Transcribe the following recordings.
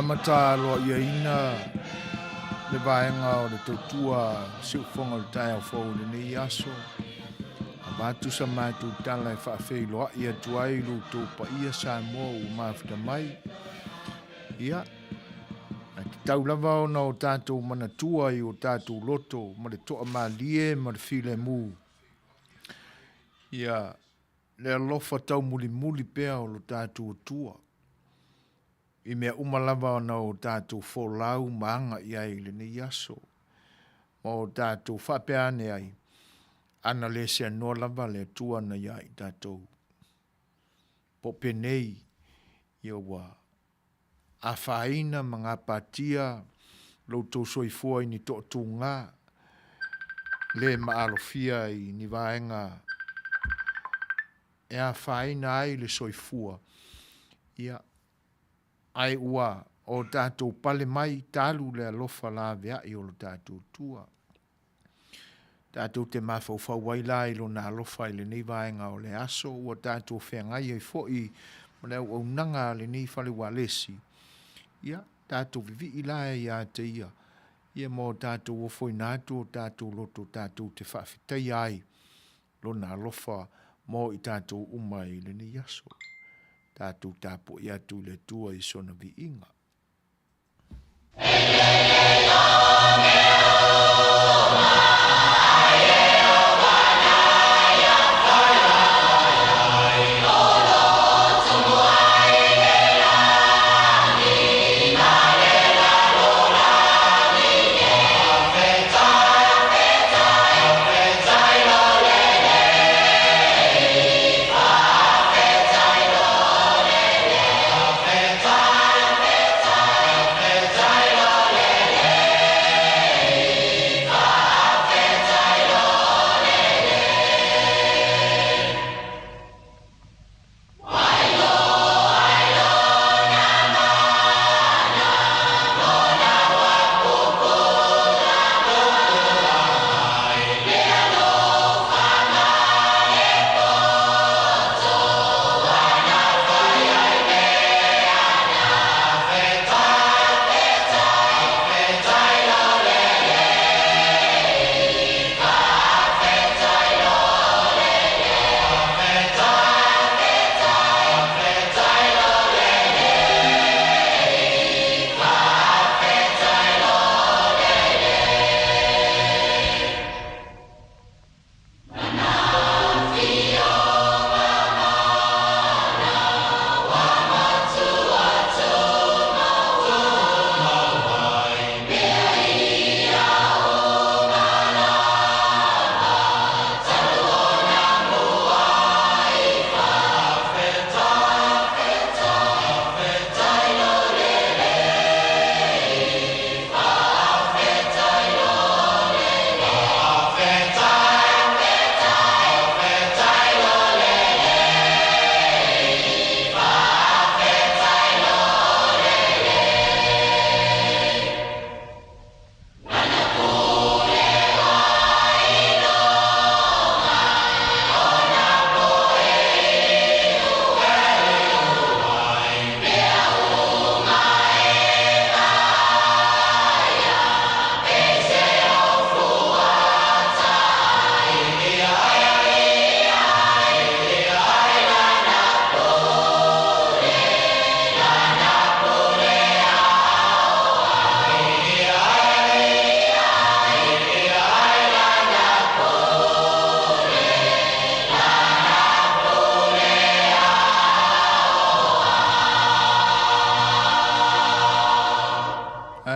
Amata aloaiaina le vaega o le tautua siufofoga o le taeao fou i lenei aso. Avatu sa matou tala e faafeiloai atu ai i lo outou paia Samoa ua mafuta mai. Ia, ae tatau lava ona o tatou manatua i o tatou loto ma le toamalie ma le filemu. Ia, le alofa taumulimuli pea o lo tatou Atua i mea uma lava ona o tatou folau ma aga i ai i lenei aso, ma o tatou faapea ane ai, ana le seanoa lava le Atua na ia i tatou. Po o penei, ia ua afaina ma gapatia lo outou soifua i ni toatuga le maalofia i ni vaega e afaina ai le soifua, ia, ae ua o tatou pale mai talu le alofa laveai o lo tatou Atua. Tatou te mafaufau ai la i Lona alofa i lenei vaega o le aso ua tatou feagai ai foi ma le auaunaga a lenei fale ualesi, ia, tatou vivii la ia te Ia, ia ma o tatou ofoina atu o tatou loto tatou te faafetaia ai Lona alofa mo i tatou uma i lenei aso. Tatou tapuai atu i le Atua i sona viiga.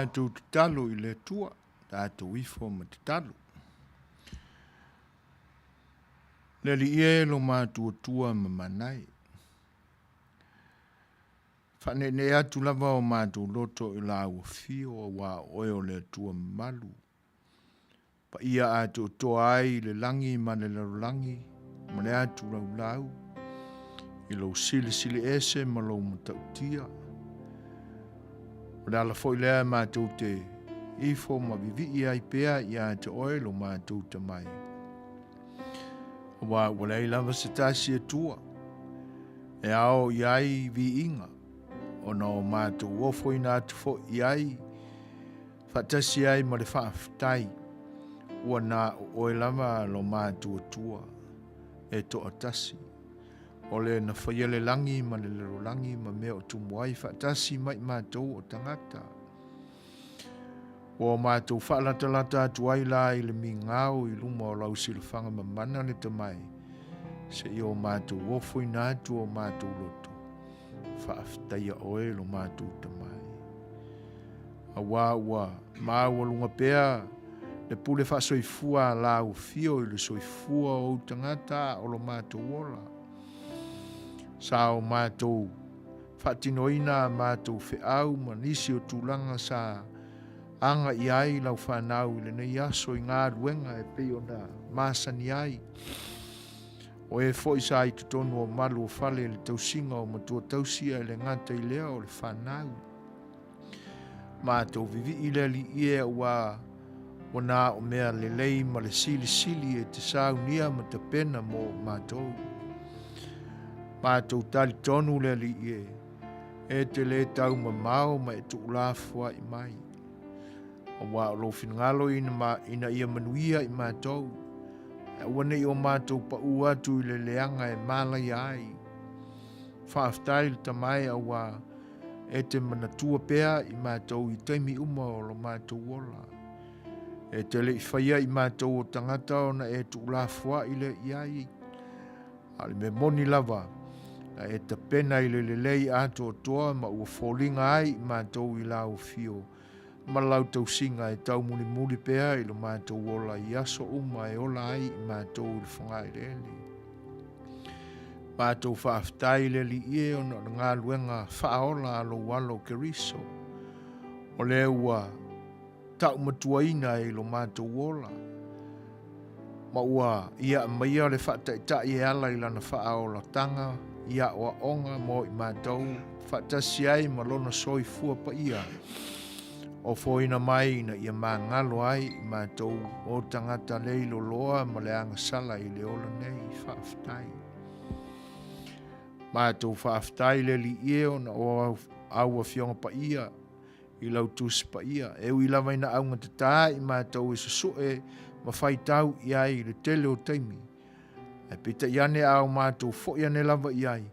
Tatou tatalo i le Atua, tatou ifo ma tatalo. Le Alii e lo matuatua ma manae. Faaneenee atu lava o matou loto i lau afio aua o oe o le Atua mamalu. Paia atoatoa ai le lagi ma le lalolagi ma le atu laulau i lou silisili ese ma lou matautia. O le ala foi lea matou te ifo ma vivii ai pea ia te oe lo matou tamai. Aua ua leai lava se tasi Atua e ao i ai viiga. Ona o matou ofoina atu foi i ai, faatasi ai ma le faafetai, ua na o oe lava lo matou Atua, e toatasi, o le na faia le lagi ma le lalolagi ma mea o tumu ai faatasi ma i matou o tagata. Ua o matou faalatalata atu ai la i le migao i luma o lau silafaga mamana le tamae, seia o matou ofoina atu o matou loto, faafetaia oe lo matou tamae. Auā ua maualuga pea le pule faasoifua a lau afio i le soifua o ou tagata a o lo matou ola. Sa o matou faatinoina a matou feau ma nisi o tulaga sa aga i ai lau fanau i lenei aso i galuega e pei ona masani ai. O e foi sa i totonu o malu o fale i le tausiga o matua tausi ae le gata i lea o le fanau. Matou vivii le Alii e auā ua na o mea lelei ma le silisili e te saunia ma tapena mo matou. Matou talitonu le Alii e, e te le taumamao ma e tuulafoai mai. Auā o lou finagalo ina, ma, ina ia manuia i matou, e aua ne i o matou paʻū atu i le leaga e mālaia ai. Faafetai le Tama e auā E te manatua pea i matou i taimi uma o lo matou ola. E te le i faia i matou o tagata ona e tuulafoai lea i ai. A o le mea moni lava, na e tapena i le lelei atoatoa ma ua foliga ai i matou i lau afio ma lau tausiga e taumulimuli pea i lo matou ola i aso uma e ola ai i matou i le fogaeleele. Matou faafetai i le Alii e ona o le galuega faaola a lou alo Keriso, o lea ua taumatuaina ai lo matou ola, ma ua ia aumaia le faataitai e ala i lana faaolataga i aoaoga mo i matou faatasi ai ma lona soifua paia, ofoina mai ina ia magalo ai i matou o tagata leiloloa ma le agasala i le ola nei. Faafetai. Matou faafetai le Alii e ona o au Afioga Paia i lau Tusi Paia, e ui lava ina augatatā i matou e susue ma faitau i ai i le tele o taimi, ae peitai ane a o matou foi ane lava i ai,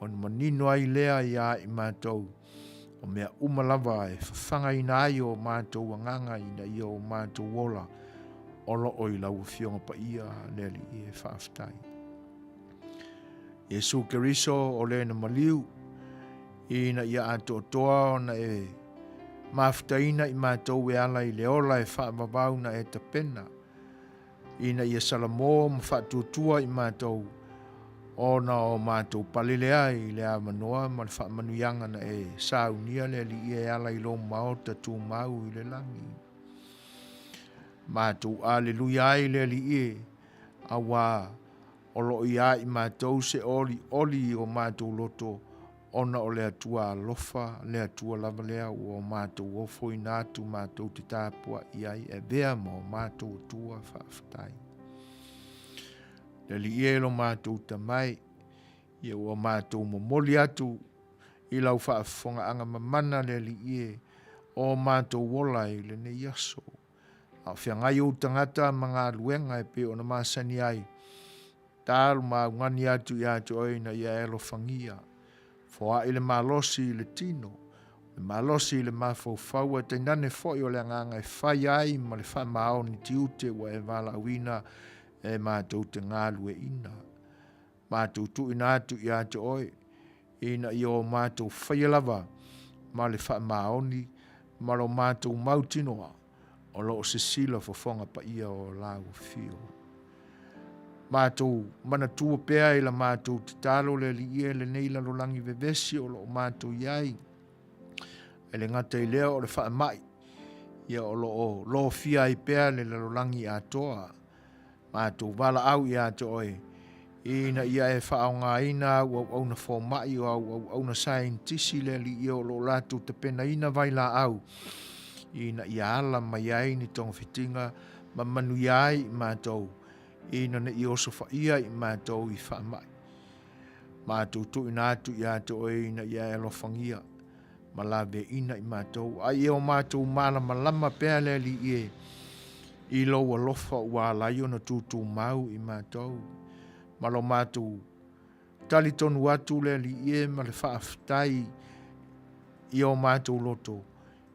ona manino ai lea iā i matou, o mea uma lava e fafagaina ai o matou agaga ina ia o matou ola o lo o i lau Afioga Paia le Alii e faafetai. Iesu Keriso o le na maliu, ina ia atoatoa ona e mafutaina i matou e ala i le ola e faavavau na e tapena, ina ia salamo ma faatuatua i matou ona o matou palele ai i le avanoa ma le faamanuiaga na e saunia le Alii e ala i lou Maota tumau i le lagi. Matou aleluia ai le Alii e, auā O lo o iā i matou se olioli i o matou loto, ona o le Atua alofa, le Atua lava lea ua o matou ofoina atu matou te tapuai ai e avea ma o matou Atua faafetai. Le Alii e lo matou Tama e, ia ua matou momoli atu i lau faafofogaaga mamana le Alii e, o matou ola i lenei aso. A o feagai ou tagata ma galuega e pei ona masani ai, talu ma augani atu ia te oe ina ia e alofagia. Foai le malosi i le tino, le malosi i le mafaufau ae tainane foi o le agaga e fai ai ma le faamaoni tiute ua e valaauina e matou te galueina. Matou tuuina atu ia te oe, ina ia o matou faia lava ma le faamaoni ma lo matou mautinoa o lo o sisila fofoga paia o lau afio. Matou manatua pea i la matou tatalo le Alii e lenei lalolagi vevesi o lo o matou i ai, e le gata i lea o le faamai, ia o lo o lofia ai pea le lalolagi atoa. Matou valaau ia te oe, ina ia e faaaogaina au auauna fomai o au auauna saienitisi le Alii o lo o latou tapenaina vailaau, ina ia ala mai ai ni togafitiga ma manuia ai i matou, ina ne i osofaia i matou i faamai. Matou tuuina atu ia te oe ina ia e alofagia. ma laveaiina i matou, a ia o matou malamalama pea le Alii e, i lou alofa ua ala ai ona tutumau i matou, ma lo matou talitonu atu le Alii e ma le faafetai i o matou loto,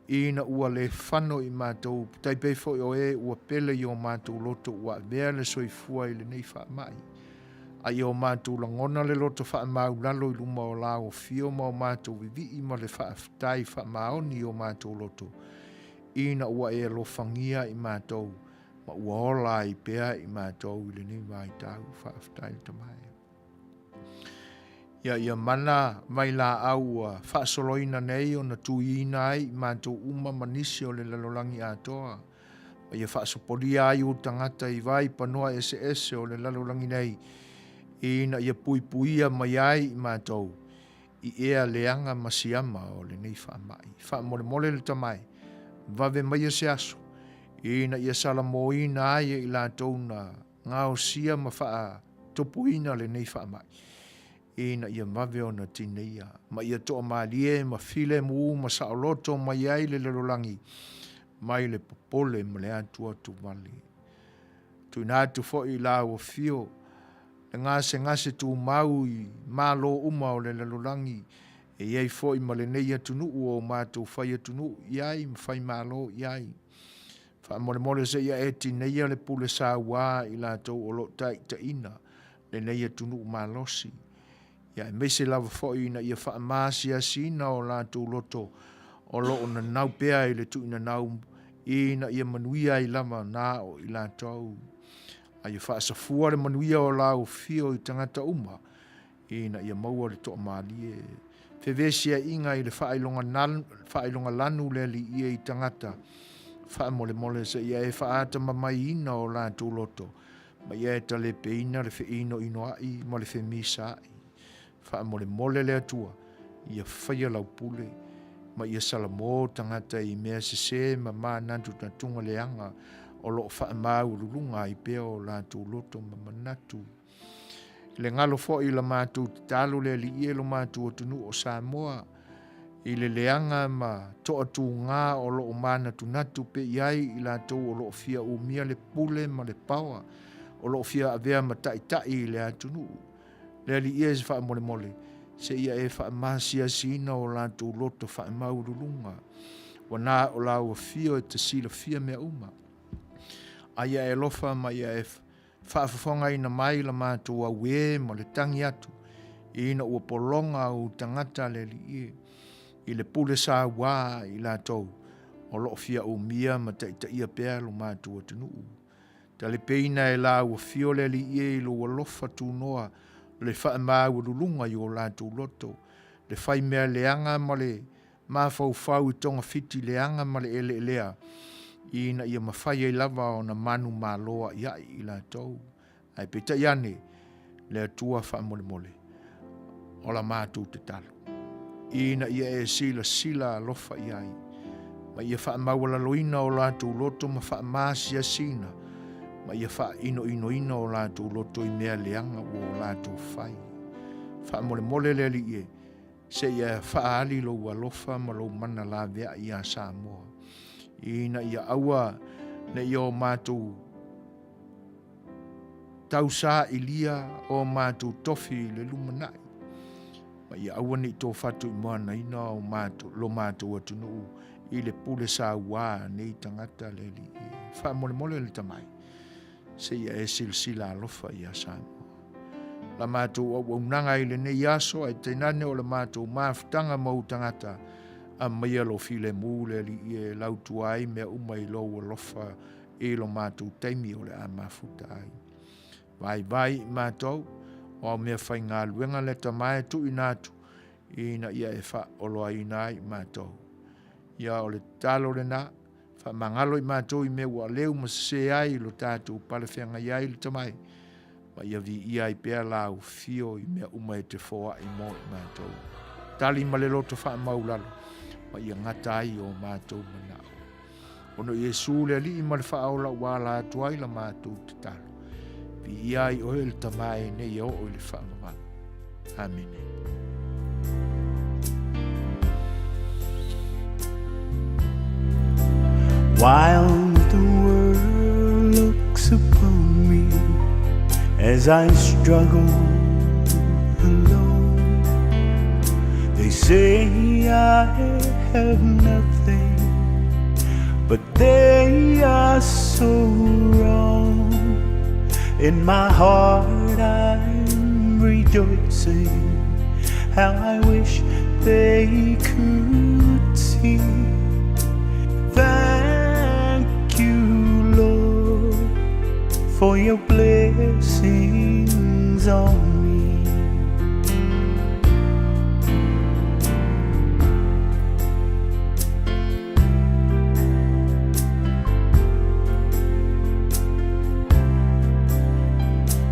ina ua le fano i matou, tai pei foi o e ua pele i o matou loto ua avea le soifua i lenei faamai. A ia o matou lagona le loto faamaulalo i luma o lau afio ma o matou vivii ma le faafetai faamaoni i o matou loto, ina ua e alofagia i matou ma ua ola ai pea i matou i lenei vaitau. Faafetai le Tama e. Ia ia mana vailaau ua faasoloina nei ona tuiina ai i matou uma ma nisi o le lalolagi atoa, ma ia faasopolia ai ou tagata i vai panoa eseese o le lalolagi nei, ina ia puipuia mai ai i matou i ea leaga ma siama o lenei faamai. Faamolemole le Tama e, vave maia se aso, ina ia salamoina ai e i latou na gaosia ma faatupuina lenei faamai, ina ia vave ona tineia, ma ia toamalie ma filemu ma saoloto mai ai le lalolagi mai le popole ma le atuatuvale. Tuuina atu foi i lau afio le gasegase tumau i Malo uma o le lalolagi, e i ai foi ma lenei atunuu o matou fai atunuu i ai ma fai Malo i ai. Faamolemole seia e tineia le pule saua i latou o lo o taitaiina lenei atunuu malosi, ia aemaise lava foi ina ia faamaasiasiina o latou loto o lo o nanau pea i le tuuinanau ina ia manuia ai lava na o i latou. A ia faasafua le manuia o lau afio i tagata uma ina ia maua le toamalie. Fevesiaiga i le faailogalanu le Alii e i tagata, faamolemole seia e faatamamaiina o latou loto, ma ia e talepeina le feinoinoai ma le femisaai. Faamolemole le Atua, ia faia lau pule, ma ia salamo tagata i mea sese ma manatutuga leaga o lo o faamaualuluga ai pea o latou loto ma manatu. I le galo foi i la matou tatalo le Alii e lo matou atunuu o Samoa, i le leaga ma toatuga o lo o manatunatu pe i ai i latou o lo o fia umia le pule ma le paoa o lo o fia avea ma taitai i le atunuu. Le Alii e faamolemole, seia e faamasiasiina o latou loto faamaualuluga, ua na o lau afio e te silafia mea uma. A ia e alofa ma ia e Faafofogaina mai la matou auē ma le tagi atu, ina ua pologa ou tagata le Alii e, i le pule sauā a i latou o lo o fia umia ma taitaia pea lo matou atunuu. Talepeina e la ua fio le Alii e i lou alofa tunoa le faamaualuluga i o latou loto, le fai mea leaga ma le mafaufau i togafiti leaga ma le eleelea, ina ia mafai ai lava ona manumalo a'ia'i i latou. Ae peitai ane, le Atua faamolemole, o la matou tatalo, ina ia e silasila alofa i ai, ma ia faamaualaloina o latou loto ma faamaasiasiina, ma ia faainoinoina o latou loto i mea leaga ua o latou fai. Faamolemole le Alii e, Seia faaali lou alofa ma lou mana laveai iā Samoa, ina ia aua ne i o matou tausailia o matou tofi i le lumanai, ma ia aua ne i tofatuimoanaina o matou, lo matou atunuu i le pule sauā a nei tagata le Alii e. Faamolemole le Tamai. Seia e silasila alofa iā Samoa. La matou auaunaga i lenei aso, ae tainane o le matou mafutaga ma ou tagata, aumaia lou filemu le Alii e lautua ai mea uma i lou alofa i lo matou taimi o le a mafuta ai. Vaivai i matou, o au mea faigaluega le Tama e tuuina atu, ina ia e faaoloaina ai i matou. Ia o le tatalo lena, Faamagalo i matou i mea ua aleu ma sese ai lo tatou palefeagai ai le tamai, ma ia viia ai pea lau fio i mea uma e te foai mo i matou. Tali ma le loto faamaulalo, ma ia gata ai o matou manao. Ona o Iesu le Alii ma le Faaola ua ala atu ai la matou tatalo. Viia ai oe le Tama e nei e oo i le faavavau. Amene. While the world looks upon me as I struggle alone, they say I have nothing, but they are so wrong. In my heart, I'm rejoicing. How I wish they could see. Thank you, Lord, for your blessings on me.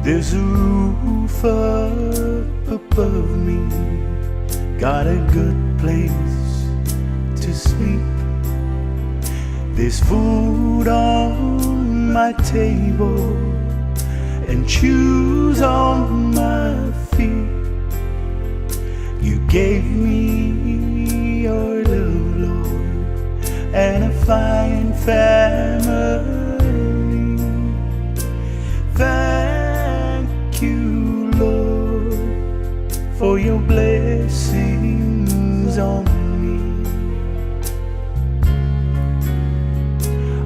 There's a roof up above me, got a good place to sleep. There's food on my table and shoes on my feet. You gave me your love, Lord, and a fine family. Thank you, Lord, for your blessings on me.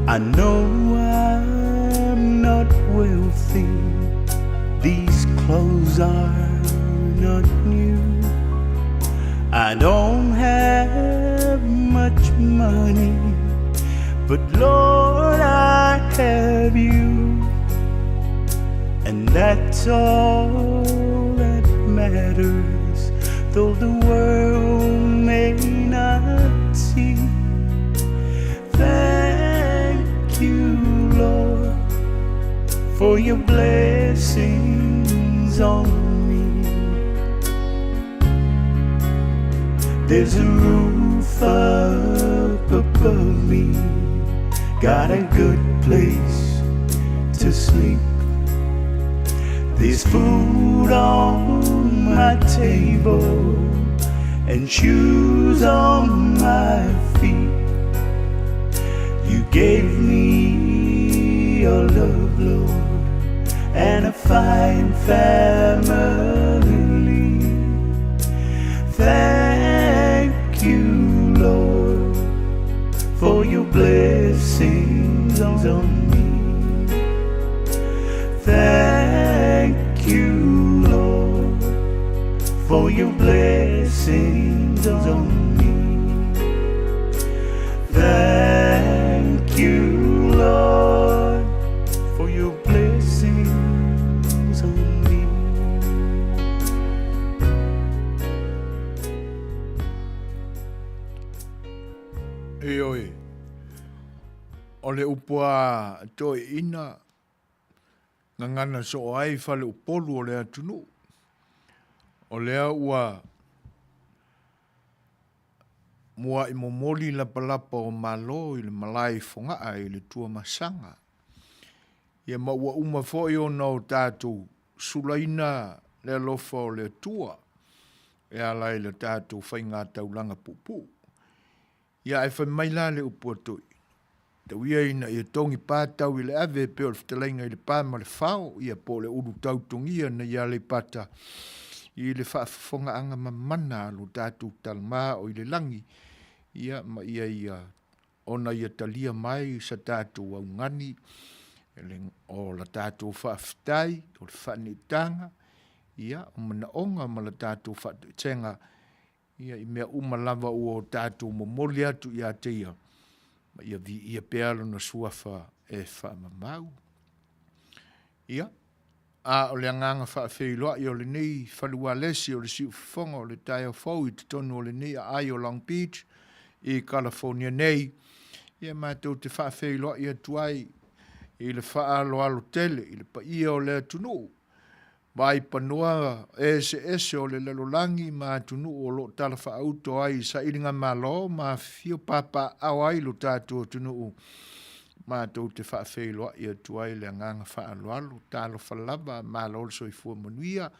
I know I'm not wealthy, these clothes are not new. I don't have much money, but Lord, I have you. And that's all that matters, though the world may not see. Thank you, Lord, for your blessings on me. There's a roof up above me, got a good place to sleep. There's food on my table and shoes on my feet. You gave me your love, Lord, and a fine family. Thank you, Lord, for your blessings on me. Thank you, Lord, for your blessings on me. Thank you, Lord, for your blessings on me. Ioe, o le upu a toeaina gagana soo ai faleupolu o le atunuu, o lea ua muaʻi momoli lapalapa o Malo i le malae i Fogaa i le Tuamasaga. Ia ma ua uma foi ona o tatou sulaina le alofa o le Atua e ala i le tatou faiga taulaga puupuu. Ia ae fai mai la le upu a Toeaina, Tau ia ina ia togi pa tau i le ave e pei o le fetalaiga i le pa ma le fao, ia po o le ulu tau togia nei Aleipata i le faafofogaaga mamana a lo tatou Talama o i le lagi, ia ma ia ia ona ia talia mai sa tatou augani o la tatou faafetai, o le faaniutaga, ia, o manaoga ma la tatou faatoetega Ia, i mea uma lava ua o tatou momoli atu ia te Ia, ma ia viia pea Lona Suafa e faamamau. Ia, a o le agaga faafeiloai o lenei fale ualesi o le siufofoga o le taeao fou i totonu o lenei aai o Long Beach i Kalafonia nei, ia matou te faafeiloai atu ai i le faaaloalo tele i le paia o le atunuu Vaipanoa eseese o le lalolagi ma atunuu o lo o talafaauto ai i sailigamalo ma afifio papaaao ai lo tatou atunuu, matou te faafeiloai atu ai le agaga faaaloalo. Talofa lava, malo le soifua manuia,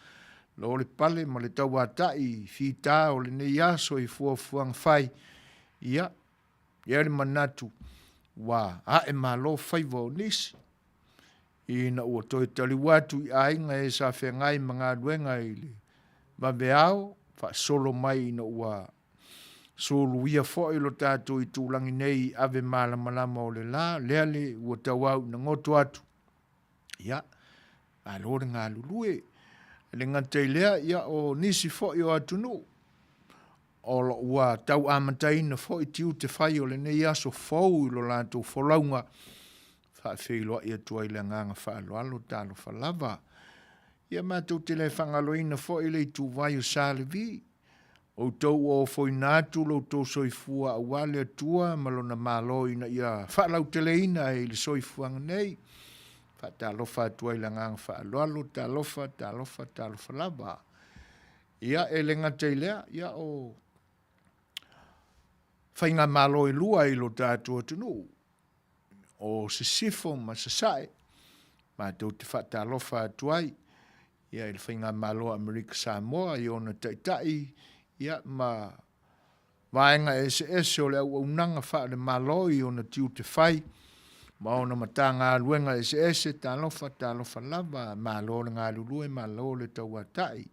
lo le pale ma le tauatai fita o lenei aso i fuafuaga fai. Ia, i ai le manatu, Ua ae malo faiva o nisi, ina ua toe taliu atu i aiga e sa feagai ma galuega i le vaveao, faasolo mai ina ua suluia foi lo tatou itulagi nei i ave malamalama o le la, lea le ua tauau ina goto atu, ia, malo le galulue. E le gata i lea, ia o nisi foi o atunuu, o lo ua tau amataina foi tiute fai o lenei aso fou i lo latou folauga, faafeiloai atu ai le agaga faaaloalo, talofa lava. Ia matou te le faagaloina foi le ituvai o Sa Levi, outou ua ofoina atu lo outou soifua aua le Atua ma lona Malo ina ia faalauteleina i le soifuaga nei. Faatalofa atu ai le agaga faaaloalo, talofa, talofa, talofa lava. Ia, e le gata i lea, ia o faigamalo e lua i lo tatou atunuu, o Sisifo ma Sasae, matou te faatalofa atu ai ia i le faigamalo a Amerika Samoa i ona taitai ia ma vaega eseese o le auaunaga faale-Malo i ona tiute fai ma ona Matagaluega eseese, talofa, talofa lava, malo le galulue, malo le tauatai.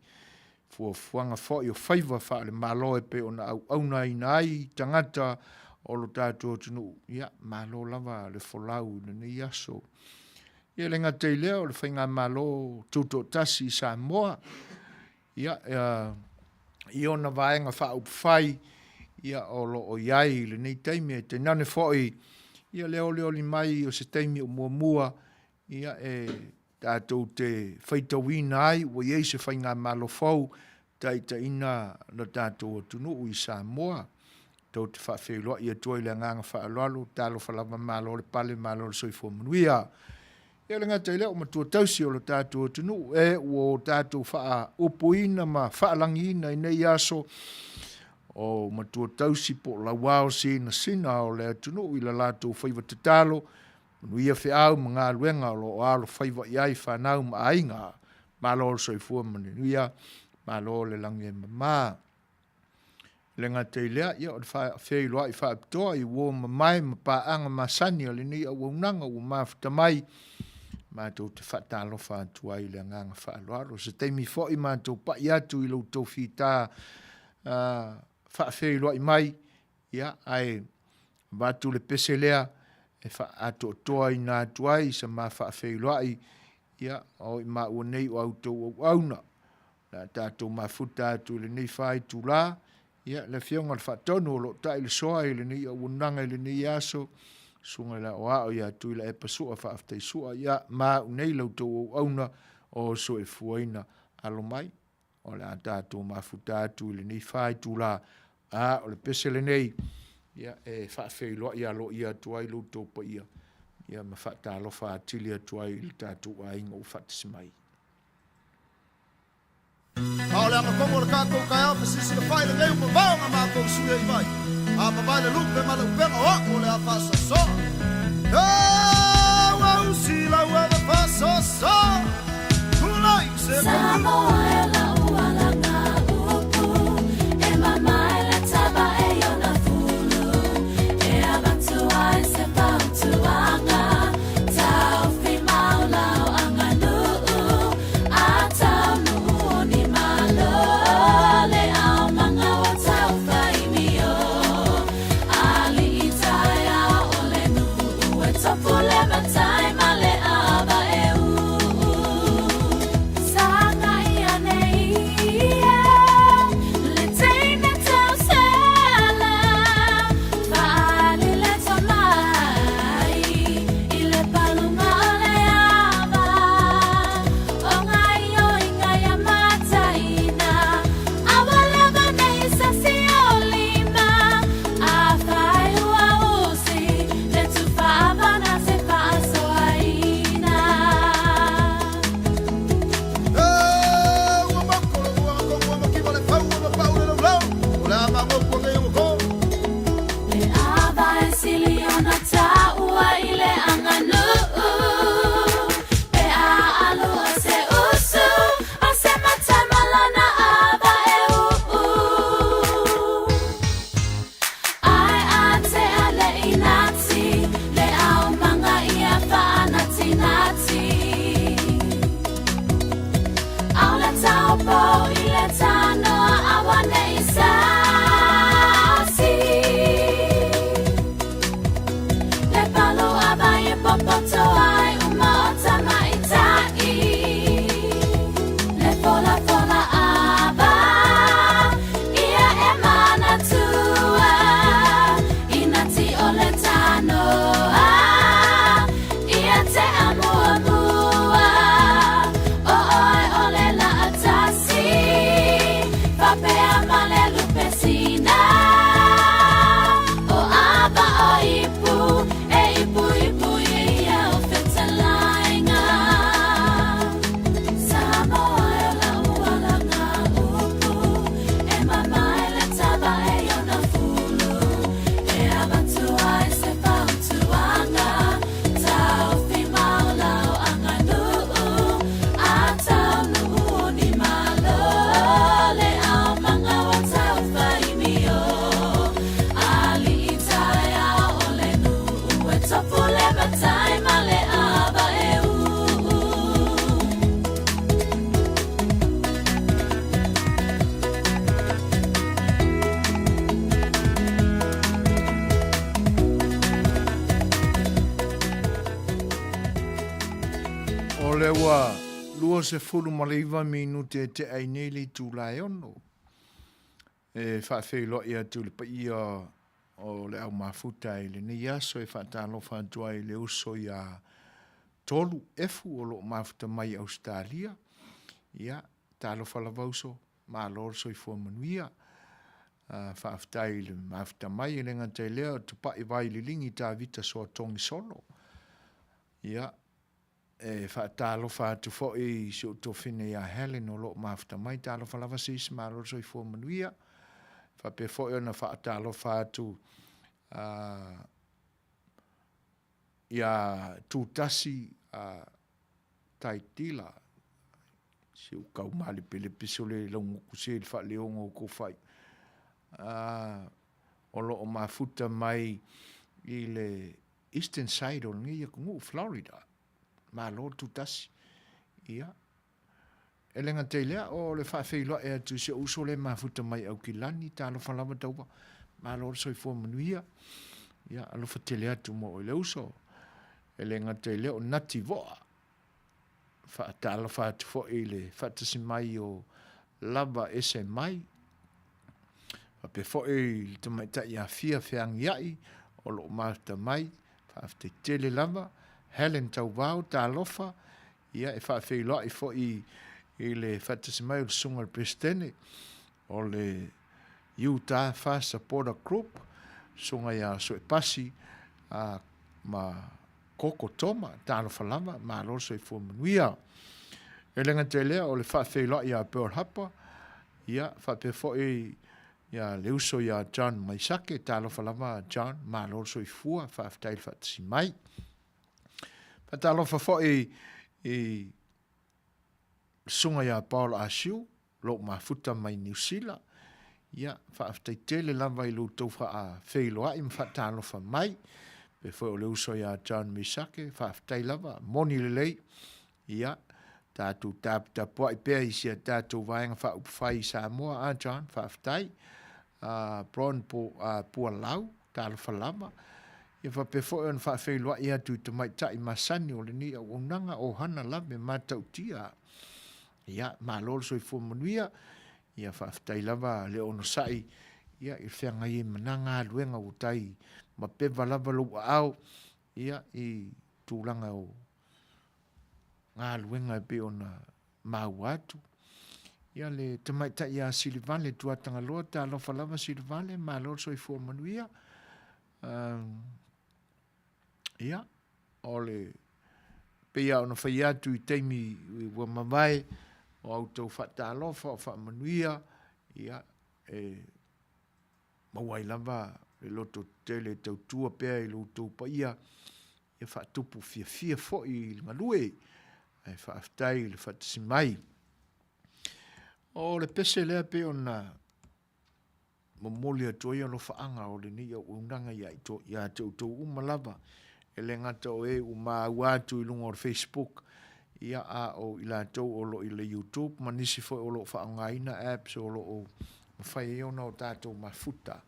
Fuafuaga foi o faiva faale-Malo e pei ona auaunaina ai tagata o lo tatou atunuu, ia, malo lava le folau i lenei aso. Ia e le gata i lea o le Faigamalo Tutoatasi i Samoa, ia, i ona Vaega Faaupufai, ia, o lo o i ai i lenei taimi, ae tainane foi ia le olioli mai o se taimi o muamua, ia, e tatou te faitauina ai ua i ai se faigamalo fou taitaiina lo tatou atunuu i Samoa. Tou te faafeiloai atu ai i le agaga faaaloalo, talofa lava, malo le pale, malo le soifua manuia. E le gata i lea, o matua tausi o lo tatou atunuu, e ua o tatou faaupuina ma faalagiina i nei aso, o matua tausi po o lauao sinasina o le atunuu i la latou faiva tatalo, manuia feau ma galuega o lo o alofaiva i ai fanau ma aiga. Malo le soifua ma manuia, malo le lagi e mama. E le gata i lea, ia o le feiloai faapitoa i uo mamae ma paaga masani a lenei auaunaga ua mafuta mai, matou te faatalofa atu ai i le agaga faaaloalo. Se taimi foi matou pai atu i lo outou fita faafeiloai mai, ia, ae avatu le pese lea e faaatoatoaina atu ai sa ma faafeiloai, ia, o i maua nei o a outou auauna. O le a tatou mafuta atu i lenei faitulā, ia, le Afioga i le Faatonu o lo o ta'i le soa i lenei auaunaga i lenei aso, Susuga i le Aoao ia Tuilaepa Sua Faafetai Sua, ia, ma au nei la outou auauna o soifuaina. Alo mai, o le a tatou mafuta atu i lenei faitulā, a o le pese lenei, ia, e faafeiloai aloaia atu ai lo outou paia, ia ma faatalofa atili atu ai i le tatou aiga ua faatasi mai. A o le agatonu o le tatou taeao fesisilafai lenei ua vavao na matou sui ai vai. A vavae le lupe ma le upega o a'u o le a faasoasoa. Ua usi lau ava faasoasoa. Tulai se Samoa e lau alaga upu e mamae le taba e iona fulu e avatu ai se fautuaga taufi mau lau aganuu a taunuu o ni malo le ao manga o taufaimio alii taeao. ua 29 minute e tea ai nei le itula e 6. E faafeiloai atu i le paia o le au mafuta i lenei aso e faatalofa atu ai i le uso iā Tolu Efu o lo o mafuta mai i Ausetalia. Ia, talofa lava uso, malo le soifua manuia. Faafetai i le mafuta mai, e le gata i lea o Tupai Vai Liligi Tavita Soatogi Solo. Ia, e faatalofa atu foi i si ou tuafine ia Helen o lo o mafuta mai. Talofa lava sis, malo le soifua manuia. Faapea foi ona faatalofa atu ia Tutasi Taitila, si ou taumalepelepe sole laugutu se le faaleoga o tou fai, o lo o mafuta mai i le eastern side o lenei atunuu, Florida. Malo le tutasi. Ia, e le gata i lea, o le faafeiloai atu i si ou uso lea e mafuta mai i Aukilani, talofa lava Tauva, malo le soifua manuia. Ia, alofa tele atu mo oe le uso. E le gata i lea, o Nati Voa, faatalofa atu foi i le faatasi mai o Lava Ese Mai, faapea foi i le tamaitai ia Fia Feagiai o lo o mafuta mai, faafetai tele lava. Helen Tauvao, talofa, ia e faafeiloai foi i le faatasi mai o le susuga i le Peresetene o le Utah Fast Supporter Group, susuga ia Suepasi ma Koko Toma, talofa lava, malo le soifua manuia. E le gata i lea, o le faafeiloai ia Pearl Hapa, ia, faapea foi ia le uso ia John Maisake, talofa lava John, malo le soifua, faafetai le faatasi mai. Faatalofa foi i le susuga ia Paul Asiu, lou mafuta mai Niu Sila. Ia, faafetai tele lava i lo outou faafeiloai ma faatalofa mai. Pe foi o le uso ia John Misake, faafetai lava, moni lelei. Ia, tatou taputapuai pea i si a tatou vaega faaupufai i Samoa, a John, faafetai. Bron Pualau, talofa lava. Ia faapea foi ona faafeiloai atu i tamaitai masani o lenei auaunaga, ohana lave matautia. Ia, malo le soifua manuia. Ia, faafetai lava le onosai, ia, i le feagai ai ma na galuega ua tai mapeva lava lou aao, ia, i tulaga o galuega e pei ona maua atu. Ia, le tamaitai ia Silivale Tuatagaloa, talofa lava Silivale, malo le soifua manuia. Ia, o le pei lava ona fai atu i taimi ua mavae, o a outou faatalofa, o faamanuia, ia, e maua ai lava le loto tetele e tautua pea i lo outou paia, ia faatupu fiafia foi i le galue, ae faafetai i le faatasi mai. O le pese lea pei ona momoli atu ai alofaaga o lenei auaunaga ia te outou uma lava, e le gata o e ua maua atu i luga o le Facebook, ia a o i latou o lo o i le YouTube ma nisi foi o lo o faaaogaina apps o lo o mafai ai ona o tatou mafuta.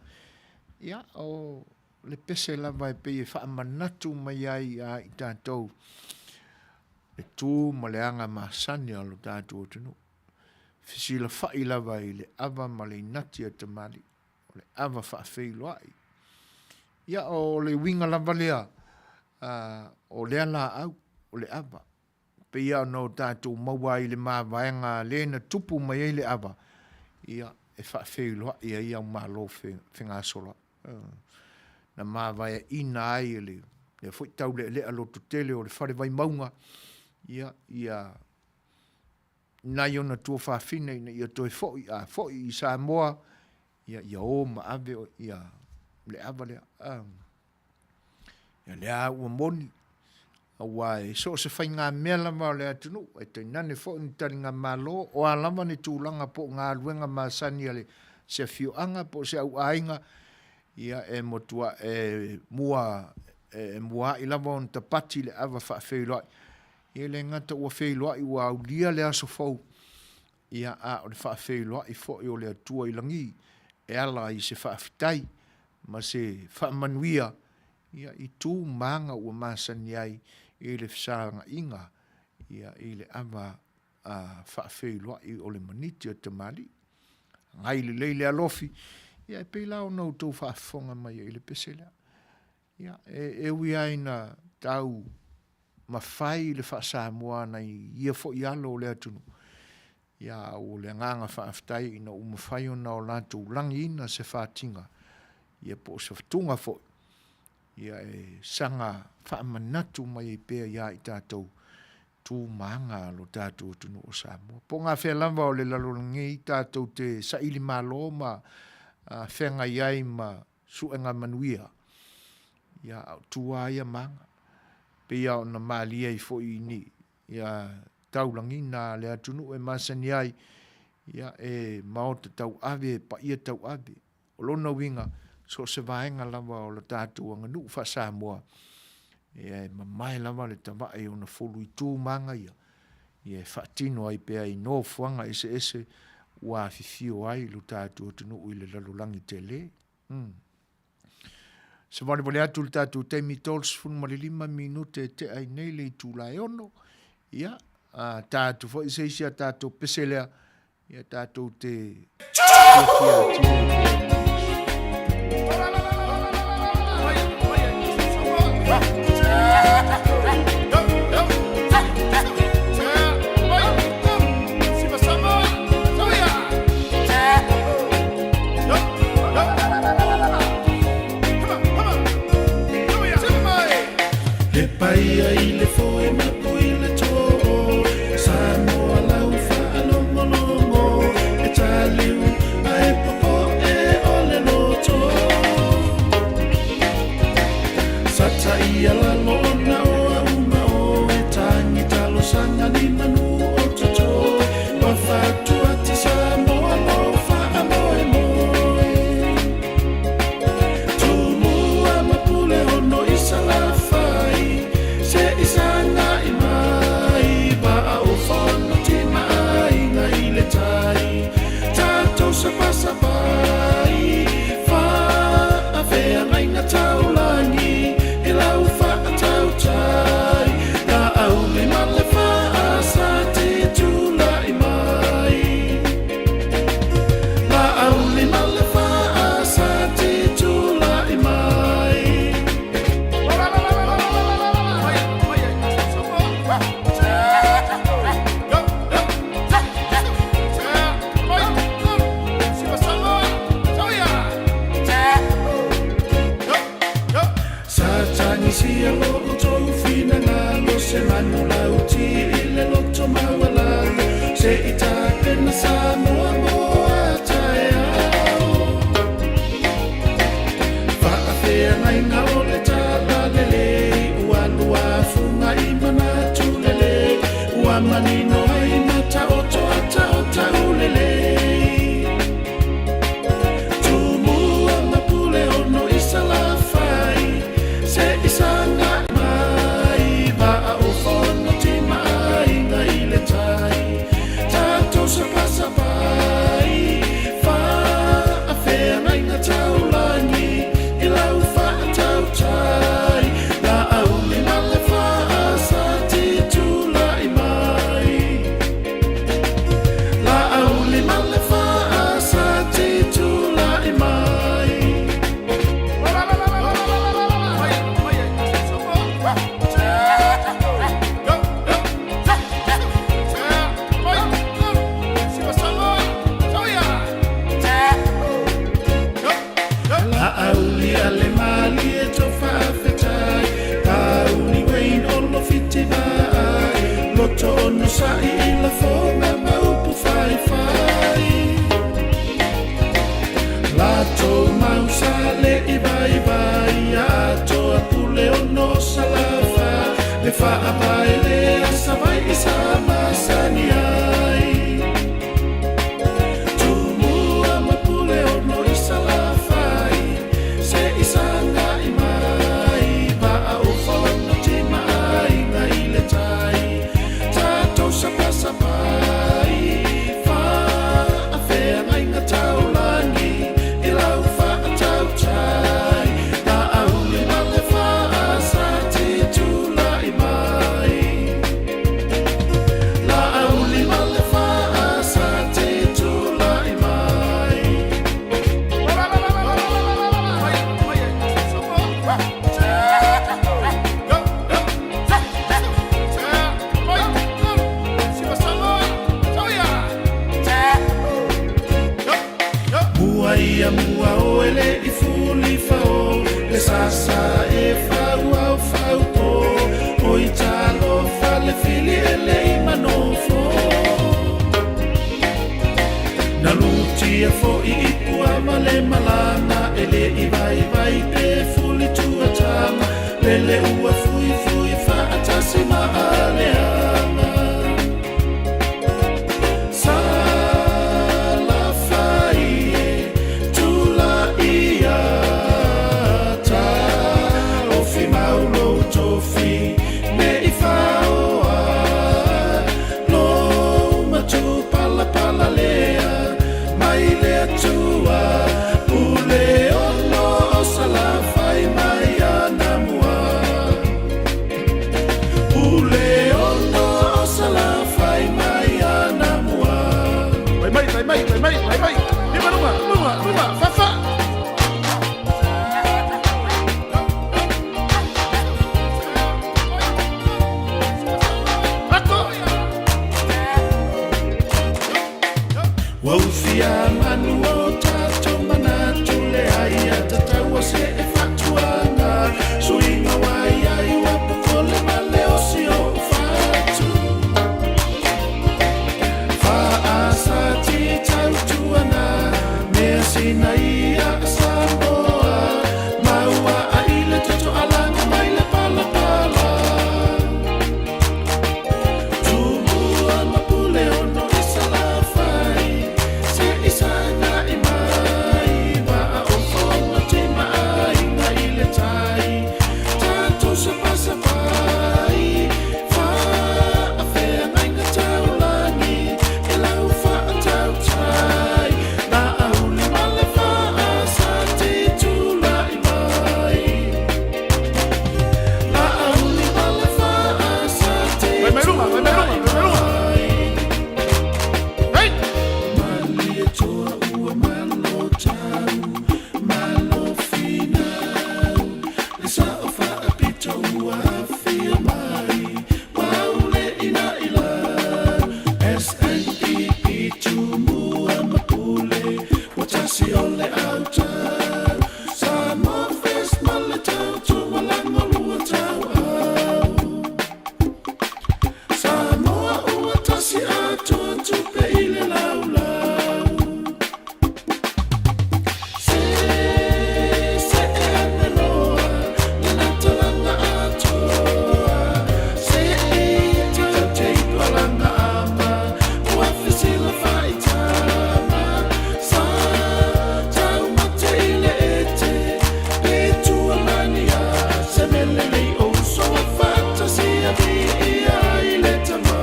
Ia, o le pese lava e pei e faamanatu mai ai ia i tatou le tu ma le aga masani a lo tatou atunuu. Fesilafai lava i le ava ma le inati a tamalii, o le ava faafeiloai. Ia, o le uiga lava lea o lea laau, o le ava. E pei lava ona o tatou maua ai i le mavaega a le na tupu mai ai le ava, ia, e faafeiloai ai au malo fegasoloai. Na mavaeaina ai e lea foi taulealea lototele o le fale Vaimauga, ia, ia nai ona tuafafine ina ia toe foi, a foi i Samoa, ia, ia o ma ave ia, le ava lea. Ia lea ua moni, aua e so o se faigamea lava o le atunuu, e tainane foi ni taligamalo, o a lava ni tulaga po o galuega masani a le, se afioaga po o se auaiga, ia e matua, e mua, e muaai lava ona tapati le ava faafeiloai. E le gata ua feiloai ua aulia le aso fou, ia, a o le faafeiloai foi o le Atua i lagi e ala i se faafetai ma se faamanuia, ia, i tu ma aga ua masani ai i le fesalagaiga. ia, i le ava faafeiloai o le maniti o tamalii. Agai lelei le alofi, ia e pei la ona outou faafofoga mai ai i le pese lea. Ia, e, e ui lava ina tau mafai le faa-Samoa a nai ia foi alo o le atunuu, ia, a o le agaga faafetai ina ua mafai ona o latou lagiina se fatiga, ia po o se fatuga foi, ia e saga faamanatu mai ai pea ia i tatou tu ma aga a lo tatou atunuu o Samoa. Po o gafea lava o le lalolagi tatou te saili malo ma feagai ai ma suega manuia, ia, a o tu lava ia ma aga. Pei lava ona malie ai foi i ni, ia, taulagiga a le atunuu e masani ai, ia, e maota tauave, e paia tauave. O lona uiga, so o se vaega lava o le tatou aganuu faa-Samoa, ia e mamae lava le tavae i ona fulu i tu ma aga ia, ia e faatino ai pea i nofoaga eseese ua afifio ai lo tatou atunuu i le lalolagi tele. Umm. Savalivali atu le tatou taimi 35 minute e tea ai nei le itula e 6. Ia, a, ta atu foi se isi a tatou pese lea, ia tatou te fiafia atili. He paia i le foe mapu i le tō Samoa lau faalogologo E taliu ae popoe o le loto Sataia lalo ona o au ma oe Tangi talosaga ni manu o totoe Ua fatuati Samoa lou faamoemoe Tumua ma pule ono i Salafai Se i sagai mai Vaa o fono timaaiga i le tai Tatou sapasapai Faafeagaiga taulagi I lau faatautai Laauli ma le faasa Te tulai mai Laauli ma le faasa Te tulai mai. Sa tagisia lo outou finagalo se manu lauti i le loto maualalo se i tapena Samoa mo a taeao. Faafeagaiga o le talalelei ua luafuga i manatu lelei ua manino ai mataoto ata o taulelei. Tumua ma pule ono i Salafai se i sagai mai vaa o fono timaaiga i le tai tatou sapasapai faafeagaiga taulagi i lau faatautai Laauli ma le faasa ti tulai mai Laauli ma le faasa ti tulai mai. Laauli a le malie to faafetai Tauli Wayne olo fiti vaai Loto ono sa'i i lafoga ma upu faifai Latou mau sa le i vaivai Atoa pule ono o Salafa Le faapae lea Savai'i sa masani ai Tumua ma pule ono i Salafai Se i sagai mai Vaa o fono timaaiga i le tai Tatou sapasapai Faafeagaiga taulagi I lau faatautai Laauli ma le faasa Ti tulai mai. ua fuifui faatasi ma aleaga. Salafai e tulai ia taofi mau lou tofi ne i faoa lou matupalapala lea mai le Atua pule ono o Salafai mai anamua. Pule ono o Salafai mai anamua. Vai mai, vai mai, vai mai, vai mai. Lima luma, luma, luma, fa fa. Ako. Ua ufia manu o tatou manatu le aia tatau o se e fatuaga suiga wai ai ua pokole ma le osi o fatu Faasati tautuana mea sina ia Samoa maua ai le totoalaga mai le palapala Tumua ma pule ono i Salafai se i sagai mai maa o fono te maaiga i le tai tatou sapasapai faafeagaiga taulagi e lau faatautai laauli ma le faasati tulai mai laauli ma le faasati Vai mai luma, vai mai luma, vai mai luma. Hey! Malietoa ua malo tau, malo finau, le sao faapito ua afia mai, ua ule ina ila. SNPP Tumua ma Pule, ua tasi o le autau, Samoa First ma le tautua lagolua tauau. Samoa ua tasi atoa tupe i le laulau. Se se e ane loa le latalaga atoa. Se i tau te ipalaga ama ua fesila faitama. Sa taumate i le ete pe tualani a se mele nei o uso a faatasi a viia i le tama.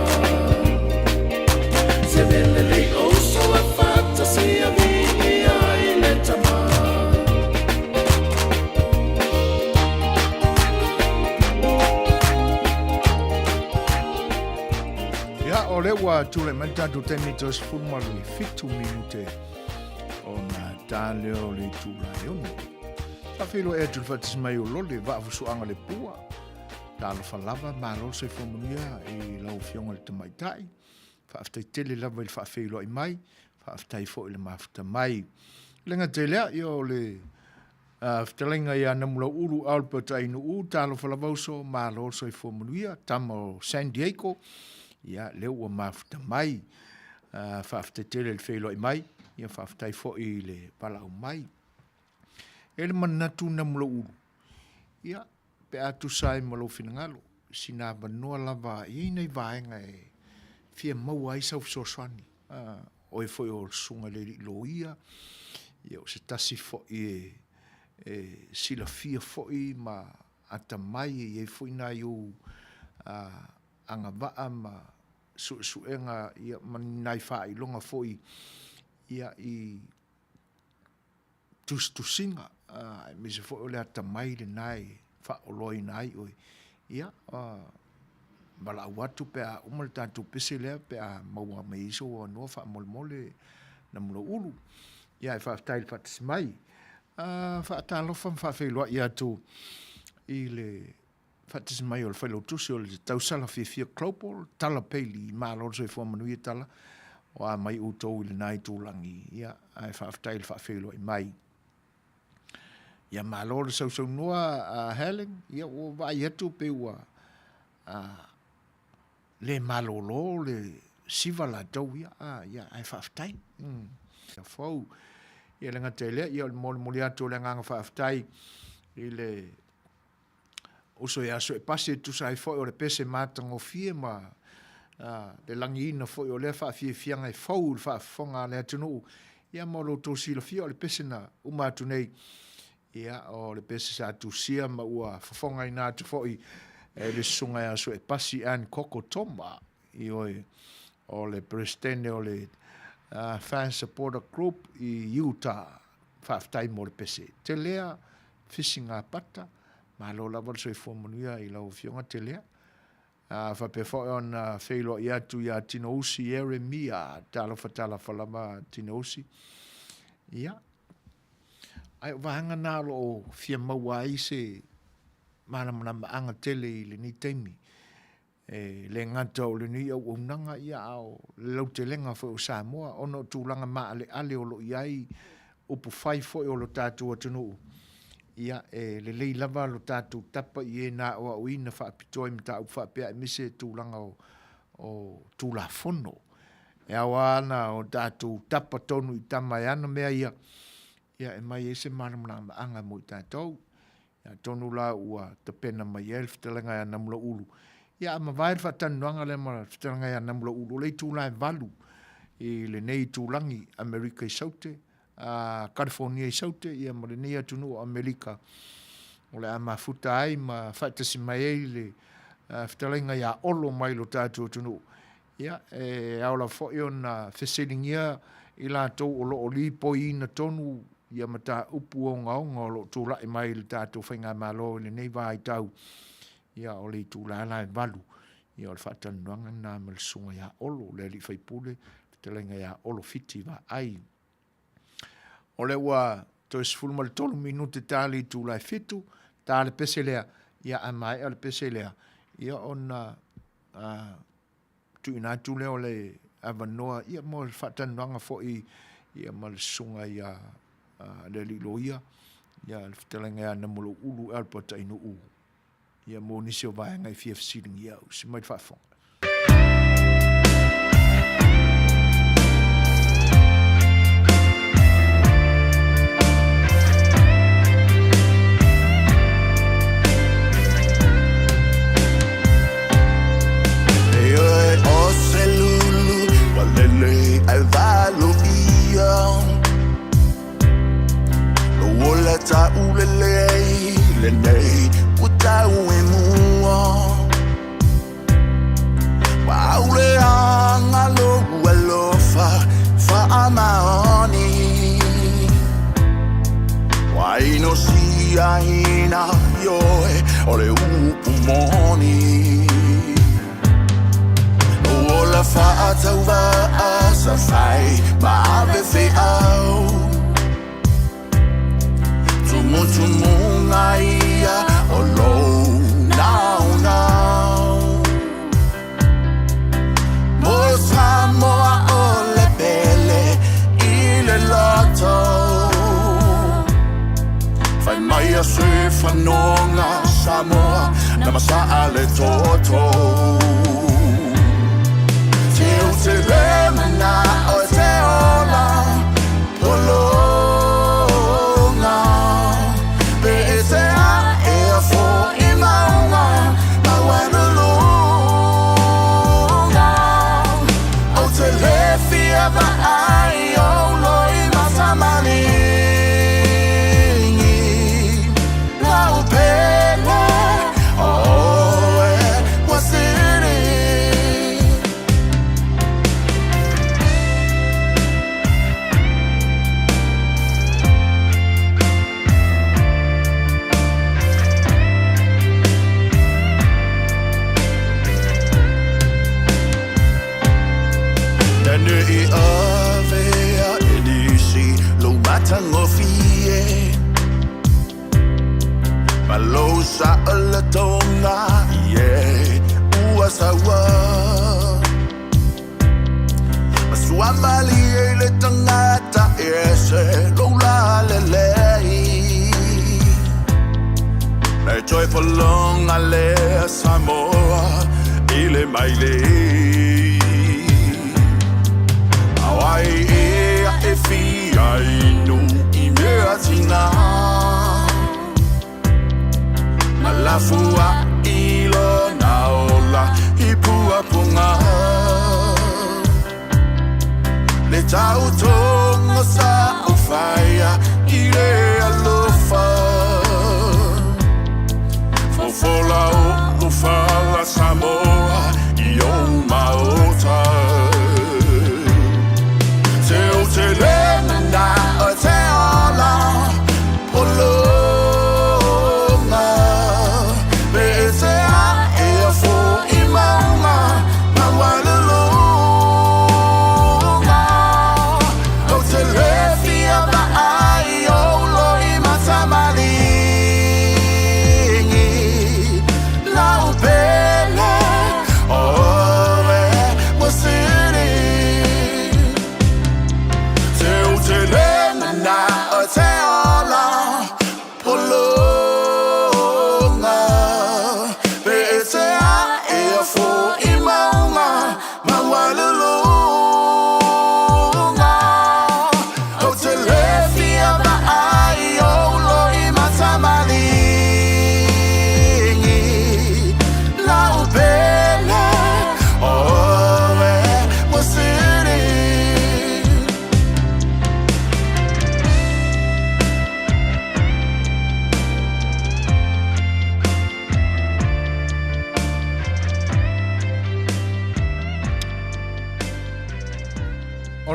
Se mele nei o uso a faatasi a viia i le tama. Ia, o lea ua tulai mai le tatou taimi toe 17 minute ona ta lea o le itula e 6. Faafeiloai atu i le faatasi mai o Lole Vaafusuaga le Pua. Talofa lava, malo le soifua manuia i lau Afioga i le Tamaitai. Faafetai tele lava i le faafeiloai mai, faafetai foi i le mafuta mai. E le gata i lea, ia o le fetalaiga ia Namulauulu Albert Ainuu, talofa lava uso, malo le soifua manuia, tama o San Diego, ia lea ua mafuta mai. Faafetai tele i le feiloai mai, ia faafetai foi i le valaau mai. E le manatu Namulauulu, ia pe a tusa ai ma lou finagalo, sina avanoa lava e i ai nai vaega e fia maua ai sau fesoasoani. Oe foi o le susuga i le alii loia, ia o se tasi foi e, e silafia foi ma atamai e i ai foi nai ou agavaa ma suesuega ia, ma nai faailoga foi ia, i tusitusiga, aemaise foi o le atamai lena e faaoloaina ai oe. Ia, valaau atu pe a uma le tatou pese lea, pe a maua mai ai sou avanoa faamolemole Namulauulu. Ia, ae faafetai i le faatasi mai. Faatalofa ma faafeiloai atu i le faatasi mai o le Failautusi o le Tausala Fiafia Global, Tala Bailey, malo le soifua manuia Tala, o a mai outou i lena itulagi, ia, ae faafetai i le faafeiloai mai. Ia malo le sausaunoa a Helen, ia ua vaai atu pe ua le malolo le siva latou ia, ia ae faafetai. Fou. Ia le gata i lea, ia o le molimoli atu o le agaga faafetai i le. uso ia Suepasi e tusa ai foi o le pese matagofie ma le lagiina foi o lea faafiafiaga e fou i le faafofoga a le atunuu. Ia mo lo outou silafia o le pese na uma atu nei, ia o le pese sa tusia ma ua fofogaina atu foi e le susuga ia Suepasi Ann Koko Toma, ioe, o le Peresetene o le Fan Supporter Group i Utah. Faafetai mo le pese. Telea Fisigapata, malo lava le soifua manuia i lau Afioga Telea. A faapea foi ona feiloai atu ia Tinousi Ieremia, talofa talofa lava Tinousi. Ia, ae o vaega na o lo o fia maua ai se malamalamaaga tele i lenei taimi. E le gata o lenei auaunaga, ia, a o le lautelega foi o Samoa, ona o tulaga maaleale o lo o i ai upufai foi o lo tatou atunuu, ia, e lelei lava lo tatou tapa i e na aoaoina faapitoa i mataupu faapea aemaise tulaga o Tulafono. E ao lava ona o tatou tapa tonu i tama e ana mea ia, ia e aumai ai se malamalamaaga mo i tatou. Atonu la ua tapena mai ai le fetalaiga ia Namulauulu. Ia a mavae le faatalanoaga lea ma le fetalaiga ia Namulauulu, o le itula e 8 i lenei itulagi Amerika i Saute, a Kalifonia i Saute, ia ma lenei atunuu o Amerika, o le a mafuta ai ma faatasi mai ai le fetalaiga ia Olo mai lo tatou atunuu. Ia, e ao lava foi ona fesiligia i latou o lo o lipoiina tonu ia mataupu ogaoga o lo o tulai mai i le tatou Faigamalo i lenei vaitau, ia o le itula la e 8, ia o le faatalanoaga lena ma le susuga ia Olo, le alii faipule, fetalaiga ia Olo Fiti Vaai. O lea ua toe 13 minute ta le itula e 7, ta le pese lea, ia a maea le pese lea, ia ona tuuina atu lea o le avanoa ia mo le faatalanoaga foi ia ma le susuga ia le alii loia ia le fetalaiga ia Namulauulu Albert Ainuu ia mo nisi o vaega e fia fesiligia au. Se mai le faafofoga.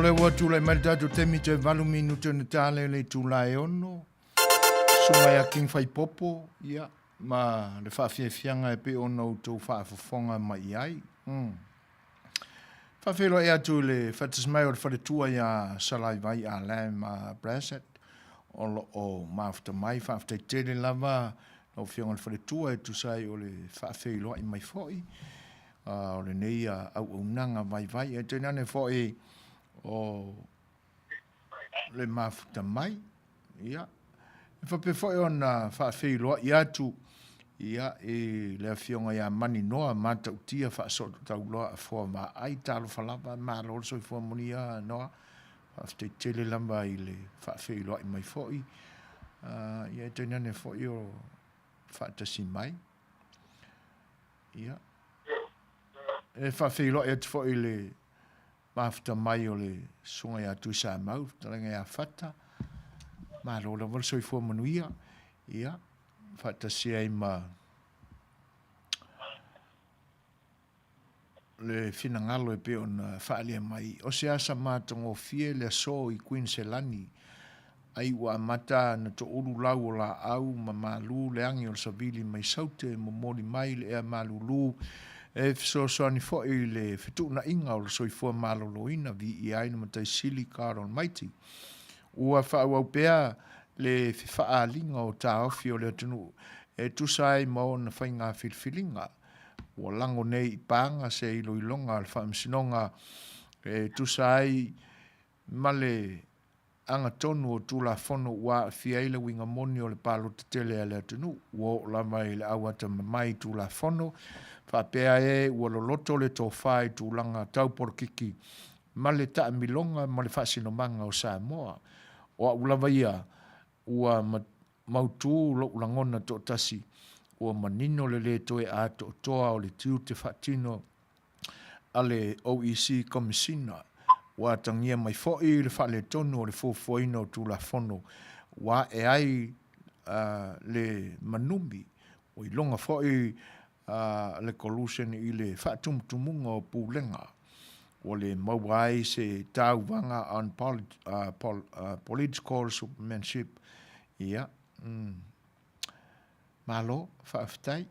lea ua tulai mai le tatou taimi toe 8 minute ona ta lea i le itula e 6. Susuga ia King Faipopo, ia, ma le faafiafiaga e pei ona outou faafofoga mai i ai. Mm. Faafeiloai atu i le faatasi mai o le faletua iā Salaivai Alain ma Brasset o lo o mafuta mai. Faafetai tele lava lau Afioga i le faletua e tusa ai o le faafeiloai mai foi o lenei auaunaga vaivai. Ae tainane foi o le mafuta mai. Ia, e faapea foi ona faafeiloai atu ia, i le Afioga ia Maninoa Matautia Faasootauloa Afoa Vaai. Talofa lava, malo le soifua manuia Noa. Faafetai tele lava i le faafeiloai mai foi. Ia, e tainane foi o faatasi mai. Ia, e faafeiloai atu foi i le mafuta mai o le Susuga ia Tuisamau, fetalaiga ia Fata, malo lava le soifua manuia, ia, faatasi ai ma le finagalo e pei ona faaalia mai. O se asa matagofie le aso i Kuiniselani, ai ua amata na toulu lau o laau ma malu le agi o le savili mai Saute e momoli mai le ea malulu e fesoasoani foi i le fetuunaiga o le soifua maloloina, viia ai le Matai Sili God Almighty. Ua faaauau pea le fefaaaliga o taofi o le atunuu e tusa ai ma ona faiga filifiliga. Ua lago nei i paga se iloiloga a le Faamasinoga e tusa ai ma le agatonu o Tulafono ua aafia ai le uiga moni o le palota tele a le atunuu. Ua oo lava i le auatamamai Tulafono, faapea e ua loloto le tofa i tulaga tau polokiki ma le taamiloga ma le faasinomaga o Samoa. O au lava ia, ua mautu lou lagona toatasi, ua manino le le toe atoatoa o le tiute faatino a le OEC Komesina, ua atagia mai foi le faaletonu o le fuafuaina o Tulafono ua ae ai le manumi, ua iloga foi le collusion i le faatumutumuga o pulega, ua le maua ai se tauvaga on political supermanship. Ia, Malo, faafetai.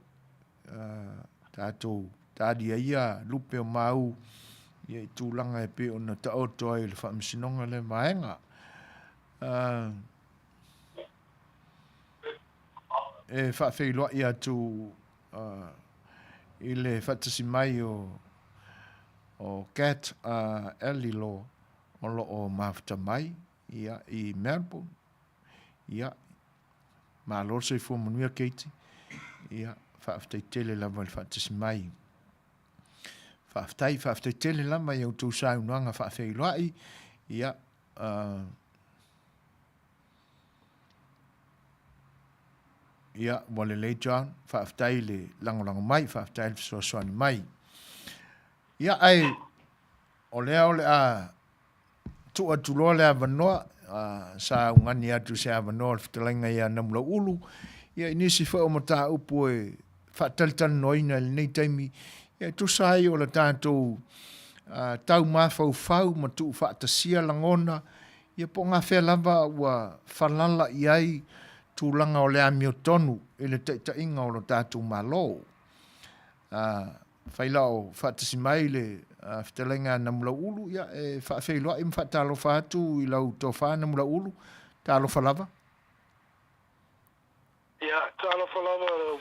Tatou talia ia lupe o mau ia i tulaga e pei ona taoto ai le Faamasinoga lea vaega. E faafeiloai atu i le faatasi mai o o Kat Elilo o lo o mafuta mai ia i Melbourne. Ia, Malo le soifua manuia Katie. Ia, faafetai tele lava i le faatasi mai. Faafetai, faafetai tele lava i a outou saunoaga faafeiloai. Ia, uh, ia, ua lelei John, faafetai le lagolago mai, faafetai le fesoasoani mai. Ia, ae o lea o le a Tuu atu loa le avanoa, sa augani atu se avanoa o le fetalaiga ia Namulauulu, ia i nisi foi o mataupu e faatalitalinoaina i lenei taimi, ia e tusa ai o le tatou tau mafaufau ma tuufaatasia lagona, ia po o gafea lava ua falala i ai tulaga o le amiotonu i le taitaiga o lo tatou Malo. Fai la o faatasi mai le fetalaiga a Namulauulu, ia e faafeiloai ma faatalofa atu i lau tofa Namulauulu. Talofa lava. Ia, talofa lava lau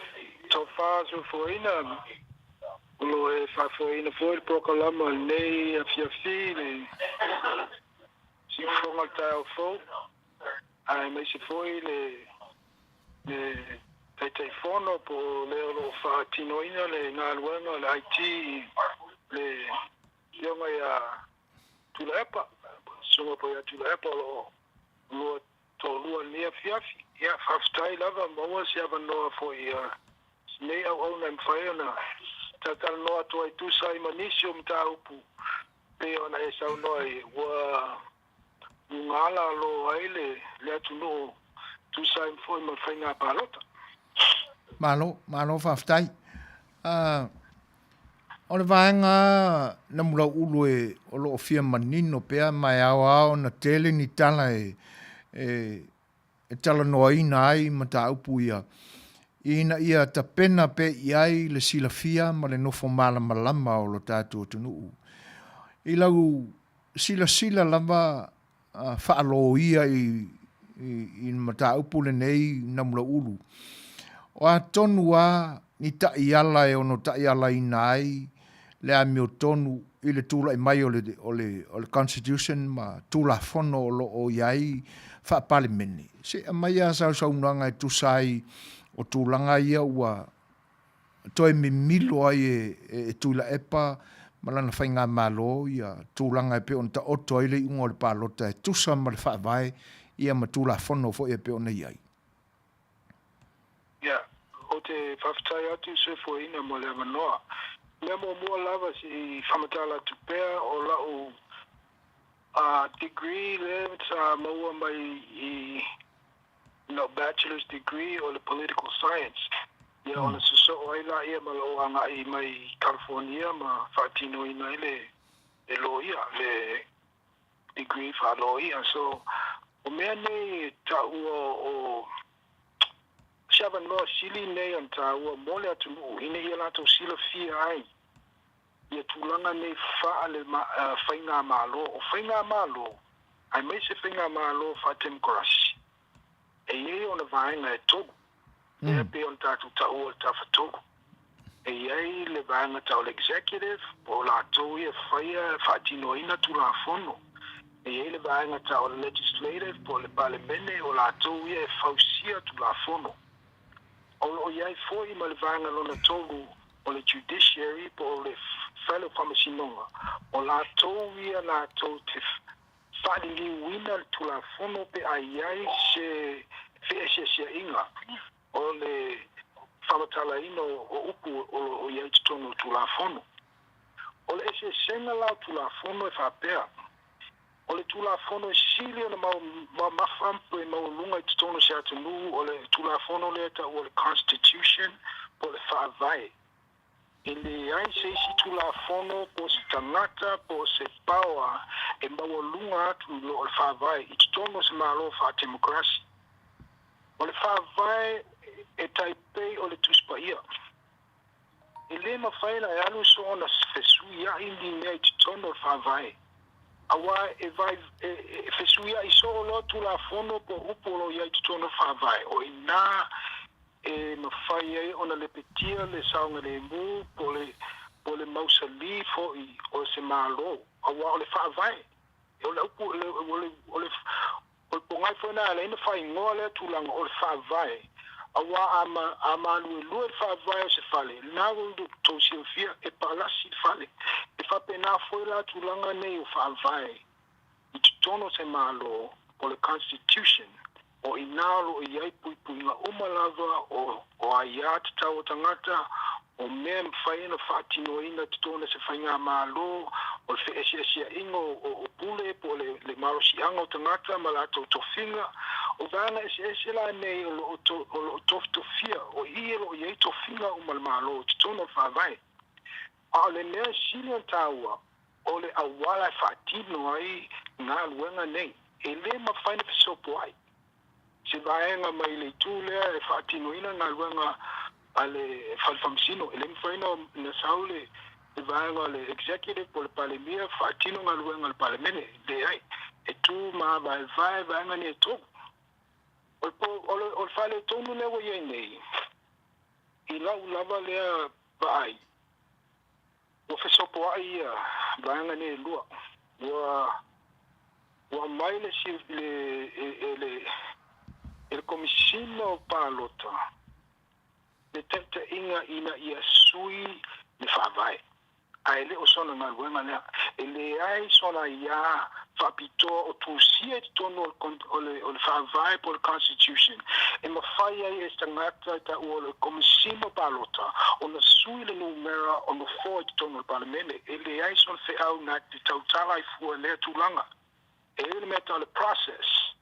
tofa soifuaina. O lo o e faafoeina foi le polokalama i lenei afiafi i le siufofoga o le taeao fou, aemaise foi le le Taitaifono po o le o lo o faatinoina le galuega o le IT le Afioga ia Tuilaepa, Susuga foi ia Tuilaepa o lo o lua toalua i lenei afiafi. Ia, faafetai lava, maua se avanoa foi a lenei auauna e mafai ona talatalanoa atu ai e tusa ai ma nisi o mataupu pei ona e saunoa ai ua Lugala lo ai le atunuu tusa ai foi ma le faiga palota. Malo, malo faafetai. O le vaega Namulauulu e o lo o fia manino pea ma e ao lava ona tele ni tala e e talanoaina ai mataupu ia, ina ia tapena pea i ai le silafia ma le nofo malamalama o lo tatou atunuu. I lau silasila lava faaloia i le mataupu lenei Namulauulu, o a tonu lava ni taiala e ono taialaina ai le amiotonu i le tulai mai o le Constitution ma Tulafono o lo o i ai faa-Palemene, se i aumai lava sau saunoaga e tusa ai o tulaga ia ua toe mimilo ai e Tuilaepa ma lana faigamalo ia tulaga e pei ona taoto ai le iuga o le palota e tusa ma le Faavae ia ma Tulafono foi e pei ona i ai. Ia, ou te faafetai atu Soifuaina mo le avanoa. Mea muamua lava se i faamatala atu pea o lau degree lea sa maua mai i lau Bachelor's degree o le Political Science. Ia ona sosoo ai laia ma lou agai mai i California ma faatinoina ai le loia, le degree faaloia. So, o mea nei e taua o se avanoa sili nei ona taua mo le atunuu ina ia latou silafia ai ia tulaga nei faale faigamalo. O faigamalo, aemaise faigamalo faatemokarasi, e i ai ona vaega e tolu, lea pei ona tatou taua o le Tafatolu. E i ai le vaega tau le Executive, po o latou ia e faia e faatinoina Tulafono. E i ai le vaega tau o le Legislative po o le Palemene, o latou ia e fausia Tulafono. O lo o i ai foi ma le vaega lona tolu o le Judiciary po o le Fale o Faamasinoga, o latou ia latou te faaliliuina le Tulafono pe a i ai se feeseeseaiga o le faamatalaina o upu o lo o i ai i totonu o le Tulafono. O le eseesega la o Tulafono e faapea, o le Tulafono e sili ona mamafa pe maualuga i totonu o se atunuu o le Tulafono lea e taua o le Constitution po o le Faavae. E leai se isi Tulafono po o se tagata po o se power e maualuga atu i lo o le Faavae i totonu o se Malo faatemokarasi. O le Faavae e tai pei o le Tusi Paia. E le mafai ona e alu soona fesuiai ni mea i totonu o le Faavae, aua e vai, e, e fesuiai soo loa Tulafono po o upu o lo o i ai i totonu o le Faavae, o i ina e mafai ai ona lepetia le saogalemu po o le, po o le mausali foi o se Malo, aua o le Faavae, o le upu, o le, o le, o le, o le pogai foi lena e ala ai ona faaigoa lea tulaga o le Faavae, aua a, a maluelue le faavae o se fale, lena ua outou silafia e palasi le fale. E faapena foi la tulaga nei o faavae i totonu o se Malo, o le Constitution, o i ina o lo o i ai puipuiga uma lava o, o aiā tatau a tagata, o mea e mafai ona faatinoina i totonu o se faigamalo, o le feeseeseaiga o, o, o pule po o le, le malosiaga o tagata ma latou tofiga. O vaega eseese la nei o lo o, to, o lo o tofitofia, o i o lo o i ai tofiga uma a le Malo i totonu o le Faavae. A o le mea sili ona taua, o le auala e faatino ai galuega nei, e le mafai ona fesopoai se vaega mai le itu lea e faatinoina galuega a le Fale Faamasino. E le mafai ona sau le vaega o le Executive po o le Palemia faatino galuega a le Palemene. Leai, e tu mavaevae vaega nei e tolu. O le faaletonu lea ua i ai nei, i lau lava lea vaai, Ua fesopoai ia vaega nei e lua. Ua ua aumai le le e le e le Komesina o Palota le taitaiga ina ia sui le Faavae. Ae le o sona galuega lea. E leai sona aiā faapitoa o tusia i totonu o le o le Faavae po o le Constitution e mafai ai e se tagata e taua o le Komesina o Palota ona sui le numera o nofoa i totonu o le Palemene. E leai sona feau na te tautala ai fua i lea tulaga. E i ai le mea tau le process.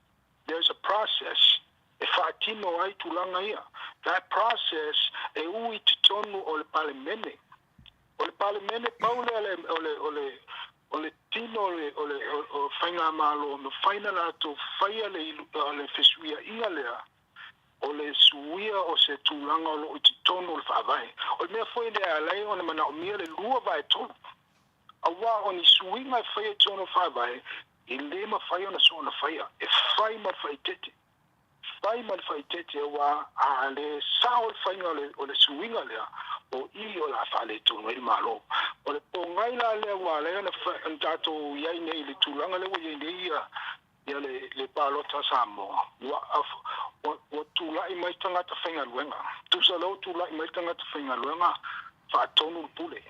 There is a process e faatino ai tulaga ia. That process e ui i totonu o le Palemene. O le Palemene pau lea le, o le, o le, o le tino o le, o le o, o faigamalo e mafai ona latou faia le, le fesuiaiga lea, o le suia o se tulaga o lo o i totonu o le Faavae. O le mea foi lea e ala ai ona manaomia le 2/3, aua o ni suiga e faia i totonu o le Faavae, e le mafai ona soona faia, e fai ma le faaeteete. Fai ma le faaeteete aua a le sao le faiga o le suiga lea, o i o le a faaletonu ai le Malo. O le pogai la lea ua ala ai ona tatou i ai nei i le tulaga lea ua i ai nei ia le palota a Samoa, ua tulai mai tagata faigaluega. Tusa lea ua tulai mai tagata faigaluega faatonu le pule.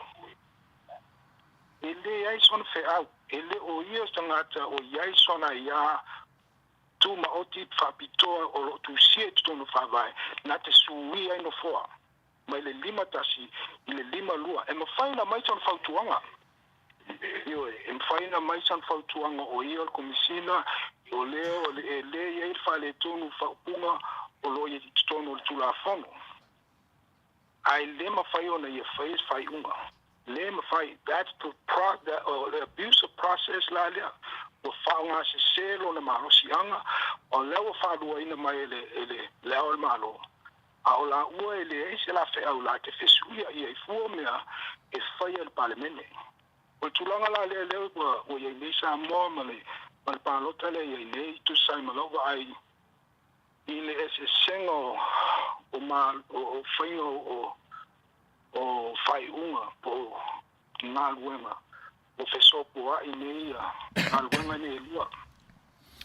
E leai sona feau, e le o ia se tagata o i ai sona aia tumaoti faapitoa o lo o tusia i totonu o Faavae na te suia ai nofoa mai le 51 i le 52. E mafai ona aumai sona fautuaga. Ioe, e mafai ona aumai sona fautuaga o ia o le Komesina, o lea o le, e le i ai le faaletonu faaupuga o lo o i totonu o le Tulafono. Ae le mafai ona ia faia se faaiuga. Le mafai. That's the pro, the, o le abuse of process la lea. Ua faaaogasese lona malosiaga, o lea ua faaluaina mai e le, e le, le Ao o le Malo. A o laua e leai se la feau la te fesuia ia i fua mea e faia e le Palemene. O le tulaga la lea lea ua, ua i ai nei Samoa ma le, ma le palota lea e i ai nei, tusa ai ma lau vaai i le eseesega o, o, ma, o, o faiga o, o faaiuga po o galuega ua fesopoai nei ia galuega nei e lua.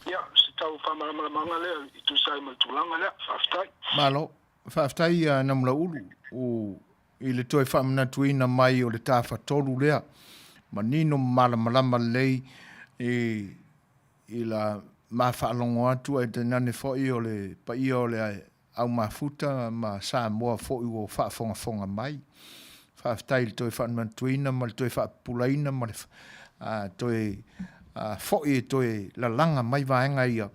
Ia, se tau faamalamalamaga lea i tusa ai ma le tulaga lea. Faafetai. Malo. Faafetai ia Namulaulu u i le toe faamanatuina mai o le tafatolu lea. Manino ma malamalama lelei i i la ma faalogo atu ae tainane foi o le paia o le au mafuta ma Samoa foi ua faafogafoga mai. Faafetai i le toe faamanatuina ma le toe faapupulaina ma le toe foi e toe lalaga mai vaega ia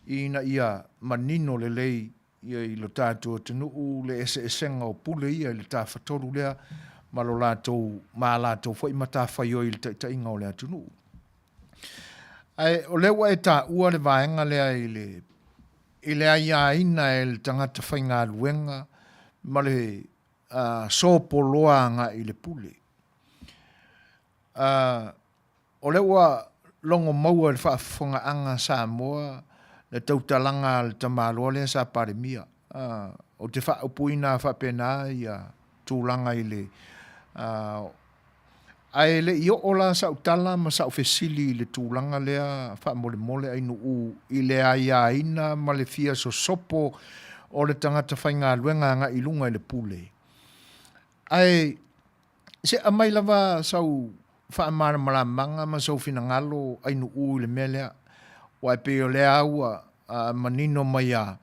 ina ia manino lelei ia i lo tatou atunuu le eseesega o pule ia i le tafatolu lea ma lo latou ma a latou foi matafaioi i le taitaiga o le atunuu. Ae o lea ua e taua le vaega lea i le i le aiaina e le tagata faigaluega ma le sopoloa agai i le pule. O lea ua logo maua i le faafofogaaga a Samoa le tautalaga a le tamaloa lea sa Palemia. Ou te faaupuina faapena ia tulaga i le Ae le i oo la sau tala ma sau fesili i le tulaga lea faamolemole Ainuu i le aiaina ma le fia sosopo o le tagata faigaluega agai i luga i le pule. Ae se aumai lava sau faamalamalamaga ma sou finagalo Ainuu i le mea lea, aua e pei o lea ua manino mai lava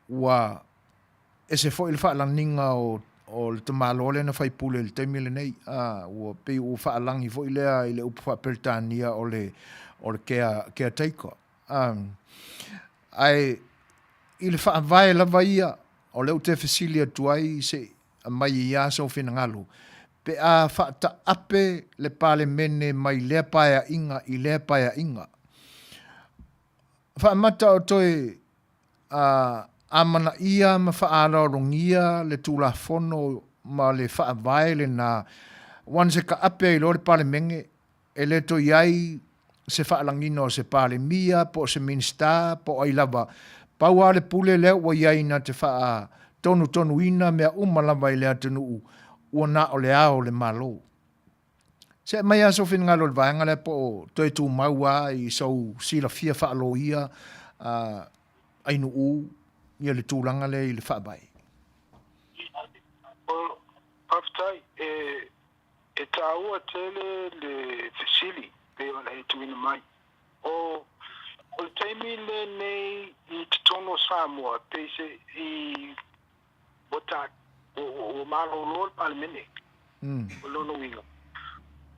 Ua ese foi le faalaniga o o le tamaloa lea na faipule i le taimi lenei. A, ua pei ua faalagi foi lea i le upu faa-Peretania o le o le care, caretaker. A, ae i le faavae lava ia, o lea ou te fesili atu ai se i aumai ai lava sou finagalo, pe a faataape le Palemene mai lea paeaiga i lea paeaiga, Faamata o toe amanaia ma faaaloalogia le Tulafono ma le Faavae lena, once e taape ai loa le Palemene, e le toe i ai se faalagiga o se Palemia po o se Minisita po o ai lava, pau lava le pule lea ua i ai na te faatonutonuina mea uma lava i le atunuu, ua na o le Ao o le Malo. Se aumai lava sou finagalo i le vaega lea po o toe tumau lava i sou silafia faaloia Ainuu ia le tulaga lea i le Faavae. Faafetai. E taua tele le fesili pei ona e tuuina mai. O le taimi lenei i totonu o Samoa, pei se i ua ta, ua malolo le Palemene. O lona uiga,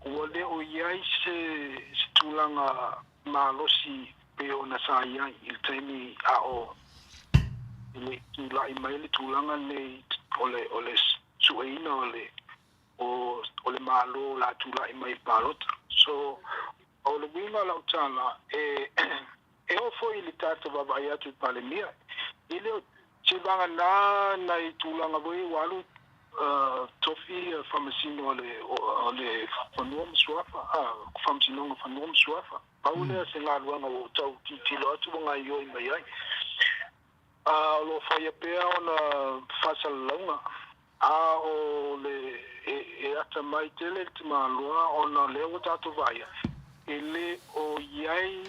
ua le o i ai se, se tulaga malosi pei ona sa i ai i le taimi a o i le tulai mai le tulaga lenei o le, o le sueina o le, o, o le Malo o le a tulai mai i le palota. So, o le uiga o lau tala, e e oo foi i le tatou vaavaai atu i Palemia, e le o seivagana nai tulaga foi ua alu tofi Faamasino o le o le Fanua ma Suafa, Faamasinoga o Fanua ma Suafa. Pau lea o se galuega ua ou tau tilotilo atu ua gaoioi mai ai. A o lo o faia pea ona faasalalauga, a o le e atamai tele le tamaloa ona o lea ua tatou vaaia, e le o i ai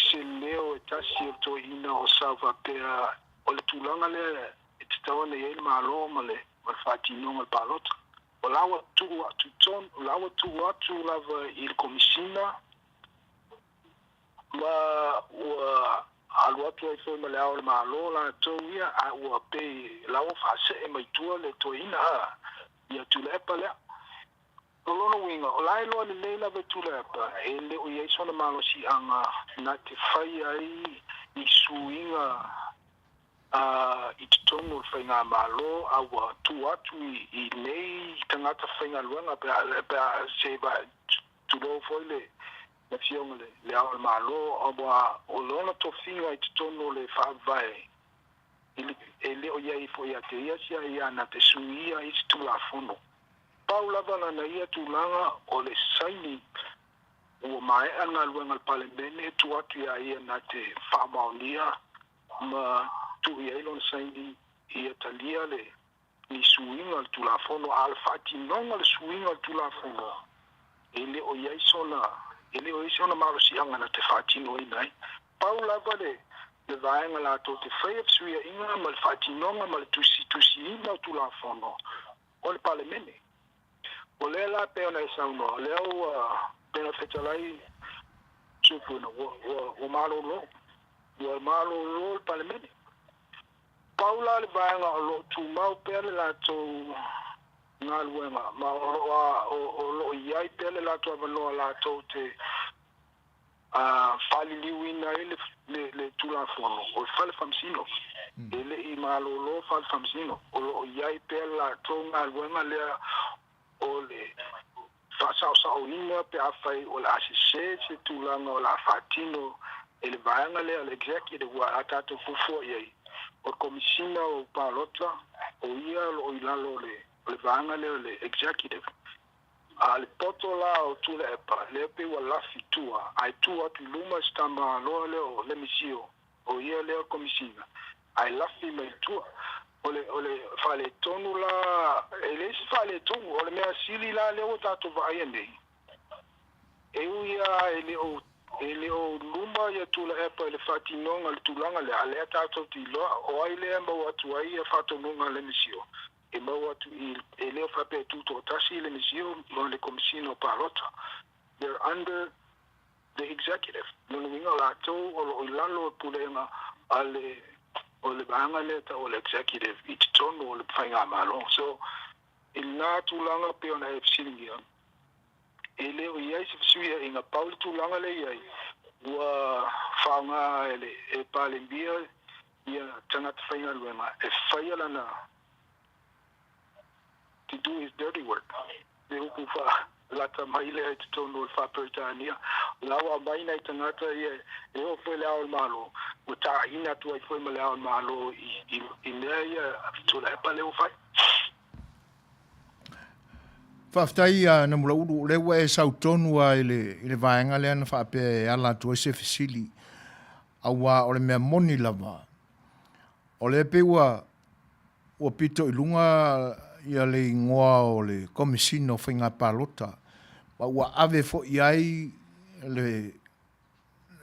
se leo e tasi o le toeaina o sau faapea o le tulaga lea e tatau ona i ai le Malo ma le faatinoga o le palota. O la ua tuu atu tonu, o la ua tuu atu lava i le Komesina ma ua alu atu ai foi ma Le Ao o le Malo latou ia, a ua pei la ua faasee mai tua le toeaina a ia Tuilaepa lea. O lona uiga, o la e iloa lelei lava e Tuilaepa e le o i ai sona malosiaga na te fai ai ni suiga i totonu o le faigamalo a ua tuu atu i nei tagata faigaluega pe a se tulou foi le Afioga i Le Ao o le Malo, aua o lona tofiga i totonu o le Faavae e le o i ai foi ia te ia se aia na te suia ai se Tulafono. Pau lava lana ia tulaga o le saini ua maea le galuega a le Palemene e tuu atu ia ia na te faamaonia ma tuu i ai lona saini ia talia le ni suiga o le Tulafono, a o le faatinoga o le suiga o le Tulafono, e le o i ai sona, e le o i ai sona malosiaga na te faatinoina ai. Pau lava le, le vaega latou te faia fesuiaiga ma le faatinoga ma le tusitusiina o Tulafono o le Palemene. O lea la pei ona e saunoa, o lea ua, pei ona fetalai Tupuina, ua, ua, ua malolo, ua malolo le Palemene. Pau la le vaega o lo o tumau pea le latou galuega ma o lo o o lo o i ai pea le latou avanoa latou te faaliliuina ai le le le Tulafono o le Fale Faamasino. E le i malolo Fale Faamasino, o lo o i ai pea le latou galuega lea o le faasaosaoina pe afai o le a sese se tulaga o le a faatino e le vaega lea o le executive ua a tatou fuafua i ai, o le Komesina o Palota, o ia o lo o i lalo o le o le vaega lea o le executive. A o le poto la o Tuilaepa, lea pei ua lafi i tua, ae tu atu i luma si tama loa lea o Lemisio, o ia lea o le Komesina, ae lafi mai i tua. O le, o le faaletonu la, e leai se faaletonu, o le mea sili la lea ua tatou vaaia nei, e ui lava e le o, e le o luma ia Tuilaepa i le faatinoga o le tulaga lea, a o lea tatou te iloa o ai lea e maua atu ai ia faatonuga a le MCO, e maua atu i, e le o faapea e tutoatasi le MCO ma le Komesina o Palota. They're under the executive, lona uiga o latou o lo o i lalo o le pulega a le o le vaega lea e tau o le executive i totonu o le faigamalo. So, i lena tulaga pei ona e fesiligia, e le o i ai se fesuiaiga, pau le tulaga lea e i ai, ua faaaoga e le e Palemia ia tagata faigaluega e faia lana to do his dirty work, le upu faalata mai lea i totonu o le Faa-Peretania. O la ua aumai nai tagata ia e oo foi i Le Ao o le Malo, ua taina atu ai foi ma Le Ao o le Malo i, i mea ia Tuilaepa lea ua fai. Faafetai a Namulaulu, o lea ua e sau tonu lava i le, i le vaega lea na faapea e ala atu ai se fesili, aua o le mea moni lava, O lea pei ua ua pito i luga ia le igoa o le Komesina o Faiga Palota, ma ua ave foi i ai le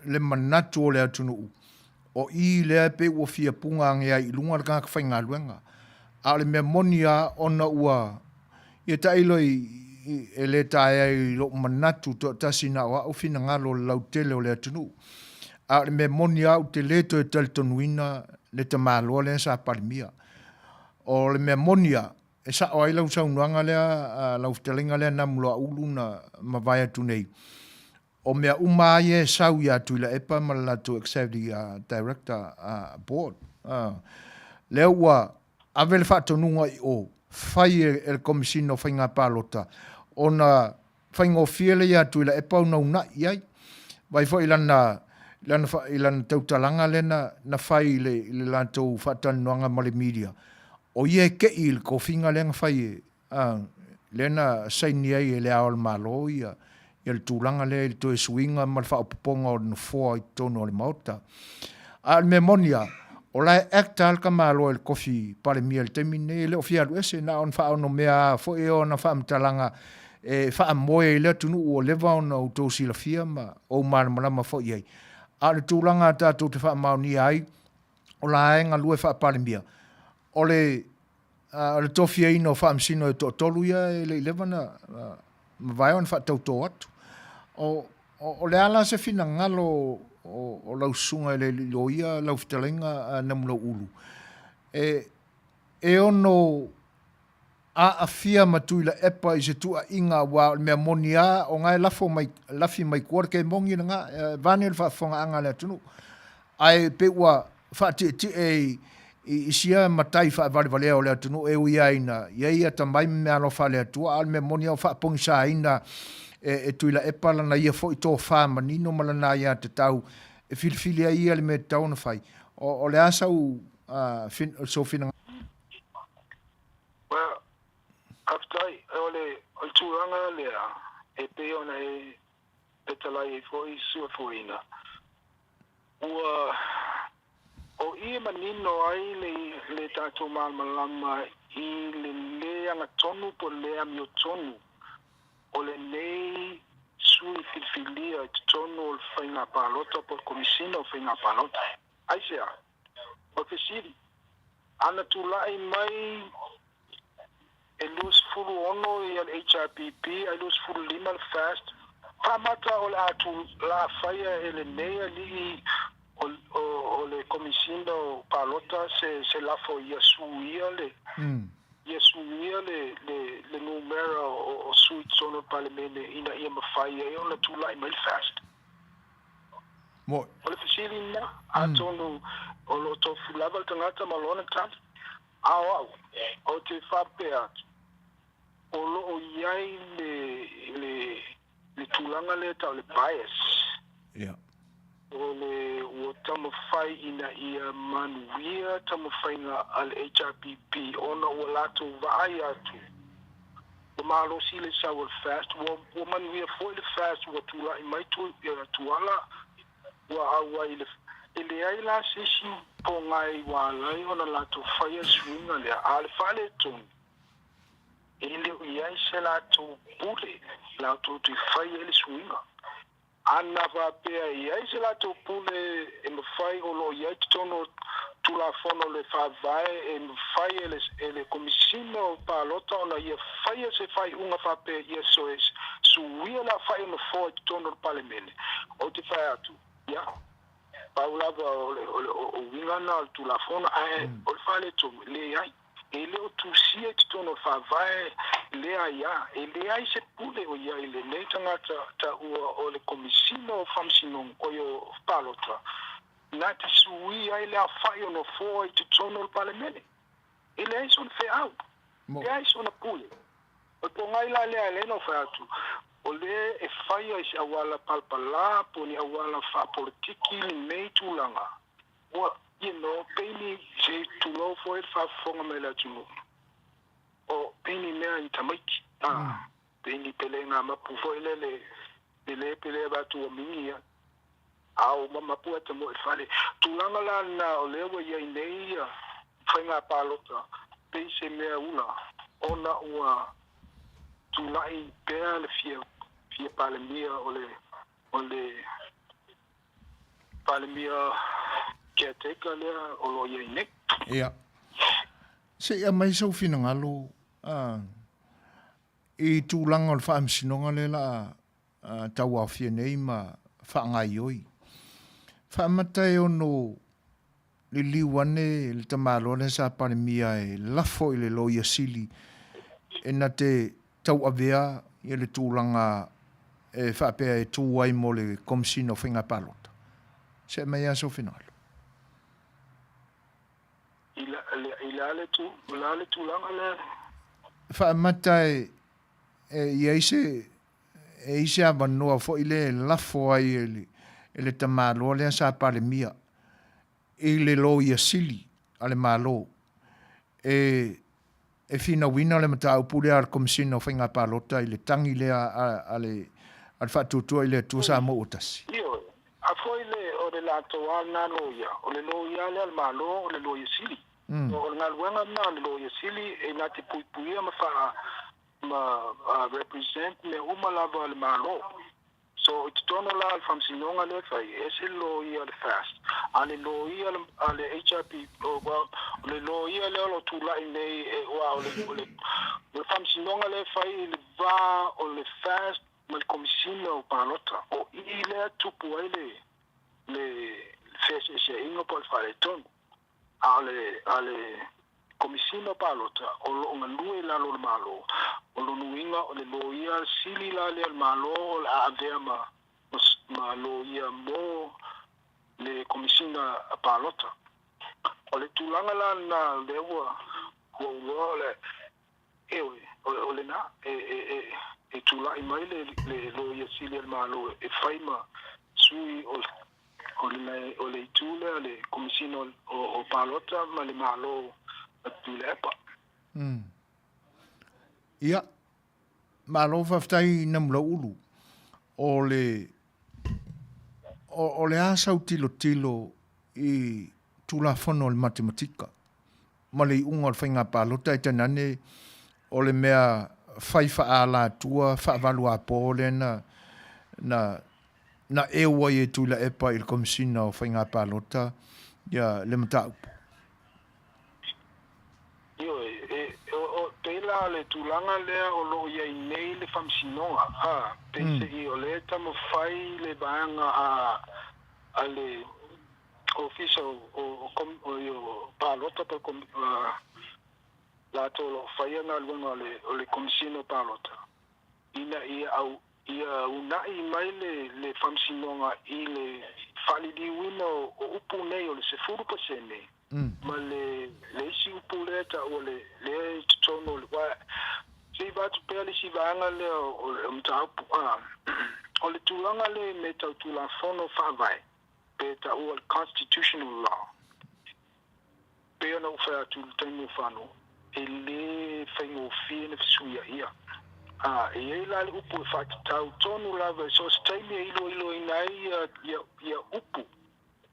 le manatu o le atunuu, o i lea pei ua fia puga age ai i luga le tagata faigaluega. A o le mea moni lava ona ua ia tailo i e le taea i lou manatu toatasi na o au finagalo o le lautele o le atunuu. A o le mea moni lava ou te le toe talitonuina le tamaloa lea sa Palemia. O le mea moni lava, e sao ai lau saunoaga lea, lau fetalaiga lea Namuloaulu na mavae atu nei, o mea uma lava ia e sau ia Tuilaepa ma le latou Executive Director Board, lea ua ave le faatonuga i o, fai e le Komesina o Faiga Palota. ona faigofie lea ia Tuilaepa ona una'i i ai. Vaai foi i lana, lana, i lana tautalaga lea na, na fai i le, i le latou faatalanoaga ma le media, o ia e ke'i i le tofiga lea na fai e, a, lea na saini ai e Le Ao o le Malo ia, ia le tulaga lea i le toe suiga ma le faaopoopoga o le nofoa i totonu o le Maota. A o le mea moni lava, o la e act lava le tamaloa i le kofi Palemia i le taimi lenei, e le o fia alu ese, na ona faaonomea lava foi ona faamatalaga e faamoe i le atunuu ua leva ona outou silafia ma ou malamalama foi i ai. A o le tulaga tatou te faamaonia ai, o la e galue faa-Palemia, o le o le tofiaina o faamasino e toatolu ia e le i leva na mavae ona faatauto atu. O, o, o le a la se finagalo o, o lau susuga i le loia, lau fetalaiga Namulauulu, e, e ono aafia ma Tuilaepa i se tuuaiga aua o le mea moni lava o na e lafo mai, lafi mai tua le kemoni lena, vaeane le faafofogaaga a le atunuu. Ae pei ua faatietie i sia matai faavalevalea o le atunuu e ui lava ina i ai atamai ma meaalofa a le Atua, a o le mea moni lava ua faapogisaina e Tuilaepa lana ia foi tofa manino ma lana aiatatau e filifili ai ia le mea e tatau ona fai. O le a sau sou finagalo? Well, faafetai. O le tulaga lea e pei ona e fetalai ai foi suafuaina, ua o i e manino ai le, le tatou malamalama i le lē agatonu po o le lē amiotonu o lenei sui filifilia i totonu o le faiga palota po o le Komesina o Faiga Palota. Aisea? O le fesili, ana tulai mai e 26 ia le HRPP ae 25 le FAST, faamata o le a tulaa faia e lenei alii o, o, o le Komesina o Palota se, se lafo ia suia le, ia suia le, le, le numera o, o sui totonu o le Palemene ina ia mafai ai ona tulai mai le FAST. Mo. O le fesili lena, atonu o lo o tofu lava le tagata ma lona tali. A o au, ou te faapea atu, o lo o i ai le, le, le tulaga lea tau le bias. Yeah. O le ua taumafai ina ia manuia taumafaiga a le HRPP ona ua latou vaai atu ua malosi le sau o le FAST, ua, ua manuia foi le FAST ua tulai mai tu, Tuala ua auai i le E leai la se isi pogai ua ala ai ona latou faia le suiga lea, a o le faaletonu, e le o i ai se latou pule latou te faia ai le suiga. Ana faapea e i ai se latou pule e mafai o lo o i ai totonu o Tulafono le Faavae e mafai e le, e le Komesina o Palota ona ia faia se faaiuga faapea ia soe suia le aofai o nofoa i totonu o le Palemene, ou te fai atu, ia, pau lava o le, o le, o uiga na o le Tulafono, ae o le faaletonu, leai. E le o tusia i totonu o le Faavae lea aia, e leai se pule o i ai i lenei tagata taua o le Komesina o Faamasinoga, oi o Palota, na te sui ai le aofai o nofoa i totonu o le Palemene. E leai sona feau, leai sona pule. O le pogai la lea e ala ai ona ou fai atu, o lea e faia i se auala palapala po o ni auala faapolokiki lenei tulaga, ua, you know, pei ni, se i tulou foi le faafofoga mai le atunuu, o pei ni mea i tamaiti, a, pei ni pelega mapu foi lele, le le pele avatu ua mingi ia, a o mamapu ata mo i fale. Tulaga la lena o lea ua i ai nei ia faiga palota, pei se mea ula, ona ua tulai pea le fia, fia Palemia o le, o le Palemia caretaker lea o lo o i ai nei. Ia. Se i aumai sou finagalo i tulaga o le faamasinoga lea la a tauaofia nei ma faagaoioi. Faamata e ono liliu ane le tamaloa lea sa Palemia e lafo i le Loia Sili e na te tauavea ia le tulaga e faapea e tu ai mo le Komesina o Faiga Palota. Se aumai lava sou finagalo. I le, i le a le, tu, le a le tulaga lea? Faamata e. e i ai se e i se avanoa foi lea e lafo ai e le, e le tamaloa lea sa Palemia i le Loia Sili a le Malo e e finauina le mataupu lea a le Komesina o Faiga Palota i le tagi lea a, a le, a le Faatuatua i le Atua Samoa ua tasi. Ioe. A foi le, o le latou lava lena loia, o le loia lea a le Malo, o le Loia Sili. O le galuega lena a le Loia Sili e na te puipuia ma faa, ma represent mea uma lava a le Malo. So, i totonu la o le Faamasinoga lea e fai, e ese le loia a le FAST, a le loia a le HRP, well, o le loia lea o lo o tulai nei, aua o le, o le, o le Faamasinoga lea e fai i le va o le FAST ma le Komesina o Palota. O i lea tupu ai le, le feeseeseaiga po o le faaletonu. A o le, a le Komesina o Palota o lo o galue i lalo o le Malo, o lona uiga o le loia sili la lea o le Malo o le a avea ma, ma, ma loia mo le Komesina Palota. O le tulaga la lena lea ua, ua ou iloa o le, ioe, o, o lena, e, e, e, e tulai mai le, le Loia Sili a le Malo e fai ma sui o, o le, o le itu lea, le Komesina o, o, o Palota ma le Malo a Tuilaepa. Ia, malo faafetai Namulauulu. O le, o, o le a sau tilotilo i Tulafono o le Matematika ma le iuga o le faiga palota e tainane o le mea fai faaalatua faavaluapo lea na, na, na eu ai e Tuilaepa i le Komesina o Faiga Palota ia le mataupu. Ioe, e, o, o, pei la le tulaga lea o lo o i ai nei le Faamasinoga, a, peiseai o lea e taumafai le vaega a, a le Ofisa o, o, o, o Palota po o latou o lo o faia galuega o le, o le Komesina o Palota, ina ia au, ia uunai mai le, le Faamasinoga i le faaliliuina o, o upu nei o le 10% ma le, le isi upu lea e taua le, lea i totonu o le, aua se i vaeatu pea le isi vaega lea o, o le mataupu, a, o le tulaga lea i mea tau Tulafono Faavae, pe taua le Constitutional Law, pei ona ou fai atu i le taimi o fano, e le faigofie ona fesuiaia. A, e i ai la le upu e faatatau tonu lava i so o se taimi e iloiloina ai ia, ia, ia upu,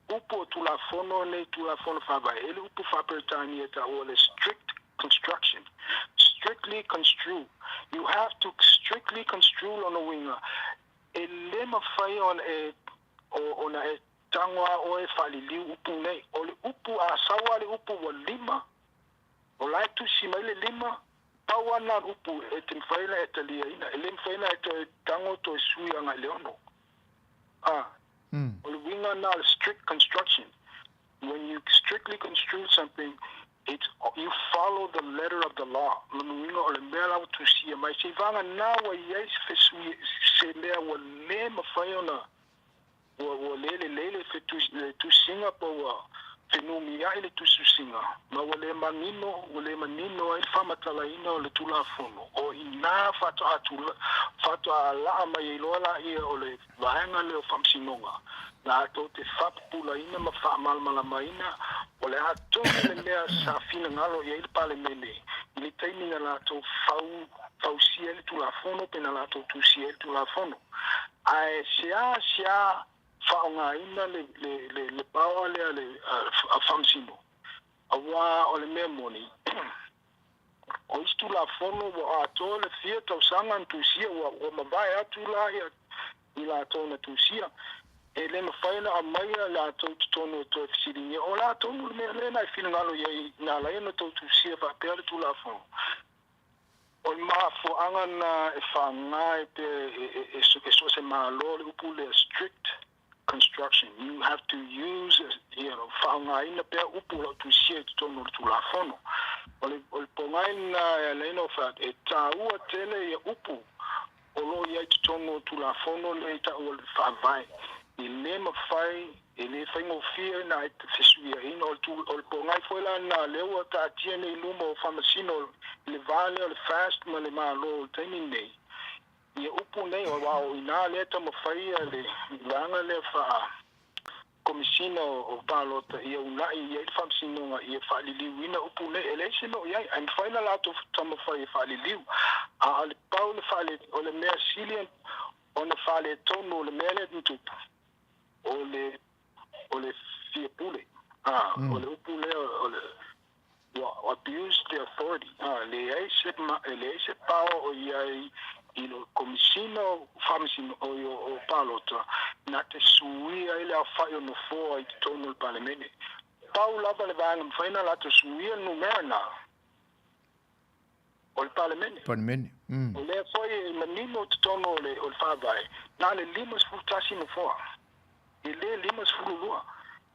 upu o Tulafono nei Tulafono Faavae, e i ai le upu faa-Peretania e taua le strict construction, strictly construe. You have to strictly construe lona uiga, e le mafai ona e ona e tago a oe e faaliliu upu nei. O le upu, a sau a le upu ua lima, o la e tusi mai le lima, pau a na le upu e te mafai ona e taliaina. E le mafai ona e toe tago toe sui agai le ono. A, o le uiga na o le strict construction. When you strictly construe something, it's, you follow the letter of the law. Lona uiga o le mea la ua tusia mai, seivaga na ua i ai se fesui, se mea ua le mafai ona, ua, ua le lelei le, le tusiga po ua fenumiai le tusitusiga, ma ua le manino, ua le manino ai le faamatalaina o le Tulafono, o i ina faatoa tula, faatoa laa mai ai loa laia o le vaega lea o Faamasinoga, latou te faapupulaina ma faamalamalamaina o le a tonu le mea sa finagalo i ai le Palemene i le taimi na latou fau, fausia ai le Tulafono pe na latou tusia ai le Tulafono. Ae seasea faaaogaina le, le, le, le power lea a le a, a Faamasino, aua o le mea moni, o isi Tulafono ua atoa le fia tausaga na tusia, ua, ua mavae atu la ia i latou na tusia, e le mafai ona aumaia latou i totonu e toe fesiligia, o le a tonu le mea lea na e finagalo i ai na ala ai ona tou tusia faapea le Tulafono. O le mafuaaga lena e faga ai pea e so o se Malo le upu lea strict construction. You have to use, you know, faaaogaina pea upu o lau tusia i totonu o le Tulafono. O le, o le pogai lena e ala ai ona ou fai atu, e taua tele ia upu o lo o i ai i totonu o Tulafono nei taua o le Faavae. E le mafai, e le faigofie ona fesuiaiga. O le, o le pogai foi la lena lea ua taatia nei i luma o Faamasino i le va lea o le FAST ma le Malo i le taimi lenei. Ia upu nei, aua o i ina lea e taumafai le vaega lea faa Komesina o Palota ia uunai i ai le Faamasinoga ia faaliliuina upu nei. E leai se mea o i ai, ae mafai ona latou taumafai e faaliliu. A o le pau le faale, o le mea sili ona faaletonu o le mea lea na tupu, o le, o le fia pule. A, o le upu lea o le, ua abuse the authority. A, leai se, e leai se power o i ai i le Komesina o Faamasino, o, o Palota, na te suia ai le aofai o nofoa i totonu o le Palemene. Pau lava le vaega mafai ona latou suia le numera lena, o le Palemene. Palemene. O lea foi e manino i totonu o le, o le Faavae, na le 51 nofoa, e le 52.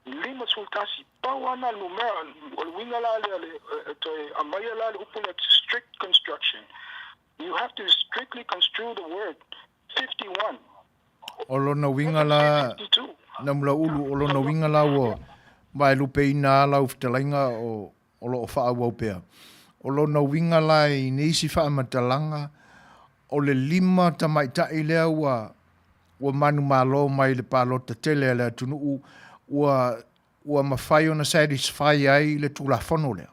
51, pau lava na o le numera. O le uiga la lea, le, e toe aumaia la le upu lea, strict construction. You have to strictly construe the word 51. O lona uiga la, 52. Namulauulu, o lona uiga la ua vaelupeina lava lau fetalaiga o o lo o faaauau pea. O lona uiga la i nisi faamatalaga, o le lima tamaitai lea ua ua manumalo mai i le palota tele a le atunuu ua ua mafai ona satisfy ai le Tulafono lea.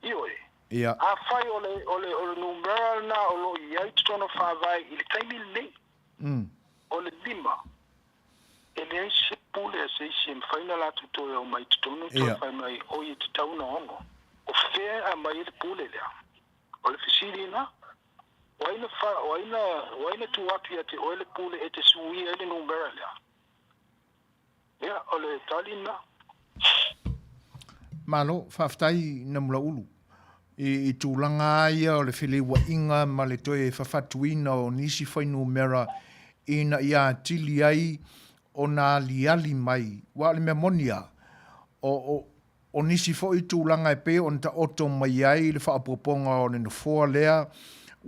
Ioe. Ia. Afai o le, o le, o le numera lena o lo o i ai totonu o Faavae i le taimi lenei, o le lima, E leai se pule a se isi e mafai ona latou toe aumai i totonu toe fai mai, Oi, e tatau ona ono. O fea e aumai ai le pule lea? O le fesili lena. O ai na fa, o ai na, o ai na tuu atu ia te oe le pule e te suia ai le numera lea? Ia, o le tali lena. Malo, faafetai Namulaulu i, i tulaga lava ia o le feleuaiga ma le toe fafatuina o nisi fuainumera ina ia atili ai ona aliali mai, aua o le mea moni lava, o, o, o nisi foi tulaga e pei ona taoto mai ai le faaopoopoga o le nofoa lea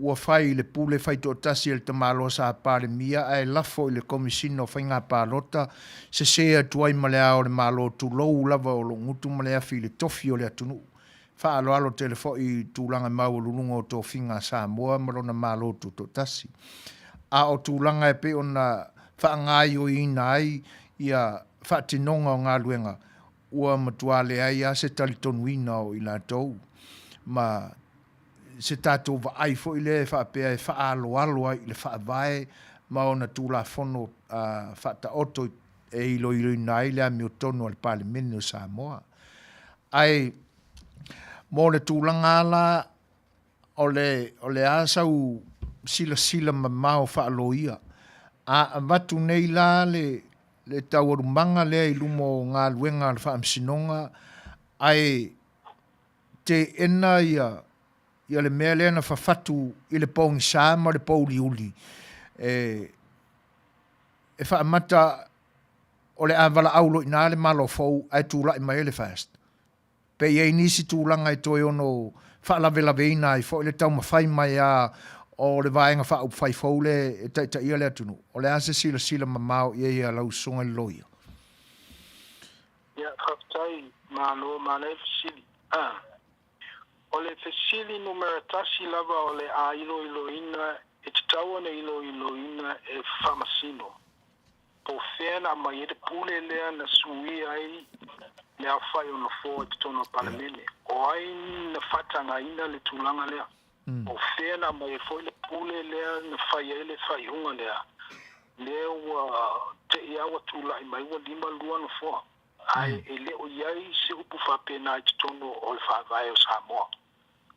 ua fai i le pule faitoatasi a le tamaloa sa Palemia ae lafo i le Komesina o Faiga Palota sese atu ai ma le Ao o le Malo tulou lava o lou gutu ma le afi i le tofi o le atunuu. Faaaloalo tele foi i tulaga maualuluga o tofiga a Samoa ma lona Malo Tutoatasi. A o tulaga e pei ona faagaioiina ai ia faatinoga o galuega ua matua leai lava se talitonuina o i latou ma se tatou vaai foi lea e faapea e faaaloalo ai i le Faavae ma ona Tulafono faataoto e iloiloina ai le amiotonu a le Palemene o Samoa. Ae mo le tulaga lava la, o le, o le a sau silasila mamao faaloia, a avatu nei la le, le taualumaga lea i luma o galuega a le Faamasinoga, ae teena ia ia le mea lea na fafatu i le pogisa ma le pouliuli e e faamata o le a valaau loa i ina le Malo fou ae tulai mai ai le FAST. Pe i ai nisi tulaga e toe ono faalavelaveina ai foi le taumafai mai a o le Vaega Faaupufai fou lea e taitaia le atunuu. O le a se silasila mamao i ai a lau Susuga i le Loia? Ia, faafetai, malo, manaia le fesili. A. O le fesili numera tasi lava o le a iloiloina e tatau ona iloiloina e faamasino, po o fea na aumai ai le pule lea na suia ai le aofai o nofoa i totonu o le Palemene. O ai na faatagaina le tulaga lea? O fea na aumai ai foi le pule lea na fai ai le faaiuga lea? Lea ua te i lava ua tulai mai ua 52 nofoa, ae e le o i ai se upu faapena i totonu o le Faavae o Samoa.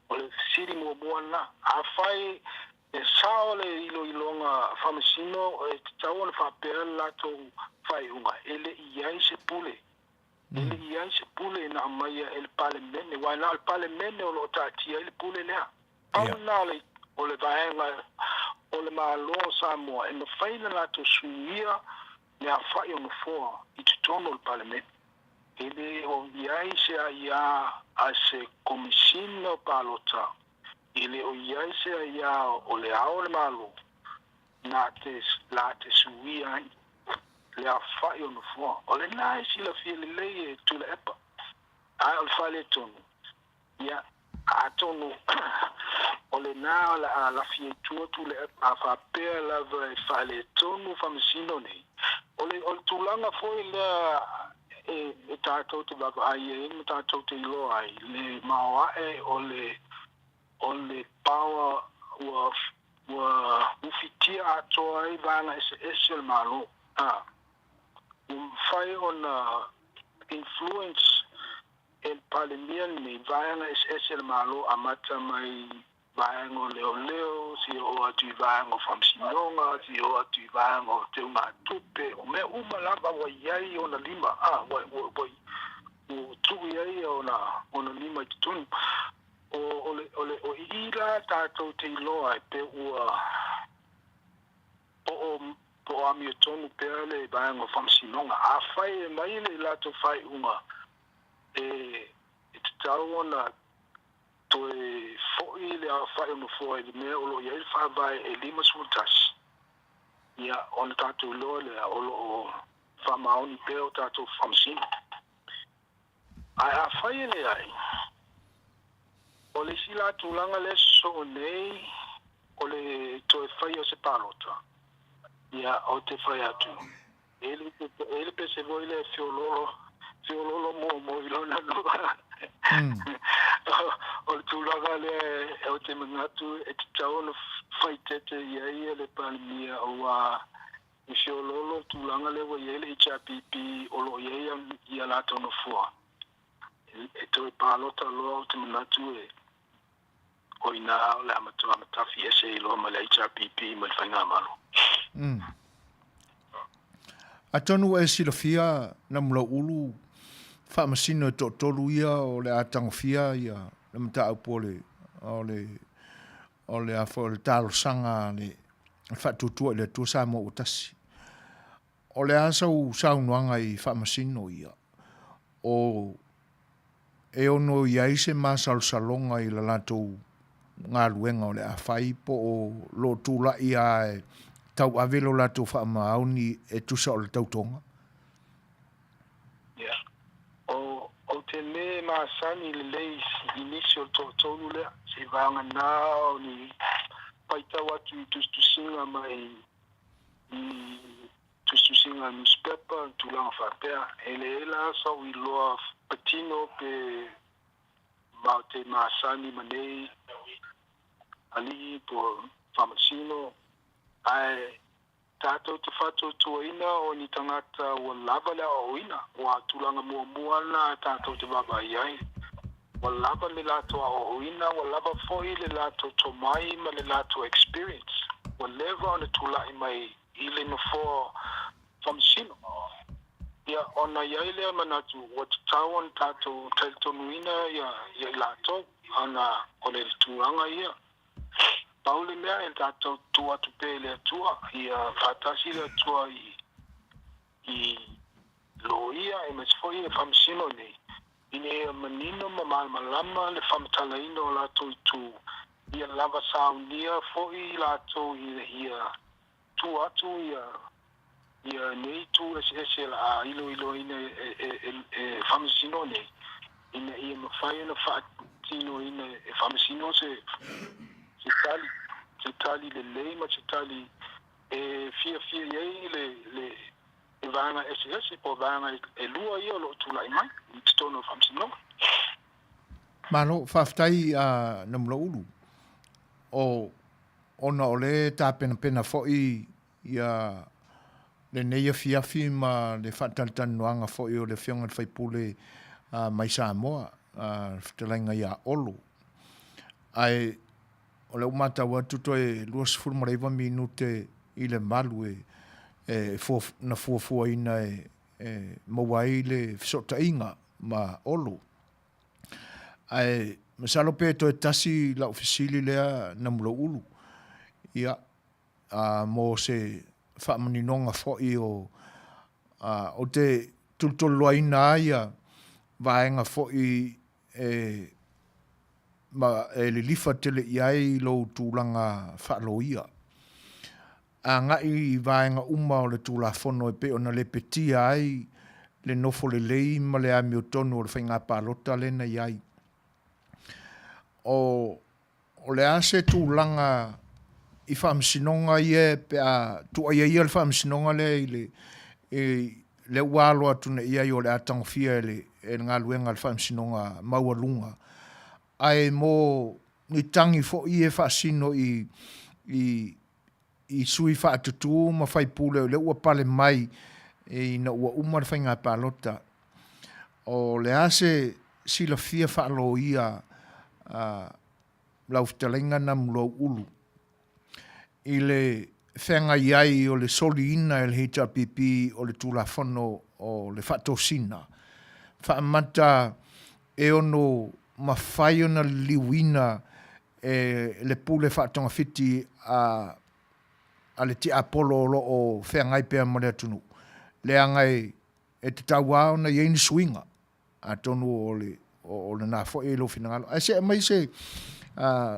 O le fesili muamua lena. Afai e sao le iloiloga faamasino, e tatau ona faapea le latou faaiuga, e le i i ai se pule. E le i i ai se pule na aumaia e le Palemene, aua na o le Palemene o lo o taatia ai le pule lea. Pau lena o le, o le vaega o le Malo o Samoa e mafai ona latou suia le aofai o nofoa i totonu o le Palemene. E le o i ai se aia a se Komesina o Palota, e le o i ai se aia o Le Ao o le Malo na te, la te suia ai le aofai o nofoa. O lena e silafia lelei e Tuilaepa, ae o le faaletonu, ia. Atonu o lena o le a lafi ai i tua Tuilaepa a faapea lava e faaletonu faamasino nei. O le o le tulaga foi lea e e tatou te vaavaai ai ma tatou te iloa ai le maoae o le o le power ua ua ufitia atoa ai vaega eseese o le Malo. A ua mafai ona influence e le Palemia lenei vaega eseese a le Malo amata mai vaega o leoleo, seia oo atu i vaega o faamasinoga, seia oo atu i vaega o teugatupe, o mea uma lava ua i ai ona lima, a, ua, ua, ua, ua tuu i ai ona, ona lima i totonu. O, o le, o le, o i i la tatou te iloa ai pe ua po o, po o amiotonu pea le vaega o faamasinoga. Afai e mai le latou faaiuga e, e tatau ona toe foi le aofai o nofoa i le mea o lo o i ai le Faavae e 51, ia, ona tatou iloa lea o lo o faamaoni pea o tatou faamasino. Ae afai e leai, o le isi la tulaga lea e sosoo nei, o le toe faia o se palota, ia, ou te fai atu, E le, e le pese foi lea feololo, feololo mo i lona lua. O le tulaga lea ou te manatu e tatau ona faaeteete i ai le Palemia aua e feololo le tulaga lea ua i ai le HRPP o lo o i ai ia latou nofoa. E toe palota loa ou te manatu e o i ina o le a matua matafi ese ai loa ma le HRPP ma le Faigamalo. Mm. Atonu ua e silafia Namulau'ulu faamasino e toatolu ia o le a tagofia ia le mataupu o le o le o le a foi o le talosaga a le Faatuatua i le Atua Samoa ua Tasi. O le a sau saunoaga i faamasino ia? O e ono i ai se masalosaloga i la latou galuega o le a fai po o lo o tulai lava e tauave lo latou faamaoni e tusa o le tautoga? Ia. O, ou te le masani lelei i nisi o le toatolu lea, seivagana o ni faitau atu i tusitusiga mai i tusitusiga newspaper ma tulaga faapea. E leai la sau iloa patino pe ma te masani ma nei alii po o faamasino, ae tatou te faatuatuaina o ni tagata ua lava le aoaoina, ua tulaga muamua lena tatou te vaavaai ai. Ua lava le latou aoaoina, ua lava foi le latou tomai ma le latou experience. Ua leva ona tulai mai i le nofoa faamasino. Ia, ona i ai lea manatu, ua tatau ona tatou talitonuina ia i latou, ona o le tulaga ia. Pau le mea, e tatou tuu atu pea i le Atua, ia faatasi le Atua i i loia aemaise foi le faamasino nei, ina ia manino ma malamalama le faamatalaina o latou itu, ia lava saunia foi latou ina ia tua atu ia ia nei itu eseese la a iloiloina e e e e faamasino nei, ina ia mafai ona faatinoina e faamasino se se tali se tali lelei ma se tali e fiafia i ai le le le vaega eseese po o vaega e lua ia o lo o tulai mai i totonu o Faamasinoga. Malo, faafetai a Namulauulu. O ona o lea e tapenapena foi ia lenei afiafi ma le faatalatalanoaga foi o le Afioga i le sui usufono mai Samoa, le fetalaiga ia Olo. Ae O lea ua matau atu toe 29 minute i le malu e, e na fuafuaina e, e maua ai le fesootaiga ma Olo. Ae masalo pe toe tasi lau fesili lea Namulauulu. Ia, a, mo se faamaninoga foi o, a, ou te tulutululoaina ai ia vaega foi e ma e lilifa tele i ai lou tulaga faaloia. Agai i vaega uma o le Tulafono e pei ona lepetia ai le nofo lelei ma le amiotonu o le faiga palota lea na i ai. O, o le a se tulaga i faamasinoga ia pe a tuuaia ia le faamasinoga lea i le, i lea ua alo atu nei i ai o le a tagofia e le, e le galuega a le faamasinoga maualuga, ae mo ni tagi foi ia e faasino i, i, i sui faatutū ma faipule o lea ua pale mai ina ua uma le faiga palota. O le a se silafia faaloia a lau fetalaiga Namulauulu i le feagai ai o le soliina e le HRPP o le Tulafono o le Faatosina faamata e ono mafai ona liliuina e le pule faatogafiti a a le tiapolo o lo o feagai pea ma le atunuu, leaga e e tatau lava ona i ai ni suiga, atonu o le o lena foi lou finagalo. Ae se aumai se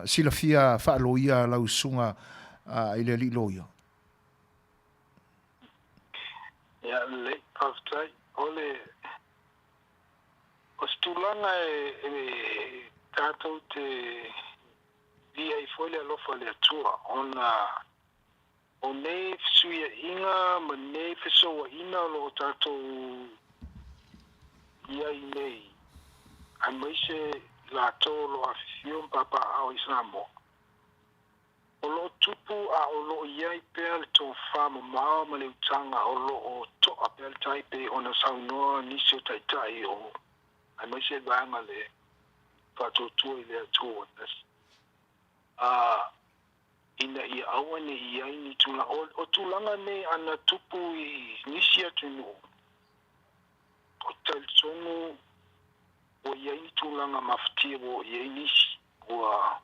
silafia faaloia a lau susuga i le alii loia. Ia lelei, faafetai. O le O se tulaga e tatou te via ai foi le alofa o le Atua, ona o nei fesuiaiga ma nei fesouaina o lo o tatou i ai nei, aemaise latou o lo o afifio ma papaaao i Samoa, O lo o tupu a o lo o i ai pea le tofa mamao ma le utaga o lo o to'a pea le tai pei ona saunoa nisi o taitai o aemaise le vaega le faatuatua i le Atua a ina ia aua ne i i ai ni tulaga o tulaga nei ana tupu i nisi atunuu o talitonu ua i ai ni tulaga mafatia ua oo i ai nisi ua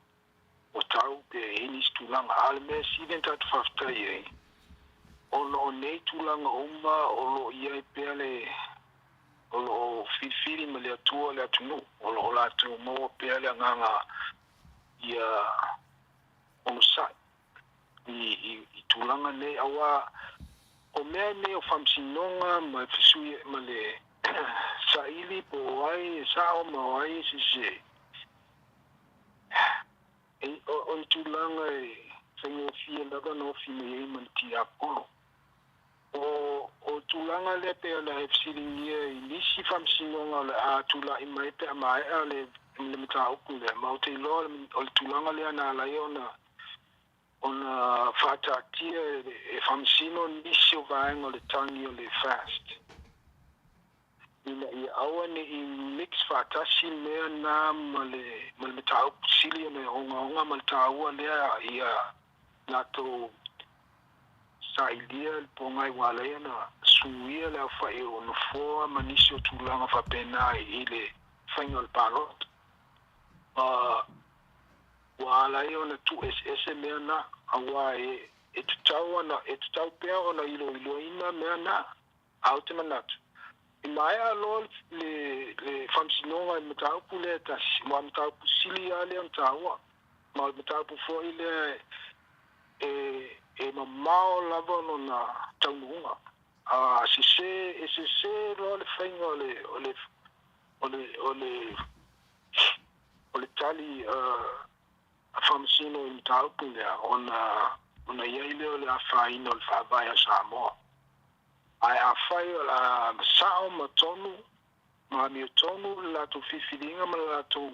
ua tau pe i ai nisi tulaga. A o le mea sili ona tatou faafetai ai, ona o nei tulaga uma o lo o i ai pea le, o lo o filifili ma le Atua le atunuu, o lo o latou maua pea le agaga ia onosai i, i, i tulaga nei, aua o mea nei o faamasinoga ma fesui ma le saili po o ai e sao ma o ai e sese. O le tulaga e faigofie lava ona ofi mai ai ma le tiapolo. O le tulaga lea pei ona e fesiligia i nisi faamasinoga o le a tulai mai pe a maea le mataupu lea, ma ou te iloa o le tulaga lea na ala ai ona faataatia e faamasino nisi o vaega o le tagi o le FAST. Ina ia aua ne i mix faatasi mea na ma le ma le mataupu sili ona ogaoga ma le taua lea ia latou sailia le pogai ua ala ai ona suia le aofai o nofoa ma nisi o tulaga faapena i le faiga o le palota. Ua ala ai ona tuueseese mea na, aua e tatau ona e tatau pea ona iloiloina mea na. A ou te manatu, i maea loa le le faamasinoga i le mataupu lea e tasi, aua o le mataupu sili lava lea ona taua, ma o le mataupu foi lea e e mamao lava lona taunuuga. A sese, e sese loa le faiga o le o le o le o le o le tali a faamasino i le mataupu lea, ona ona i ai lea o le afaina o le Faavae a Samoa. Ae afai o le a sao ma tonu ma amiotonu le latou filifiliga ma le latou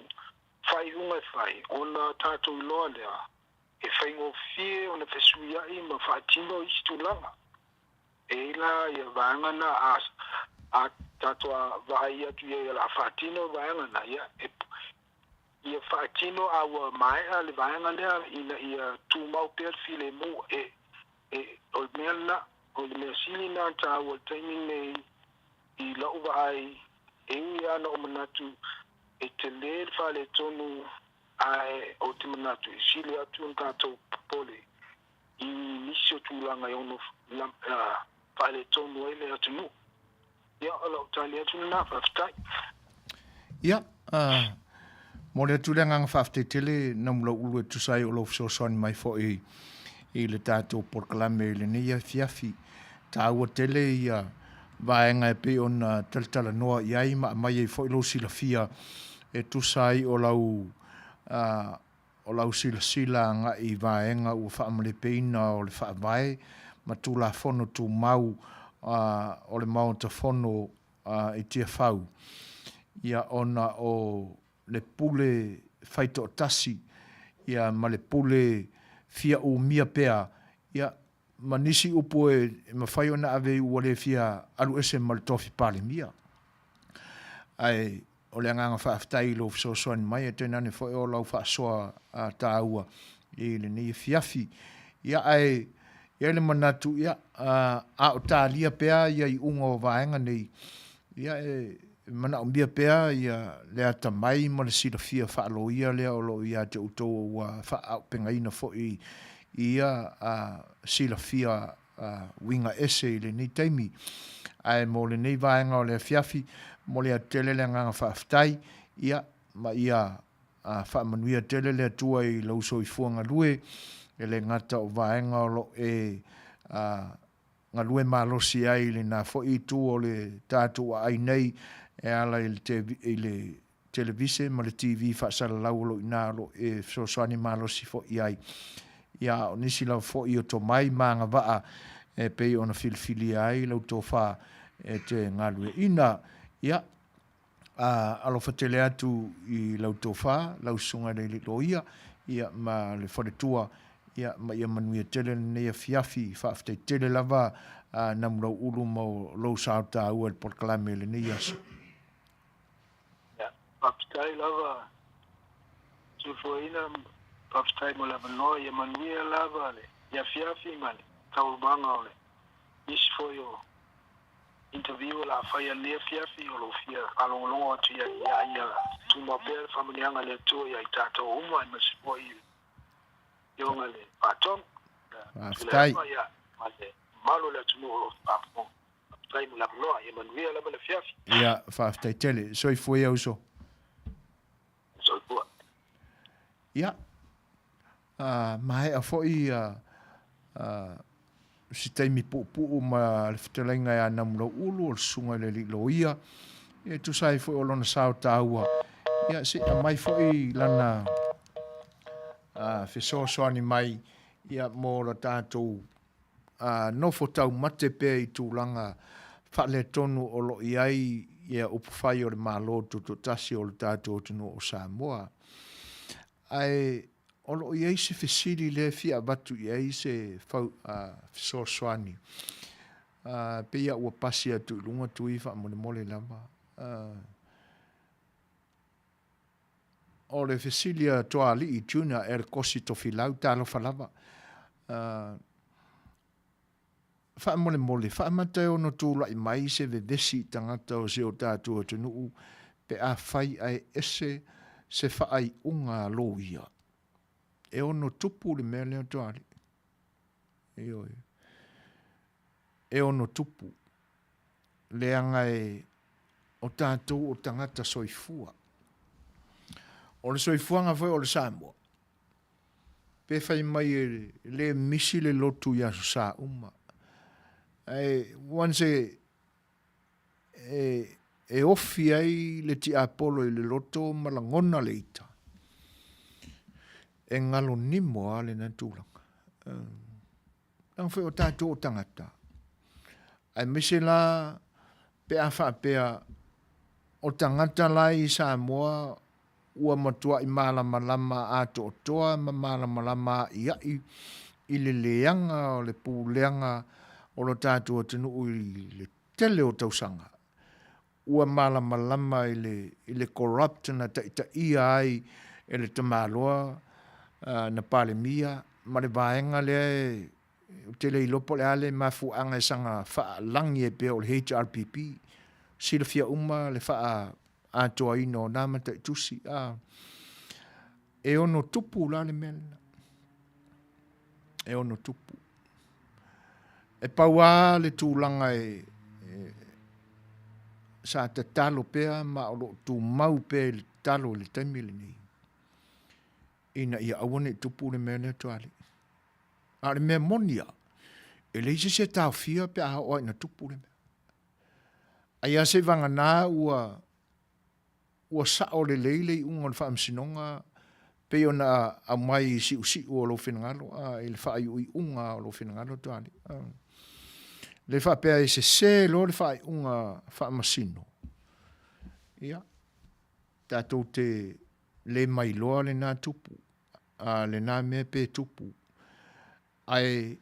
faaiuga e fai, ona tatou iloa lea, e faigofie ona fesuiai ma faatino isi tulaga. E i ai la ia vaega na a, a tatou vaai atu i ai o le a faatino vaega na, ia, e, ia faatino a ua maea le vaega lea ina ia tumau pea le filemu e, E, o le mea lena, o le mea sili lena ona taua i le taimi lenei i la'u vaai, e ui lava ona ou manatu e tele le faaletonu, ae ou te manatu e sili atu ona tatou popole i nisi o tulaga e ono faaletonu ai le atunuu. Ia, o la'u tali atu lena, faafetai. Ia, momoli atu le agaga faafetai tele Namulauulu e tusa ai o lou fesoasoani mai foi i le tatou polokalame i lenei afiafi. Taua tele ia vaega e pei ona talatalanoa i ai ma aumai ai foi lou silafia e tusa ai o lau O lau silasila agai i vaega ua faamalepeina o le Faavae ma Tulafono Tumau o le Maota Fono i Tiafau, ia ona o le pule faitoatasi ia ma le pule fia umia pea ia ma nisi upu e mafai ona ave ua le fia alu ese ma le tofi Palemia. Ae O le agaga faafetai i lou fesoasoani mai, ae tainane foi o lau faasoa taua i lenei afiafi. Ia, ae i ai le manatu, ia, a o talia pea ia iuga o vaega nei, ia, e manaomia pea ia le atamai ma le silafia faaloia lea o lo o ia te outou ua faaaupegaina foi i ia silafia uiga ese i lenei taimi. Ae mo lenei vaega o le afiafi, momoli atu tele le agaga faafetai, ia, ma ia faamanuia tele le Atua i lou soifua galue, e le gata o vaega o lo o e galue malosi ai i lena foi itu o le tatou aai nei e ala i le televise ma le TV faasalalau o lo o i ina o lo o e fesoasoani malosi foi i ai. Ia, a o nisi lava foi o tomai ma agavaa e pei ona filifilia ai lau tofa e te galueaiina. Ia, a alofa tele atu i lau tofa, lau susuga i le alii loia, ia, ma le faletua, ia, ma ia manuia tele lenei afiafi. Faafetai tele lava a Namulau'ulu mo lou sao taua i le polokalame i lenei aso. Ia, faafetai lava Tufuaina, faafetai mo le avanoa, ia manuia lava le afiafi ma le taualumaga o le nisi foi o interview o le a faia i lenei afiafi, o lo o fia faalogologo atu i ai, ia, ia tumau pea le faamanuiaga a le Atua ia i tatou uma, aemaise foi i le Afioga i le Faatonu, ia Tuilaepa, ia, ma le mamalu o le atunuu o lo o faafofoga. Faafetai mo le avanoa. Ia manuia lava le afiafi. Ia, faafetai tele. Soifua ia uso. Soifua. Ia, maea foi si taimi puupuu ma le fetalaiga ia Namulau'ulu o le susuga i le alii loia, e tusa ai foi o lona sao taua, ia se i aumai foi lana fesoasoani mai ia mo la tatou a nofo taumate pea i tulaga faaletonu o lo o i ai ia upufai o le Malo Tutoatasi o le tatou atunuu o Samoa. Ae o lo o i ai se fesili lea e fia avatu i ai se fesoasoani, pei lava ua pasi atu i luga tui faamolemole lava. O le fesili a Toalii Junior Elekosi Tofilau, talofa lava. Faamolemole, faamata e ono tulai mai se vevesi i tagata o si o tatou atunuu pe afai ae ese se faaiuga a loia. E ono tupu le mea lea Toalii. Ioe. E ono tupu. Leaga e o tatou o tagata soifua. O le soifuaga foi o le Samoa, pe fai mai e le misi le lotu i Aso Sa uma. Ae once e, e, e ofi ai le tiapolo i le loto ma lagona le ita, e galo nimo lava lena tulaga. Leaga foi o tatou o tagata, aemaise la pe a faapea o tagata la i Samoa ua matuai malamalama atoatoa ma malamalama a'ia'i i le leaga o le pulega o lo tatou atunuu i le tele o tausaga, ua malamalama i le, i le corrupt na taitaia ai e le tamaloa na Palemia ma le vaega lea e, ou te le iloa po o le a le mafuaaga e saga faalagi ai pea o le HRPP. Silafia uma le faaatoaina o na mataitusi. A, e ono tupu la le mea lena. E ono tupu. E pau lava le tulaga e, e sa tatalo pea ma o lo o tumau pea i le tatalo i le taimi lenei, ina ia aua ne i tupu le mea lea Tualii. A o le mea moni lava, e leai se isi e taofia pe a oo lava ina tupu le mea. Ai lava seivagana ua ua sao lelei le iuga o le Faamasinoga Pei ona aumai i siusiu o lou finagalo, a, i le faaiuiuga o lou finagalo Toalii. A. Le faapea e sese loa le faaiuga faamasino, ia, tatou te le mailoa lena tupu, a, lena mea pe tupu. Ae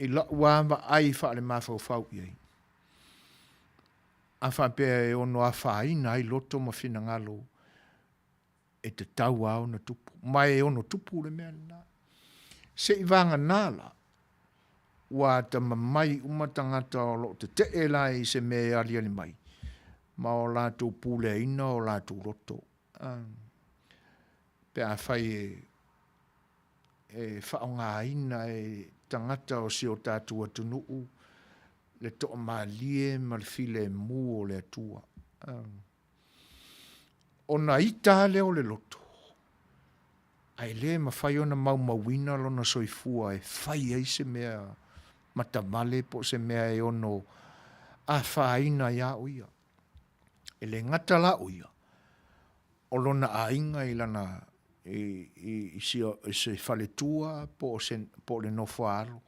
i la'u lava vaai faalemafaufau i ai, a faapea e ono afaina ai loto ma finagalo e tatau lava ona tupu, ma e ono tupu le mea lena. Seiavagana la ua atamamai uma tagata o lo o tetee la i se mea e aliali mai ma o latou puleaina o latou loto, pe afai e e faaaogaina e tagata o si o tatou atunuu le toamalie ma le filemu o le Atua. Ona ita lava lea o le loto, ae le mafai ona maumauina lona soifua e fai ai se mea matavale po o se mea e ono afaina ai lava o ia. E le gata la o ia, o lona aiga i lana i se faletua po o le nofo a alo,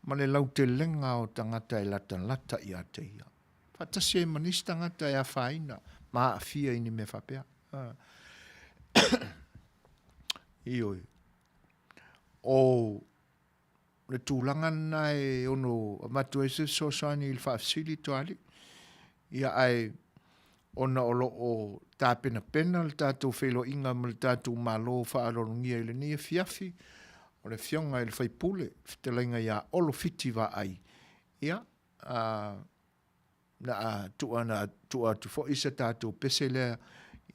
ma le lautelega o tagata e latalata ia te ia, faatasi ai ma nisi tagata e afaina ma aafia i ni mea faapea. Ioe. O le tulaga lena e ono avatu ai se fesoasoani i le faafesili Toalii. Ia ae ona o lo o tapenapena le tatou feiloaiga ma le tatou Malo faaaloalogia i lenei afiafi, o le Afioga i le sui usufono, le fetalaiga ia Olo Fiti Vaai, ia, a, na a tuu atu foi se tatou pese lea,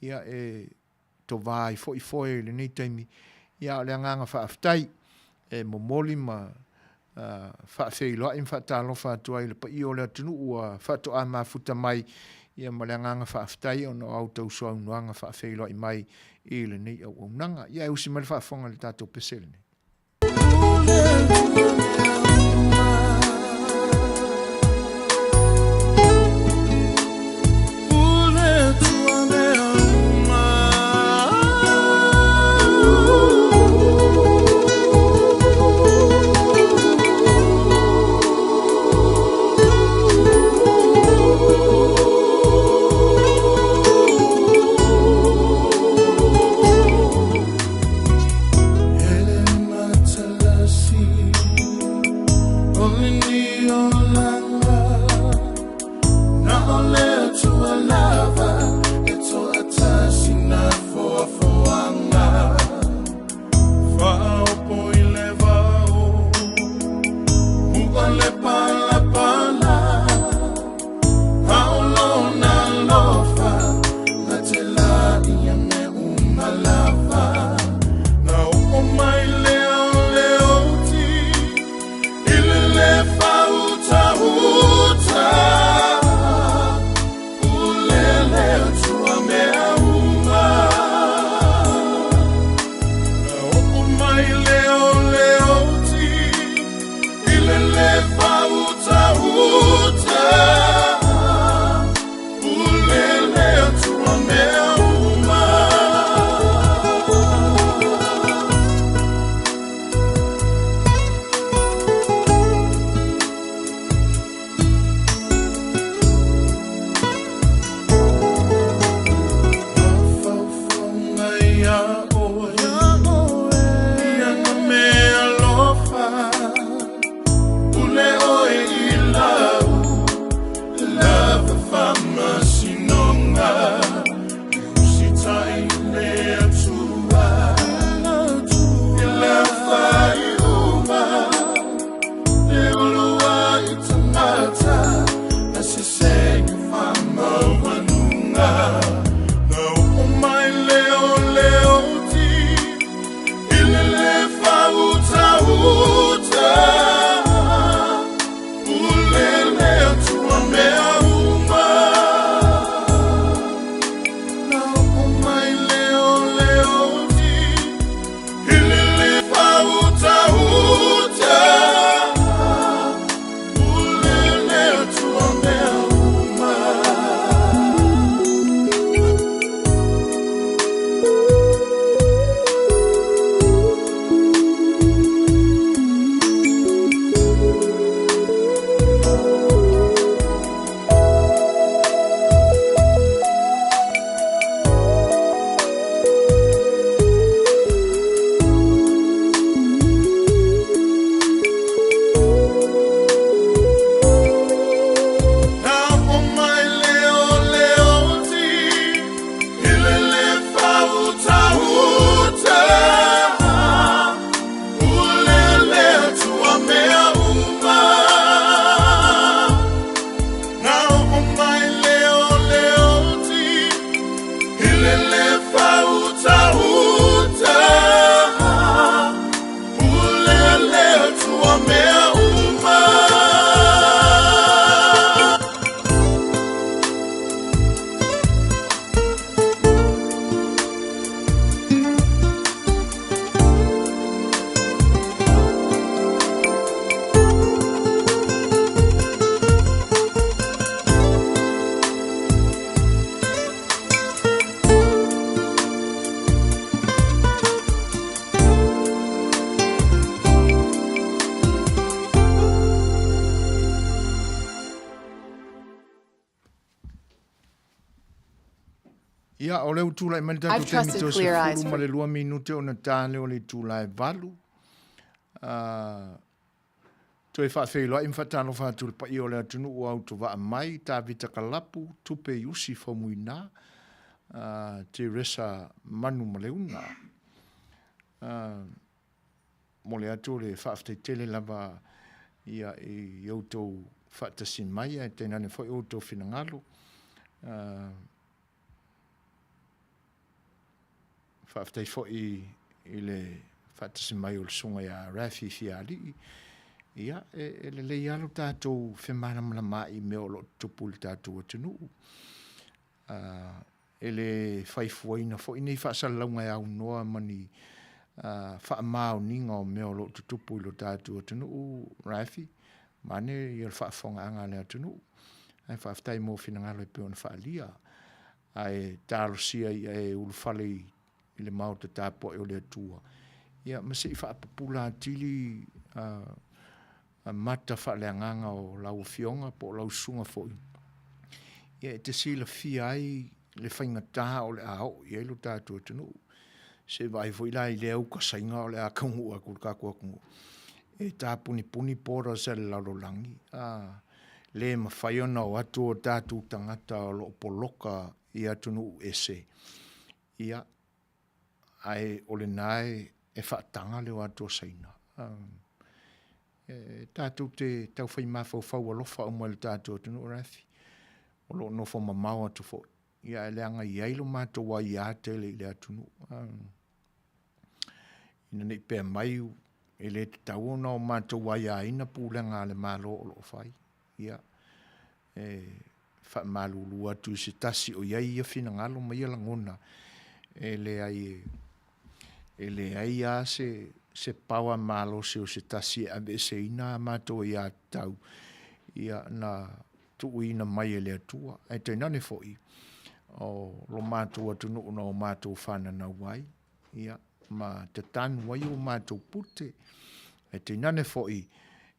ia, e tova ai foi foe i lenei taimi. Ia, a o le agaga faafetai e momoli ma faafeiloai ma faatalofa atu ai i le paia o le atunuu ua faatoa mafuta mai, ia ma le agaga faafetai ona o a outou saunoaga faafeiloai mai i lenei auaunaga. Ia e usi mai le faafofoga i le tatou pese lenei. Ia, o lea ua tulai mai le tatou I've taimi trusted toe Clear Eyes 12 ma for le 2 minute ona ta lea o le itula e 8. Ah, toe faafeiloai ma faatalofa atu i le paia o le atunuu ua autovaa mai, Tavita Kalapu, Tupe Iusi Faumuina, ah, Teresa Manumaleuna. Ah, momoli atu le faafetai tele lava ia i outou faatasi mai ae tainane foi outou finagalo. Ah, Faafetai foi i le faatasi mai o le susuga ia Rafi Fialii. Ia, e, e lelei lava lo tatou femalamalamaai i mea o lo o tutupu i le tatou atunuu. Uh, e le faifuaina foi nei faasalalauga e aunoa ma ni uh, faamaoniga o mea o lo o tutupu i lo tatou atunuu, Rafi, mane ia le faafofogaaga a le atunuu. Ae faafetai mo finagalo e pei ona faaalia. Ae talosia ia e ulufale i le maota tapuai o le Atua, ia ma se i faapupula atili a mata faaleagaga o lau Afioga po o lau susuga foi, ia e te silafia ai le faigata o le a oo i ai lo tatou atunuu. Se i vaai foi la i lea ukasaiga o le a taunuu atu i le tatou atunuu, e tapunipuni borders a le lalolagi, a le mafai ona o atu o tatou tagata o lo o poloka i atunuu ese, ia, ae o lena e faataga le o atu o Saina. E tatou te taufai mafaufau alofa uma i le tatou atunuu, Rafi, o lo o nofo mamao atu foi, ia ae leaga e i ai lo matou aia tele i le atunuu. Ina ne i pea mai e le tatau ona o matou aiaina pulega a le Malo o lo o fai. Ia, e faamalulu atu i se tasi o i ai ia finagalo ma ia lagona, e leai e leai lava se, se power malosi o se tasi e aveeseina a matou aiatatau, ia, na tuuina mai e le Atua. Ae tainane foi, o lo matou atunuu na o matou fananau ai, ia, ma tatanu ai o matou pute. Ae tainane foi,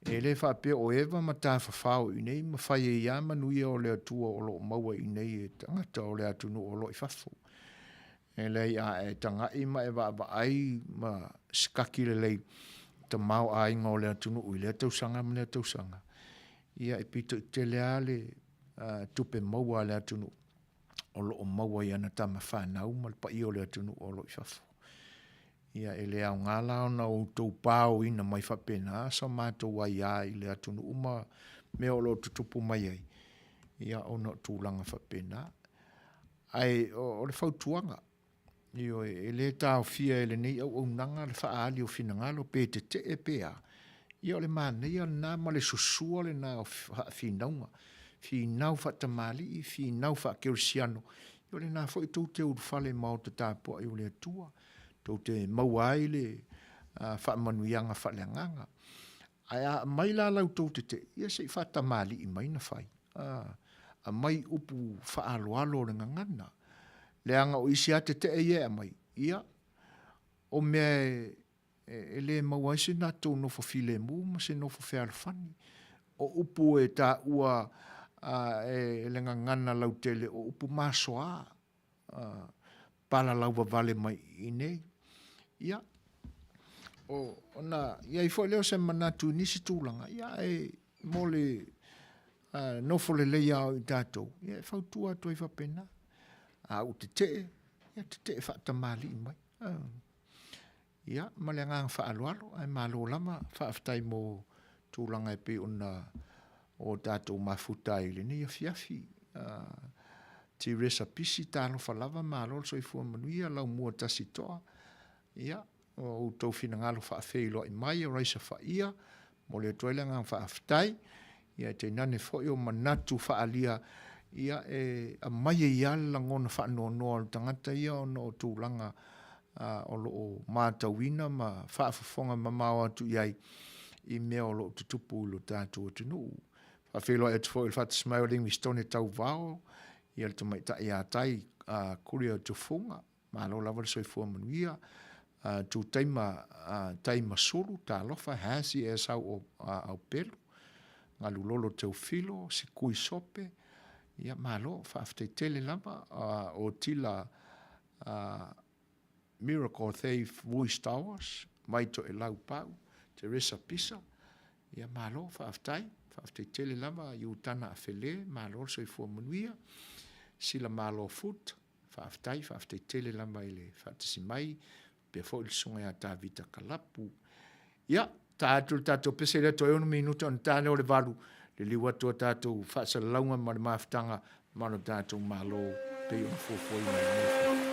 e le faapea o Eva ma tafafao i inei ma fai ai lava manuia o le Atua o lo o maua i inei e tagata o le atunuu o lo o i fafo. E leai, a e tagai ma e vaavaai ma sikaki lelei tamaoaiga o le atunuu i lea tausaga ma lea tausaga, ia e pito i tele lava le tupe maua a le atunuu o lo o maua i ana tama fanau ma le paia o le atunuu o lo o i fafo. Ia e le aoga la ona outou paoina mai faapena sa matou aia i le atunuu ma mea o lo o tutupu mai ai, ia ona o tulaga faapena. Ae o le fautuaga, Ioe, e le taofia e lenei auaunaga le faaali o finagalo, pe tetee pe a. Ia o le manaia lena ma le susua lena o faafinauga, finau faatamalii, finau faakerisiano. Ia o lena foi tou te ulufale i maota tapuai o le Atua, tou te maua ai le faamanuiaga faaleagaga. Ae a aumai la la outou tetee, ia se i faatamalii mai na fai. A, aumai upu faaaloalo o le gagana. Leaga o isi lava tetee ia e aumai, ia, o mea e, e, e le maua ai se latou nofo filemu ma se nofo fealofani. O upu e taua a, e le gagana lautele, o upu masoa. palalauvavale mai i inei. Ia, o, ona i ai foi lea o se manatu i nisi tulaga, ia, e mo le nofo lelei lava o i tatou, ia, e fautua atu ai faapena. A ua tetee, ia tetee faatamalii mai. Ia, ma le agaga faaaloalo, ae malo lava, faafetai mo tulaga e pei ona o tatou mafuta ai i lenei afiafi. Teresa Pisi, talofa lava, malo le soifua manuia, Laumua Tasitoa, ia, o outou finagalo faafeiloai mai, o Raisa Faia, Momoli atu ai le agaga faafetai, ia e tainane foi o manatu faaalia ia e aumai ai lava le lagona faanoanoa o le tagata ia ona o tulaga o lo o matauina ma faafofoga mamao atu i ai i mea o lo o tutupu i lo tatou atunuu. Faafeiloai atu foi i le faatasi mai o Livingstone Tauvao, ia le tamaitai ia Tai Kuria Tufuga, Malo lava le soifua manuia. Tu taima tai ma sulu, talofa, hasi e sau o Aupelu, Galulolo Teufilo, Sikui Sope, Ia, malo, faafetai tele lava, o tila Miracle Thave Voice Towers, mai Toelau Pau, Teresa Pisa, ia malo, faafetai, faafetai tele lava i Utana Afele, malo le soifua manuia, Sila Malo Foot, faafetai, faafetai tele lava i le faatasi mai, faapea foi le susuga ia Tavita Kalapu. Ia, ta atu le tatou pese lea toe 6 minute ona ta lea o le 8, liliu atu a tatou faasalalauga ma le mafutaga ma lo tatou Malo pei ona fuafuaina i lenei afiafi.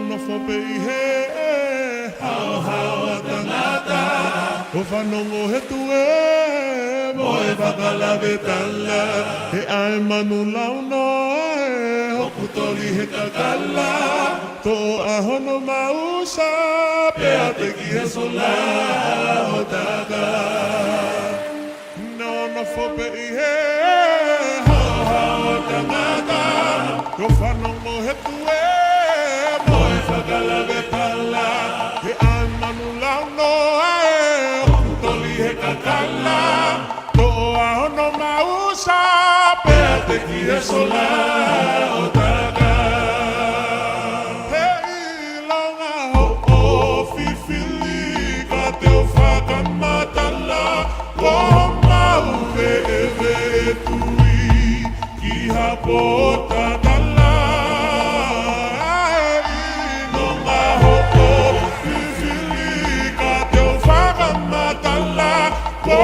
Nofo pe i he haohao a tangata O whanongo he tue mo e whakalave tala He ae manu launo e hoku toli he kakala To ahono mausa pea te ki he sola o taka Nofo pe i he haohao a tangata Ko whanongo he tue mo e whakalave tala He ae manu launo e hoku toli he kakala To ahono mausa pea te ki he sola o taka He ilonga ho o whiwhili ka te o whakamatala Ko mau ve e ve e tui ki hapota tala He ilonga ho o whiwhili ka te o whakamatala Ko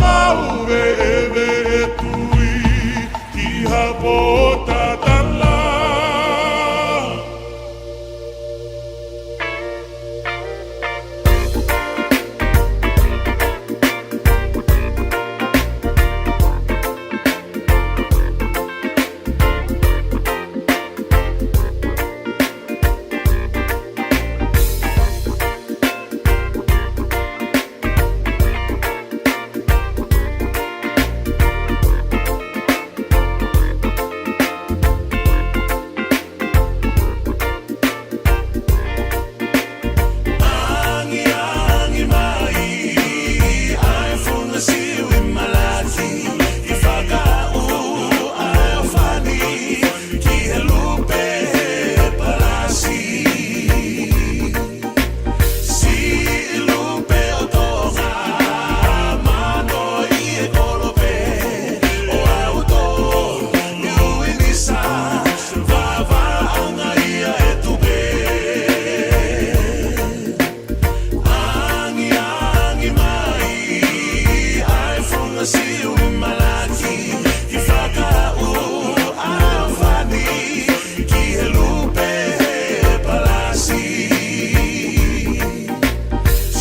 mau ve e ve e tui ki hapota tala. Angiangi mai ae funga siu i malaki I whakau ae o fani ki he lupe he palasi Si i lupe o tonga mano i e kolope O auto i uinisa vava anga ia e tupe Angi angi mai ae funga siu i malaki I whakau ae o fani ki he lupe he palasi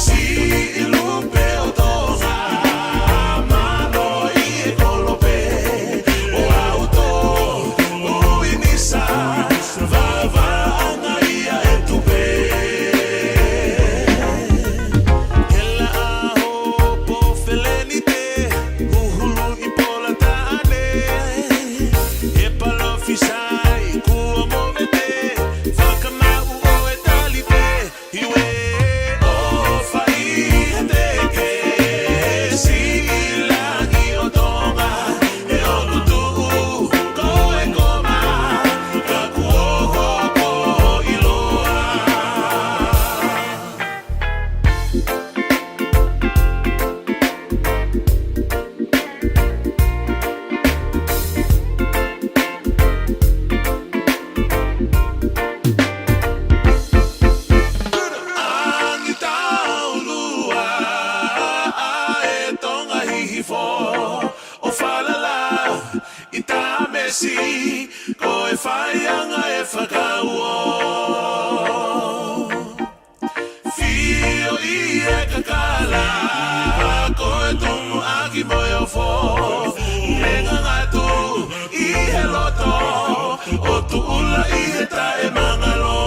Si i lupe o tonga mano i e kolope O auto uinisa vava anga ia e tupe Hela aho po feleni te huhulu i pola taane E palofisai kua movete whakamau o e talite Iwe o whai he teke si ilangi o tonga E o kutuu ko e koma ka kuoho ko iloa. Angitaulua e tonga hihifo o falala i tamesi ko e whaianga e whakauo. Fio i e kakala ko e tongo aki moeofo Me ngangatu i he loto o tuula i he tae mangalo.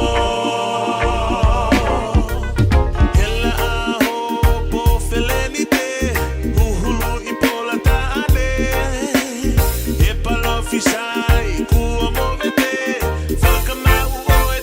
Hela aho po feleni te huhulu i pola taane E palofisai kua movete whakamau o e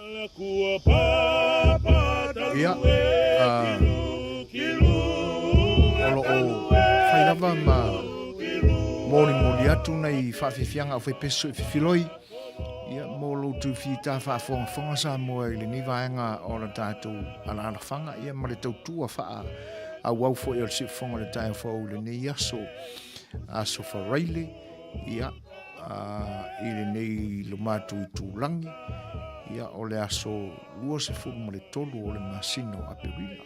Ia, o lo o fai lava ma molimoli atu nai faafiafiaga au faipesu i Fifiloi, ia, mo lo outou fita faafogafoga Samoa i lenei vaega o le tatou alaalafaga, ia, ma le tautua faaauau foi o le Siufofoga o le Taeao Fou i lenei aso, aso Faraile, ia, i lenei lo matou itulagi, ia, o le aso 23 o le masina o Aperila.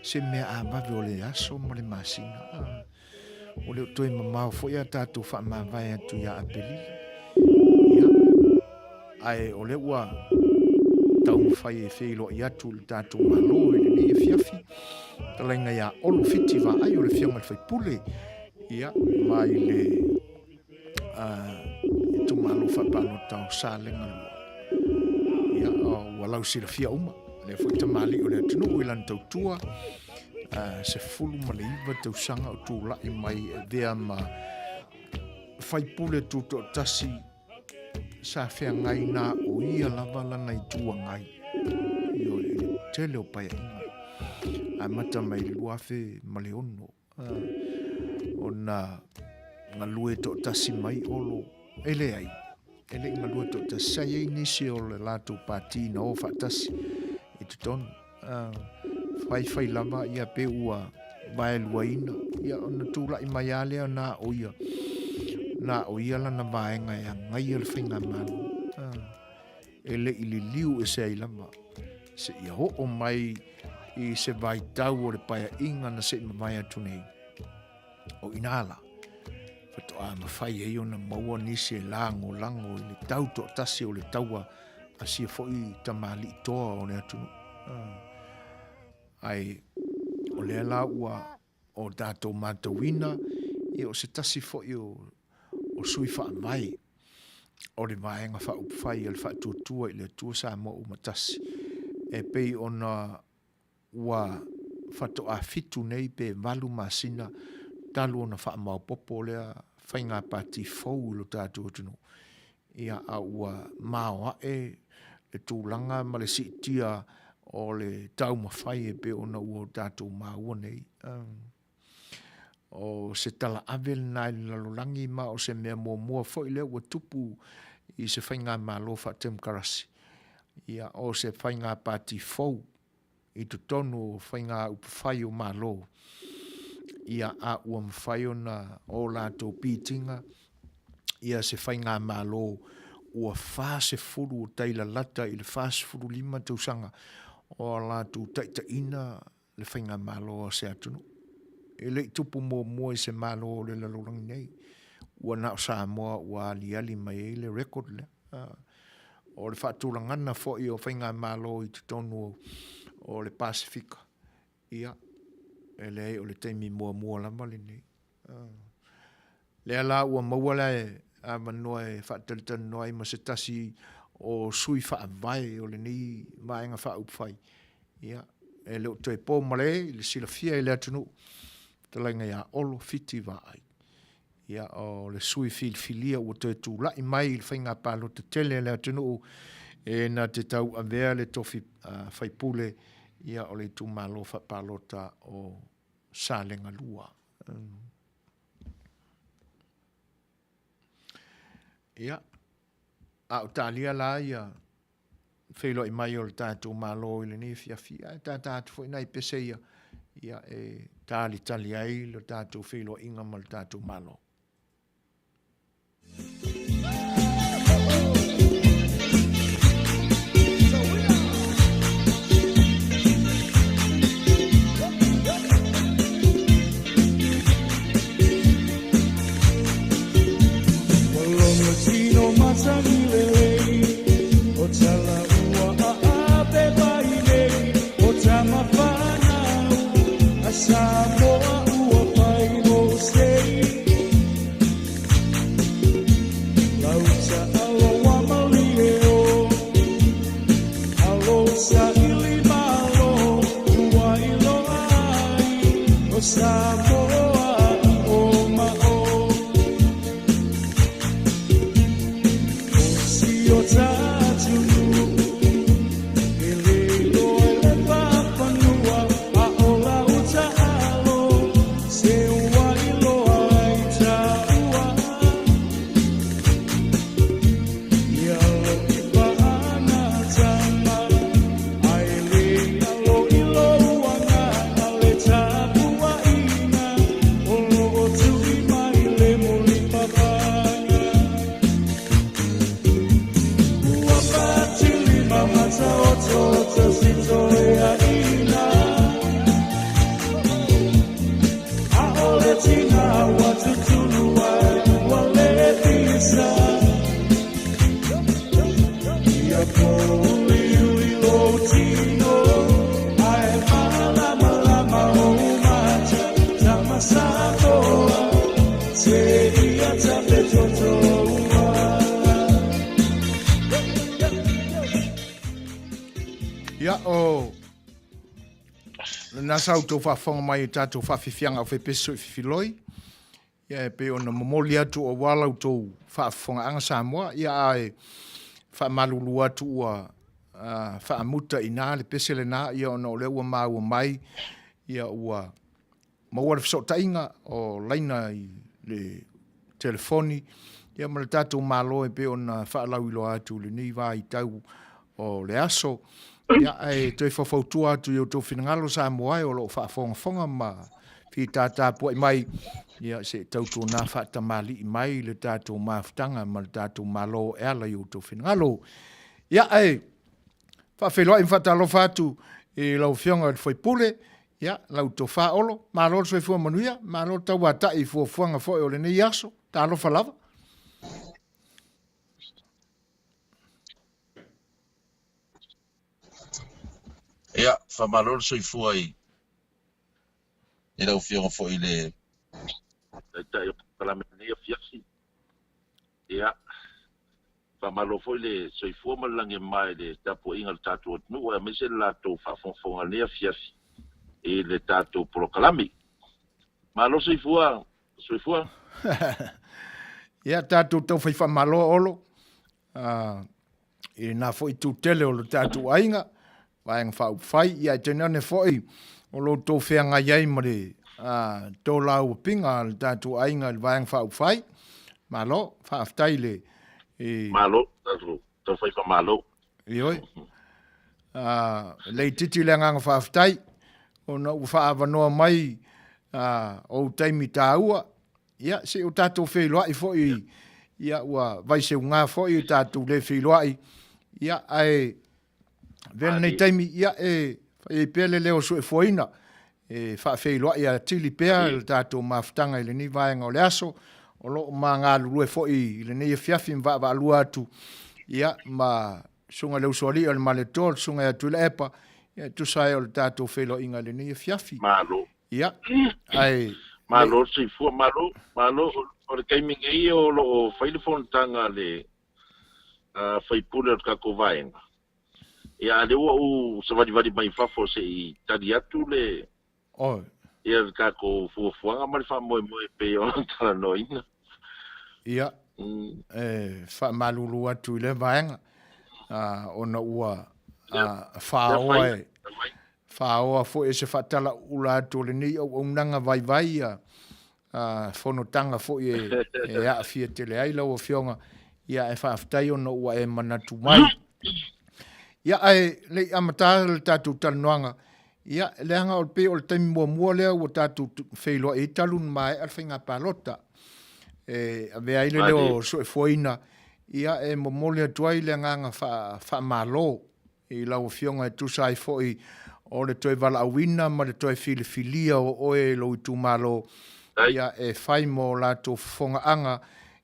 Se mea a vave o le aso ma le masina. Ua le o toe mamao foi a tatou faamavae atu ia Aperila. Ia, ae o lea ua taumafai e feiloai atu le tatou Malo i lenei afiafi, talaiga ia Olo Fiti Vaai o le Afioga i le Faipule, ia, mai le itumalo faapalota o Salega 2. Ia, ua lausilafia uma, lea foi tamalii o le atunuu i lana tautua, 19 tausaga o tulai mai e avea ma faipule tutoatasi sa feagai na o ia lava lana Itu Agai. Ioe, i le tele o paeaiga, amata mai le 2006 ona galue toatasi mai Olo, e leai, e le i galue toatasi, sa i ai nisi o le latou pati na o faatasi i totonu. Faifai lava ia pe ua vaeluaina, ia ona tulai mai lava lea na o ia, na o ia lana vaega e agaia le faigamalo. E le i liliu ese ai lava, seia oo mai i se vaitau o le paeaiga na se i mavae atu nei. O ina la, faatoa mafai ai ona maua nisi e lagolago i le tau toatasi o le taua a sia foi tamalii toa o le atunuu. Ae o lea la ua o tatou matauina, ia o se tasi foi o sui faavae o le Vaega Faaupufai a le Faatuatua i le Atua Samoa Uma Tasi, e pei ona ua faatoa 7 nei pe 8 masina talu ona faamaopoopo lea faiga pati fou i lo tatou atunuu, ia, a ua maoae le tulaga ma le siitia o le taumafai e pei ona ua tatou maua nei. O se tala ave lena i le lalolagi ma o se mea muamua foi lea ua tupu i se faigamalo faatemokarasi, ia, o se faiga pati fou i totonu o faiga upufai o Malo, ia, a ua mafai ona o latou pitiga ia se faigamalo ua 40 ua tai lalata i le 45 tausaga o a latou taitaiina le faigamalo a se atunuu. E le i tupu muamua i se Malo o le lalolagi nei, ua na o Samoa ua aliali mai ai le record lea. O le faatulagana foi o faigamalo i totonu o le Pasefika, ia, e leai o le taimi muamua lava lenei. Lea la ua maua le avanoa e faatalitanoa ai ma se tasi o sui faavae o lenei Vaega Faaupufai, ia, e le o toe po malae i le silafia i le atunuu, fetalaiga ia Olo Fiti Vaai. Ia, o le sui filifilia ua toe tulai mai i le faiga palota tele a le atunuu e na te tauavea le tofi faipule ia, o le itumalo faapalota o Salega 2. Ia, a o talia la ia feiloai mai o le tatou Malo i lenei afiafi, ae tata atu foi nai pese ia, ia e talitali ai le tatou feiloaiga ma le tatou Malo. Ia, o lena sa outou faafofoga mai i tatou faafiafiaga aufaipeso soififiloi. Ia, e pei ona momoli atu aua la outou faafofogaaga Samoa, ia ae faamalulu atu ua faamuta i ina le pese lena, ia ona o lea ua maua mai, ia ua maua le fesootaiga o laina i le telefoni, ia ma le tatou Malo e pei ona faalauiloa atu i lenei vaitau o le aso. Ia, ae toe faufautua atu i outou finagalo Samoa e o lo o faafogafoga ma fitatapuai mai, ia se i tautuana faatamalii mai le tatou mafutaga ma le tatou Malo e ala i outou finagalo. Ia, ae faafeiloai ma faatalofa atu i lau Afioga i le sui usufono, ia, lau tofa Olo, malo le soifua manuia, malo le tauatai i fuafuaga foi o lenei aso, talofa lava. Ia, faamalo le soifua i i lau Afioga foi i le Taitai o Polokalame i lenei afiafi. Ia, faamalo foi le soifua ma le lagi e mama i le tapuaiga a le tatou atunuu aemaise le latou faafogafoga i lenei afiafi i le tatou polokalame. Malo soifua, soifua. Ia, tatou taufai faamalo Olo, i lena foi itu tele o lo tatou aiga, Vaega Faaupufai, ia ae tainane foi o lo outou feagai ai ma le tolauapiga a le tatou aiga i le Vaega Faaupufai. Malo, faafetai le... I... Malo, tatou taufai faamalo. Ioe. Leititi le agaga faafetai ona ua faaavanoa mai ou taimi taua. Ia, se i o tatou feiloai foi, ia ua vaiseuga foi o tatou le feiloai. Ia, ae avea lenei taimi, ia, e fai ai pea le leo suefuaina, e faafeiloai atili pea le tatou mafutaga i lenei vaega o le aso, o lo o ma galulue foi i lenei afiafi ma vaavaalua atu, ia, ma Susuga i le Usoalii o le Malietoa, le Susuga ia Tuilaepa, ia, e tusa ai o le tatou feiloaiga i lenei afiafi. Malo. Ia, ae... Malo le soifua, malo, malo. O le taimi nei o lo o fai le fonotaga a le sui usufono o le tatou vaega. Ia, a o lea ua ou savalivali mai fafo se i tali atu le, Oi. ia le tatou fuafuaga ma le faamoemoe e pei ona talanoaina. Ia, e faamalulu atu i lea vaega, ona ua faaoa e, faaoa foi e se faatalauula atu o lenei auaunaga vaivai ia fonotaga foi e aafia tele ai lau Afioga, ia ae faafetai ona ua e manatu mai. Ia ae le i amata le tatou talanoaga, ia leaga o le pei o le taimi muamua lea ua tatou feiloai ai talu ona maea le faiga palota. E avea ai le leo soefuaina, ia e momoli atu ai le agaga faamalo i lau Afioga e tusa ai foi o le toe valaauina ma le toe filifilia o oe e lou itumalo, ia, e fai mo latou fofogaaga,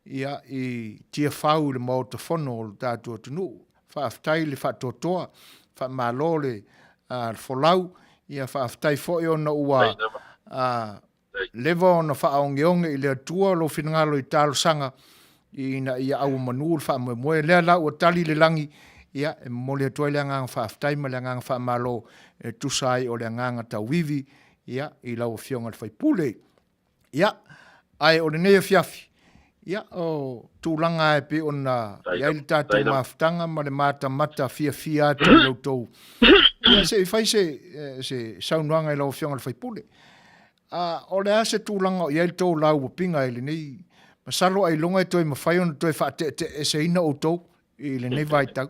ia, i Tiafau i le Maota Fono o lo tatou atunuu. Faafetai le faatoatoa, faamalo le folau, ia faafetai foi ona ua leva ona faaogeoge i le Atua lou finagalo i talosaga ina ia auomanu le faamoemoe. Lea la ua tali le lagi, ia, e momoli atu ai le agaga faafetai ma le agaga faamalo e tusa ai o le agaga tauivi, ia, i lau Afioga i le sui usufono. Ia, ae o lenei afiafi, ia, o tulaga e pei ona i ai le tatou mafutaga ma le matamata fiafia atu i lo outou. Ia, se i fai se, se saunoaga i lau Afioga i le sui usufono. O le a se tulaga o i ai le tou lauapiga i lenei, masalo ailoga e toe mafai ona toe faateeteeseina outou i lenei vaitau.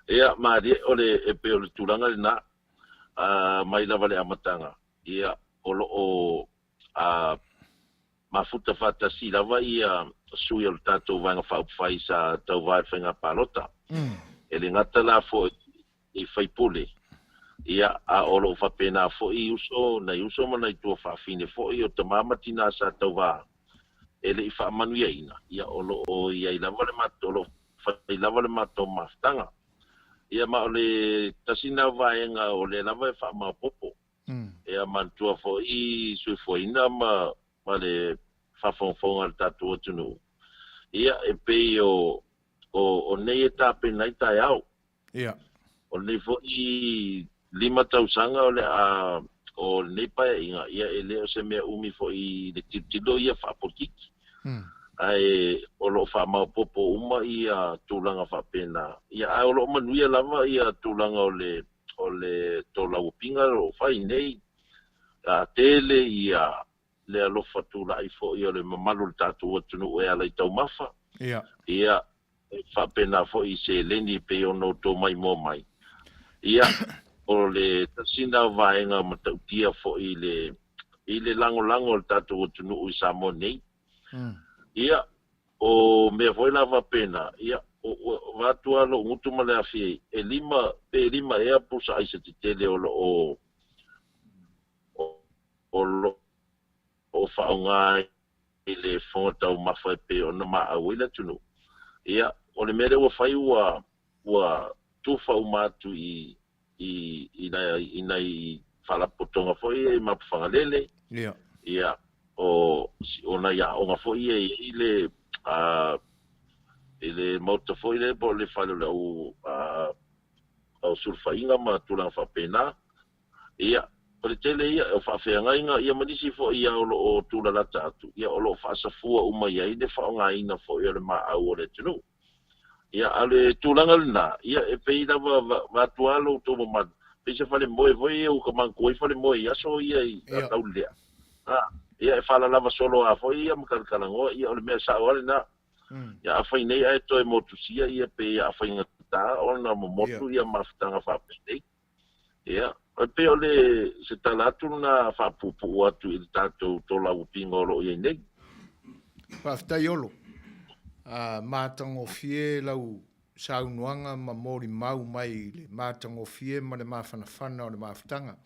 Ia, malie, o le, e pei o le tulaga lena, mai lava le amataga, ia, o lo o mafuta faatasi lava ia sui o le tatou Vaega Faaupufai sa tauva i le faiga palota. E le gata la foi i faipule, ia, a o lo o faapena foi uso, nai uso ma nai tuafafine foi o tama ma tina sa tauva e le i faamanuiaina, ia, o lo o i ai lava le matou, o lo o fai lava le matou mafutaga. Ia, ma o le tasi lena vaega o lea lava e faamaopoopo. Ia, manatua foi soifuaina ma, ma le faafogafoga a le tatou atunuu, ia, e pei o. O nei e tapena ai taeao. Ia. O lenei foi 5 tausaga o le a o lenei paeaiga, ia e le o se mea umi foi i le tilotilo ia faapolokiki. Ae o lo o faamaopoopo uma ia tulaga faapena. Ia ae o lo o manuia lava ia tulaga o le o le tolauapiga o lo o fai nei. A tele ia le alofa tulai foi o le mamalu o le tatou atunuu e ala i taumafa. Ia. Ia, e faapena foi i seleni e pei ona outou maimoa mai. Ia, o le tasi lena o vaega matautia foi i le, i le lagolago a le tatou atunuu i Samoa nei. Ia, o mea foi la faapena, ia, vaeatu lava lou gutu ma le afi e 5 pe 5 ea pusa aisa tetele o lo o o lo o faaaoga i le fofoga taumafa e pei ona maau ai le atunuu. Ia, o le mea lea ua fai ua ua tufa uma atu i i i nai i nai faalapotopotoga foi ia i Mapufagalele. Ia. Ia, o o nai aoga foi ia e i ai le a i le maota foi lea po o le fale o le au a au sulufaiga ma tulaga faapena. Ia, o le tele ia o faafeagaiga, ia ma nisi foi ia o lo o tulalata atu, ia o lo o faasafua uma i ai le faaaogaina foi o le maau o le atunuu. Ia, a o le tulaga lena, ia e pei lava vaeatu lava lo outou mamalu, pei se falemoe foi ia ua manatua ai falemoe i aso ia i Taulelea. Ia, e faalalava solo lava foi ia ma talatalanoa, ia o le mea sao lava lena. Ia afai nei ae toe motusia ia pei a faigata ona momotu ia mafutaga faapenei. Ia, e pei o le se tala atu lena faapuupuu atu i le tatou tolauapiga o lo o i ai nei. Faafetai Olo. Matagofie lau saunoaga ma molimau mai i le matagofie ma le mafanafana o le mafutaga.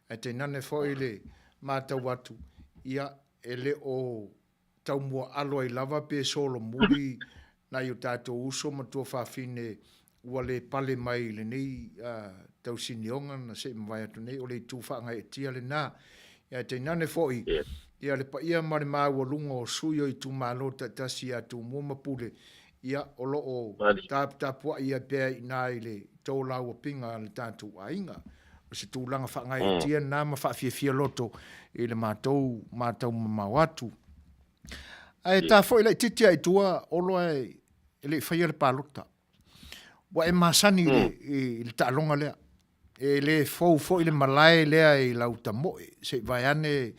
Ae tainane foi le matau atu, ia, e le o taumuaalo ai lava pe solomuli nai o tatou uso ma tuafafine ua le pale mai i lenei tausinioga na se i mavae atu nei, o le itu faagaeetia lena. Ae tainane foi ia le paia ma le maualuga o sui o itumalo taitasi ia Tumua ma Pule, ia o lo o taputapuai ai pea i ina i le tolauapiga a le tatou aiga. O se tulaga faagaeetia lena ma faafiafia loto i le matou matau mamao atu. Ae ta foi laitiiti lava i tua, Olo ae e le i faia le palota. Ua e masani i le, i le taaloga lea. E le fou foi le malae lea i lau tamoe, se i vaeane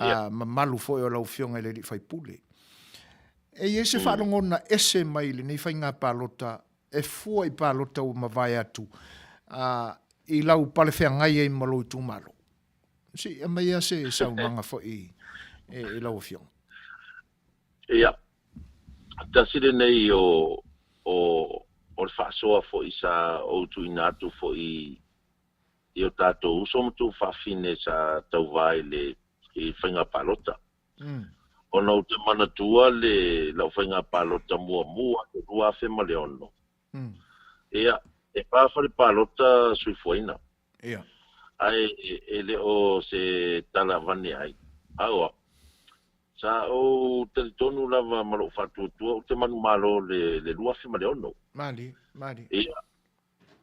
a mamalu foi o lau Afioga i le alii faipule. E i ai se faalogona ese mai i lenei faiga palota e fua i palota ua mavae atu a, i lau palefeagai ai ma lou itumalo? Se i aumai lava se saunoaga foi i lau Afioga. Ia, tasi lenei o, o, o le faasoa foi sa ou tuuina atu foi i o tatou uso ma tuafafine sa tauva i le i faiga palota. Ona ou te manatua le lau faiga palota muamua i le 2006. Ia, e pa fale palota soifuaina. Ia. Ae e le o se tala avane ai. Aoa. Sa ou talitonu lava ma lou faatuatua ou te manumalo le le 2006. Malie, malie. Ia.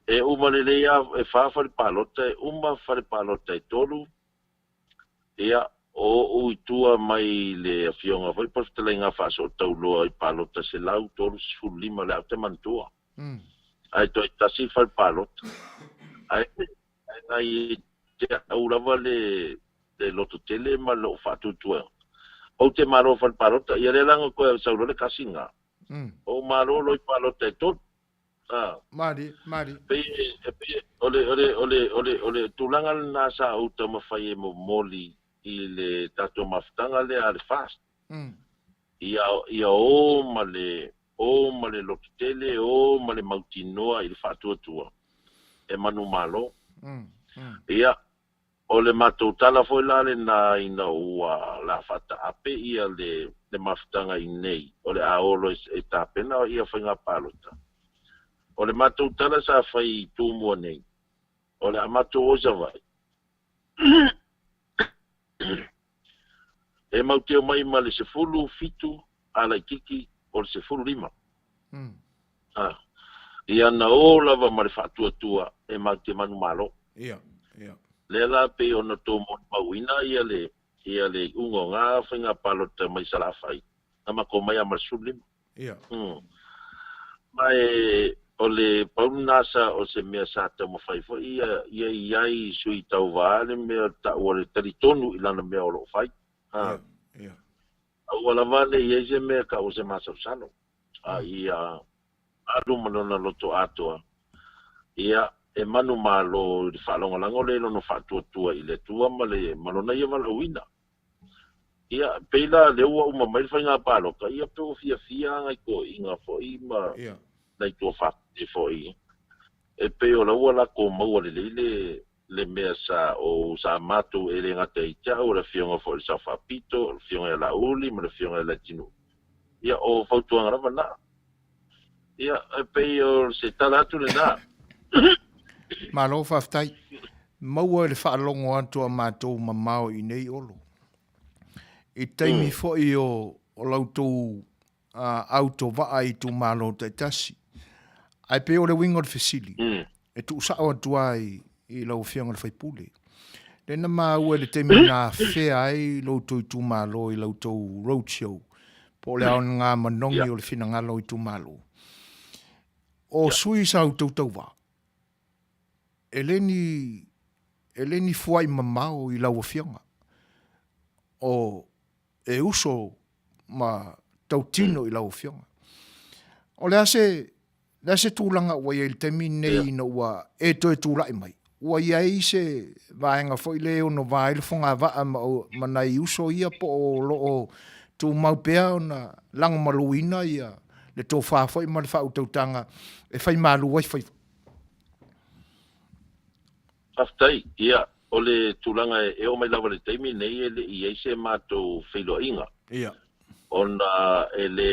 E uma lelei lava, e fa fale palota, e uma fale palota e tolu. Ia, o ou i tua mai le Afioga foi po o le Fetalaiga Faasootauloa i palota 135 le a ou te manatua. Ae toe tasi le fale palota. Ae nai te au lava le le lototele ma lou faatuatuaga. Ou te malo fale palota, ia lea la na toe sau loa le kasi na. Ou malo loa i palota e tolu. A. Malie, malie. Pei e, pei o le, o le, o le, o le, o le tulaga lena sa ou taumafai e momoli i le tatou mafutaga lea a le FAST. Ia, ia o ma le, o ma le lototele, o ma le mautinoa i le faatuatua e manumalo. Ia, O le matou tala foi la lena ina ua la faataape ia le le mafutaga i nei o le a olo e tapena ia faiga palota. O le matou tala sa fai i Tumua nei, o le a matou o i Savaii e mauteo mai ma le 17 a laititi o le 15. A, ia na o lava ma le faatuatua e matou te manumalo. Ia, ia. Lea la pei ona tou molimauina ia le, ia le iuga o na faiga palota mai Salafai, na matou omai lava ma le 15. Ia. Ma e, o le pau lena sa, o se mea sa taumafai foi ia, ia i ai sui tauva le mea taua le talitonu i lana mea o lo o fai. Ia, ia. Aua lava ne i ai se mea e taua se masalosalo. A ia alu ma lona loto atoa, ia, e manumalo i le faalagolago lea i lona faatuatua i le Atua ma le, ma lona ia valaauina. Ia, pei la lea ua uma mai le faiga palota, ia pe ua fiafia lava nai toeaiina foi ma nai tuafafine foi, e pei o la ua latou maua lelei le, le mea sa ou, sa matou e le gata i te au, o le afioga foi i le Sao Faapito, o le afioga ia Laauli ma le afioga ia Leatinuu. Ia, o fautuaga lava na. Ia, e pei o se tala atu lena. Malo faafetai. Maua i le faalogo atu a matou mamao i nei Olo. I taimi foi o o la outou autovaa i itumalo taitasi. Ae pei o le uiga o le fesili, e tuusao atu lava i lau Afioga i le sui usufono. Lea na maua i le taimi na afea ai lo outou itumalo i la outou road show, po o le aoga manogi o le finagalo o itumalo. O sui sa outou tauva, e le ni, e le ni fuai mamao i lau Afioga. O e uso ma tautino i lau Afioga. O le a se, le a se tulaga ua i ai i le taimi lenei ina ua e toe tulai mai? Ua i ai se vaega foi lea e ono va ai le fogavaa ma, ma nai uso ia po o lo o tumau pea ona lagomaluina ia le tofa foi ma le faautautaga e fai malu ai faiva? Faafetai. Ia, o le tulaga e oo mai lava i le taimi lenei e le i i ai se matou feiloaiga. Ia. Ona e le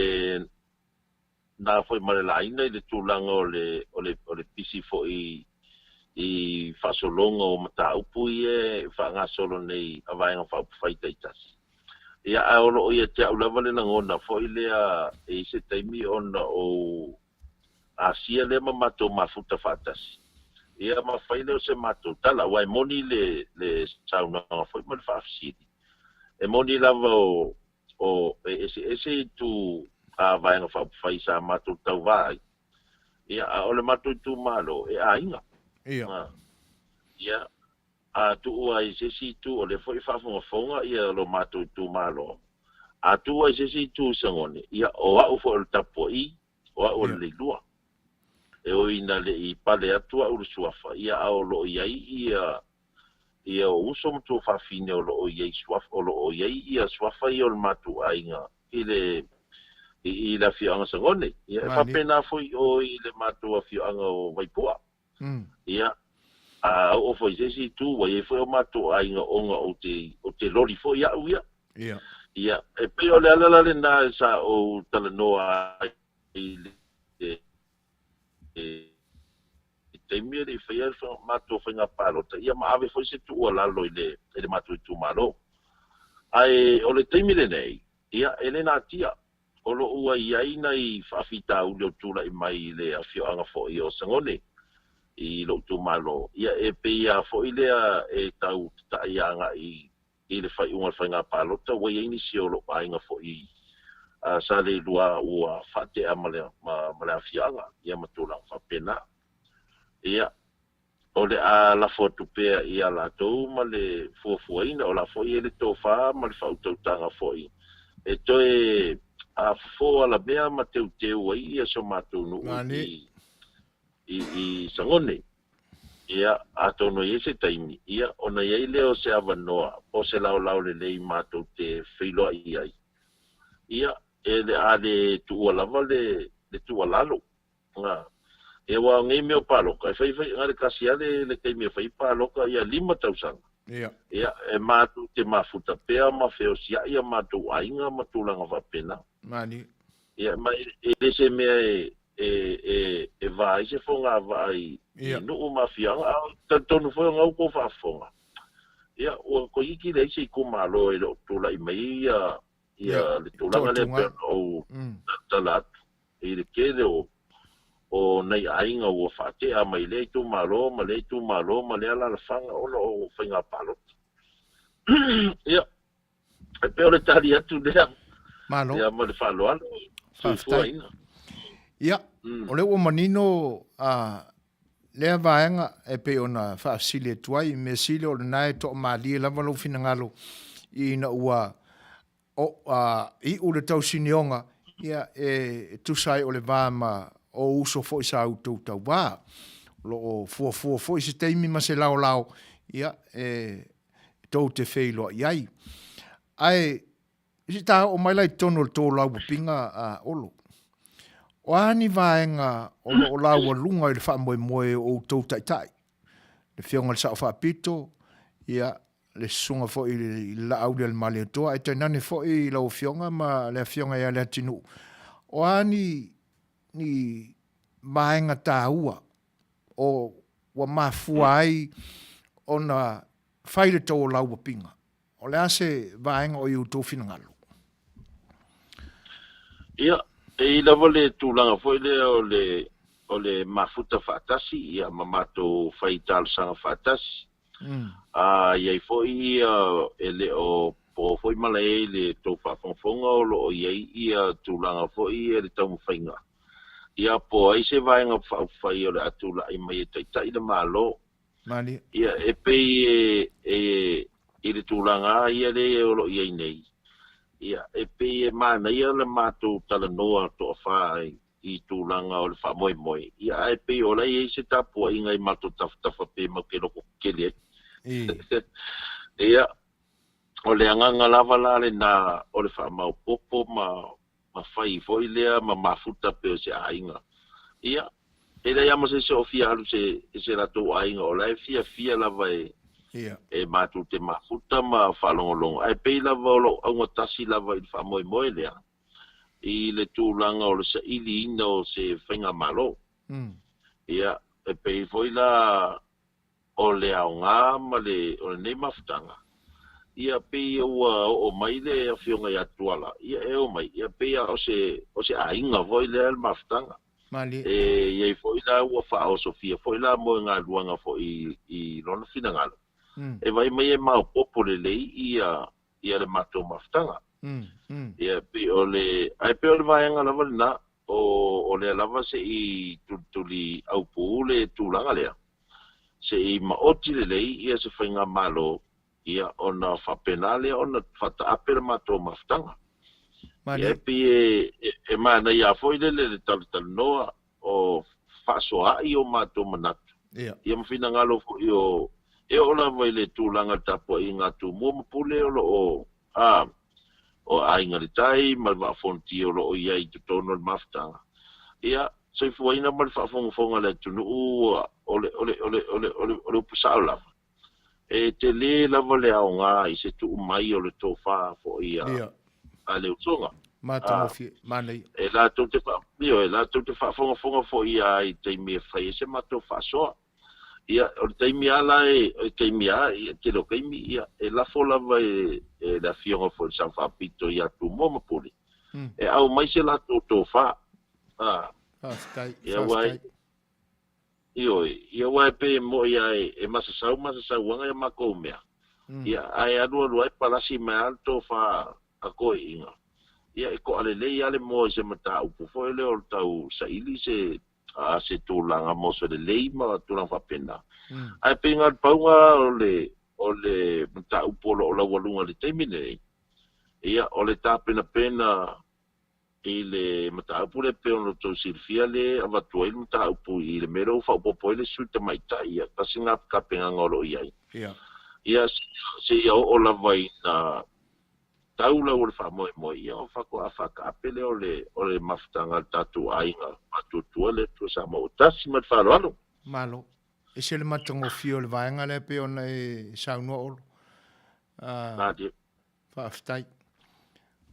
na foi ma le laina i le tulaga o le, o le, o le pisi foi i faasologa o mataupu ia e faagasolo nei a Vaega Faaupufai taitasi. Ia, ae o lo o ia te au lava le lagona foi lea e i ai se taimi ona ou asia lea ma matou mafuta faatasi, ia ma fai lea o se matou tala, aua e moni le, le saunoaga foi ma le faafesili, e moni lava o, o, e eseese itu a Vaega Faaupufai sa matou tauva ai, ia, a o le matou itumalo, e aiga. Ia. Ia, a tuu ai i se isi itu, o lea foi e faafogafoga ia lo matou itumalo, a tuu ai i se isi itu i Sagone, ia, o au foi o le tapua'i, o au o le leilua. E ui ina le i pale atu au i le suafa, ia, a o lo o i ai ia, ia ou uso ma tuafafine o lo o i ai suafa, o lo o i ai ia suafa ia o le matou aiga i le, i, i le afioaga Sagone. Ia, e faapena foi i o i le matou afioaga o Vaipua. Ia, a oo foi i se isi itu, ua i ai foi o matou aiga ona ou te, ou te loli foi au ia. Ia. Ia, e pei o le ala la lena sa ou talanoa ai i le, i taimi e le i faia le matou faiga palota, ia ma ave foi se tuualalo i le, i le matou itumalo. Ae o le taimi lenei, ia, e le natia. O lo o ua i ai nai faafitauli o tulai mai i le afioaga foi o Sagone i lou itumalo, ia e pei lava foi lea e tau tatai agai i le faaiuga o le faiga palota, ua i ai nisi o lou aiga foi sa le iloa ua faatea ma le afioaga, ia ma tulaga faapena. Ia, O le a lafo atu pea ia latou ma le fuafuaina, o la foi e le tofa ma le faautautaga foi e toe fofo alamea ma teuteu ai ia so matou nuu i, i, i Sagone. Ia, atonu e i ai se taimi, ia, ona i ai lea o se avanoa po o se laolao lelei matou te feiloai ai, ia, e le a le tuua lava le, le tuualalo. Nga. Ia aua o nei mea o paloka, e fai fai, na o le tasi lava le, le taimi e fai ai paloka, ia 5 tausaga. Ia. Ia, e matou te mafuta pea ma feosia'i a matou aiga ma tulaga faapena. Mani. Ia, ma e, e le se mea e, e, e, e va ai se fogavaa i, Ia. i nuu ma afioaga, a o talitonu foi o na ua tou faafofoga, ia, ua toeitiiti leai se itumalo e le o tulai mai ai ia, ia Ia, le tulaga lea e pei toatuga. ona ou talatala atu. I le tele o, o nai aiga ua faatea mai lea itumalo ma lea itumalo ma lea alaalafaga ona o faiga palota. Ia, e pei o le tali atu lea. Malo. Ia, ma le faaaloalo. Faafetai. Ia, o lea ua manino a lea vaega e pei ona faafesili atu ai, mea sili o lena e toamalie lava lou finagalo ina ua o, a, iu le tausinioga, ia, e tusa ai o le va ma ou uso foi sa outou tauva. O lo o fuafua foi se taimi ma se laolao, ia, e tou te feiloai ai. Ae, se i ta oo mai la i totonu o le tolauapiga a Olo. O a ni vaega o lo o laualuga i le faamoemoe o outou taitai? Le Afioga i le Sao Faapito, ia, le susuga foi i le Laauli a le Malietoa, ae tainane foi lau Afioga ma le Afioga ia Leatinuu. O a ni, ni vaega taua o ua mafua ai ona fai le tou lauapiga? O le a se vaega o i outou finagalo? Ia, e i ai lava le tulaga foi lea o le, o le mafuta faatasi, ia, ma matou fai talosaga faatasi. A i ai foi ia e le o po foi malae i le tou faafogafoga o lo o i ai ia tulaga foi ia i le taumafaiga, ia po o ai se vaega faaupufai o le a tulai mai e taitai le Malo. Malie. Ia e pei e, e i le tulaga lava ia lea o lo o i ai nei, ia e pei e manaia le matou talanoa toafa i i tulaga o le faamoemoe, ia ae pei o la e i ai se tapuaiga i matou tafatafa pe matou te loko tetele ai. Ia, o le agaga lava la lena o le faamaopoopo ma ma fai foi lea ma mafuta pei o se aiga. Ia, e leai lava ma se isi o fia alu se i se latou aiga o la e fiafia lava e e matou te mafuta ma faalogologo, ae pei lava o lou auga tasi lava i le faamoemoe lea. i le tulaga o le sailiina o se faigamalo. Ia, e pei foi la o le aoga ma le, o lenei mafutaga, ia pei ua oo mai le Afioga ia Tuala, ia e oo mai, ia pei lava o se, o se aiga foi lea le mafutaga. Malie. E i ai foi la ua faaosofia foi la moegaluaga foi i lona finagalo, e vaai mai e maopoopo lelei ia ia le matou mafutaga. Ia, pei o le, ae pei o le vaega lava lena, o, o lea lava se i tulituli aupū le tulaga lea, se i maoti lelei ia se faigamalo, ia ona faapena lea ona faataape le matou mafutaga. Ia, e pei e, e, e manaia foi lele le talatalanoa o fefaasoaai o matou manatu, ia ma finagalo foi o, e oo lava i le tulaga o le tapuaiga a Tumua ma Pule o lo o, a, o Aiga i le Tai ma le Vaa Fonoti o lo o i ai i totonu o le mafutaga. Ia, soifuaina ma le faafogafoga a le atunuu, o le, o le, o le, o le, o le, o le upu sao lava, e tele lava le aoga i se tuu mai o le tofa foi a, a le usoga. Matagofie, manaia. E latou te faa, ioe, latou te faafogafoga foi a i taimi e fai ai se matou faasoa. Ia, o le taimi lava la e, o le taimi lava, ia, tele o taimi, ia, e lafo lava e, e le Afioga foi i le Sao Faapito ia Tumua ma Pule, e aumai se latou tofa. A. Faafetai, Ia, aua faafetai. Ioe, ia aua e pei e moi a e masasau masasauaga ia makou mea, ia ae alualu ai palasi mai a le tofa a toeaiina, ia e toa lelei a le moa i se mataupu foi lea o le tau saili se a se tulaga mo se lelei ma tulaga faapena. Ae pei na o le pau na o le o le mataupu o lo o laualuga i le taimi lenei, ia o le tapenapena I le mataupu lea pei ona outou silafia le avatu ai le mataupu i le mea lea ua faaopoopo ai le sui tamaitai, ia, tasi lena tapenaga o lo o i ai. Ia. Ia, seia oo lava ina tau lau o le faamoemoe, ia ona faatoa faataape lea o le, o le mafutaga a le tatou aiga faatuatua le Atua Samoa ua tasi ma le faaaloalo. Malo. Ese le matagofie o le vaega lea pei ona e saunoa Olo. Ah, Faafetai.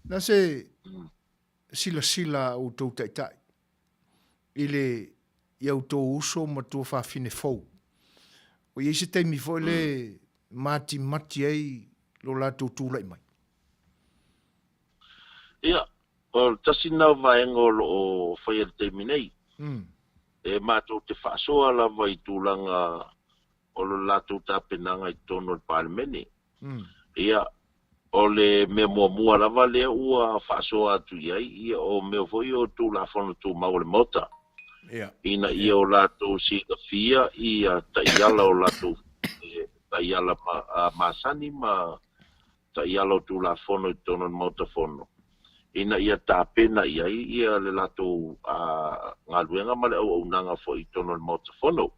Na se silasila a outou taitai i le i a outou uso ma tuafafine fou. Ua i ai se taimi foi le matimati ai lo latou tulai mai? Ia, o le tasi lena o vaega o lo o faia i le taimi nei. E matou te faasoa lava i tulaga o lo latou tapenaga i totonu o le Palemene. Ia, o le mea muamua lava lea ua faasoa atu i ai, ia o mea foi o Tulafono Tumau a le Maota, ina ia o latou silafia ia taiala o latou taiala masani ma taiala o Tulafono i totonu o le Maota Fono, ina ia tapena i ai ia le latou galuega ma le auaunaga foi i totonu o le Maota Fono.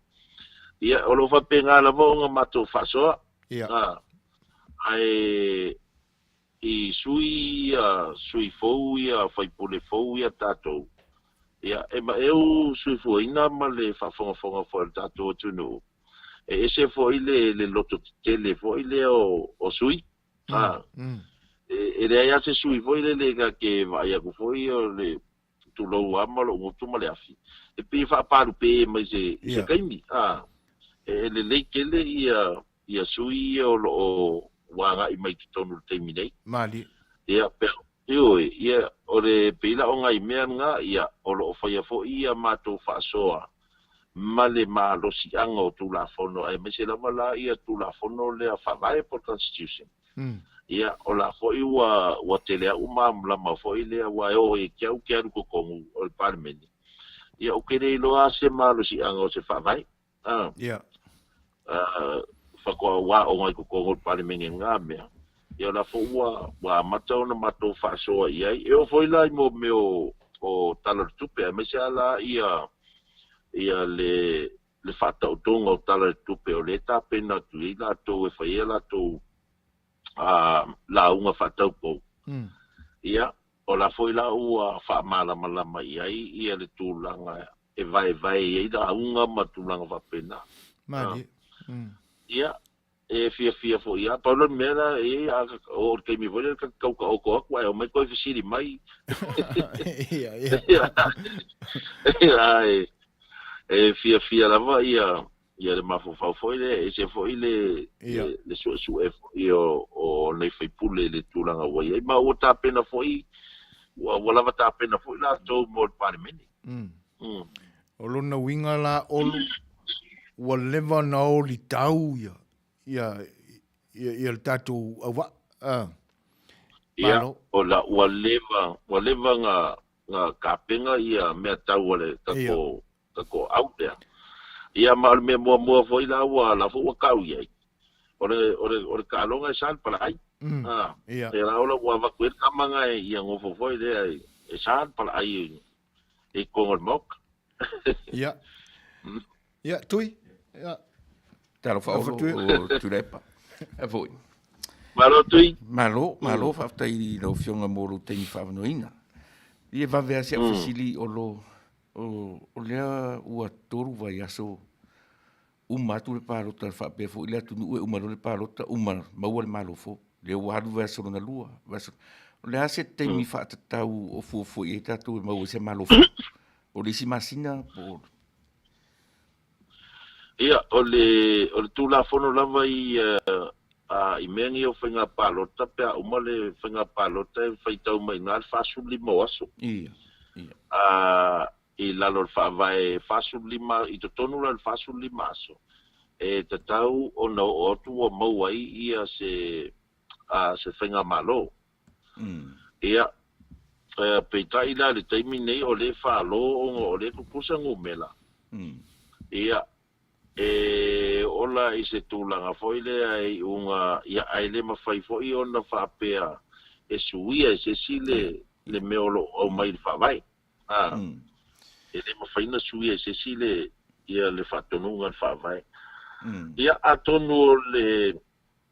Ia, o lo o faapena lava ona matou faasoa. Ae i sui ia, sui fou ia, faipule fou ia tatou, ia, e maeu suifuaina ma le faafogafoga foi a le tatou atunuu, e ese foi le, le loto tetele foi lea o, o sui. A, e, e leai lava se sui foi lele na te vaai atu foi o le tulou lava ma lou gutu ma le afi, e pei e faapalupe mai se, i se taimi. A, e lelei tele ia, ia sui ia o lo o ua agai mai i totonu i le taimi nei. Malie. Ia, pe, ioe, ia, o le pei la o nai mea na, ia, o lo o faia foi ia matou faasoa ma le malosiaga o Tulafono, aemaise lava la ia Tulafono lea Faavae po o le Constitution. Ia, o la foi ua, ua tele a'u malamalama foi lea, aua e oo ia te au ke alu i totonu o le Palemene, ia ou te le iloa lava se malosiaga o se Faavae. A, faatoa ou aoga i totonu o le Palemene i lena mea, ia o la foi ua, ua amata ona matou faasoa i ai. E oo foi la i mo mea o, o Tala o le Tupe, aemaise lava la ia, ia le, le faataotoga o Tala o le Tupe o lea e tapena atu i ai latou e fai ai a latou lauga faataupou. Ia, o la foi la ua faamalamalama i ai ia le tulaga e vaevae i ai lauga ma tulaga faapena. Malie. Ia, e fiafia foi lava. Pau le mea la e i ai, o le taimi foi lea ta te tau taoto atu ae omai toe fesili mai. Ia, ia. Ae e fiafia lava ia ia le mafaufau foi lea, e ese foi le, le, le suesue foi o, o nei faipule i le tulaga ua i ai. Ma ua tapena foi, ua, ua lava tapena foi latou mo le Palemene. O lona uiga la Olu, ua leva ona oli tau ia, ia, ia, ia le tatou auvaa. Ah. Ia, o la, ua leva, ua leva na, na tapena ia mea tau a le tatou, tatou au lea. Ia, ma o le mea muamua foi la ua, la foi ua tau i ai, o le, o le, o le taaloga e sa le palaai. Ah, Ia. E la ola ua avatu ai le tama na e, ia nofo foi lea e, e sa le palaai i totonu o le Maota. Ia. Ia, Tui. Ia. Talofa Olo o Tuilaepa. E foi. Malo Tui. Malo, malo, faafetai i lau Afioga mo lou taimi faavanoaina. Ia vave lava si au fesili o lo, o, o lea ua tolu vaiaso uma atu le palota faapea foi le atunuu e uma loa le palota uma maua le malo fou. Lea ua alu vaiaso lona lua, vaiaso. O le a se taimi faatatau o fuafua i ai tatou e maua ai se malo fou? O le isi masina po o Ia, o le, o le Tulafono lava i, a, i mea nei o faiga palota, pe a uma le faiga palota e faitau mai i ina le 45 o aso. Ia, ia. A, i lalo o le Faavae 45, i totonu la o le 45 aso, e tatau ona oo atu ua maua ai ia se, a, se faigamalo. Ia, peitai la i le taimi nei o lea e falo ona o lea e tutusa numera. Ia, e ola i se tulaga foi lea e iuga, ia, ae le mafai foi ona faapea e suia e se isi le, le mea o lo o aumai i le Faavae. A, e le mafai ona suia e se isi le, ia, le faatonuga o le Faavae. Ia, atonu o le,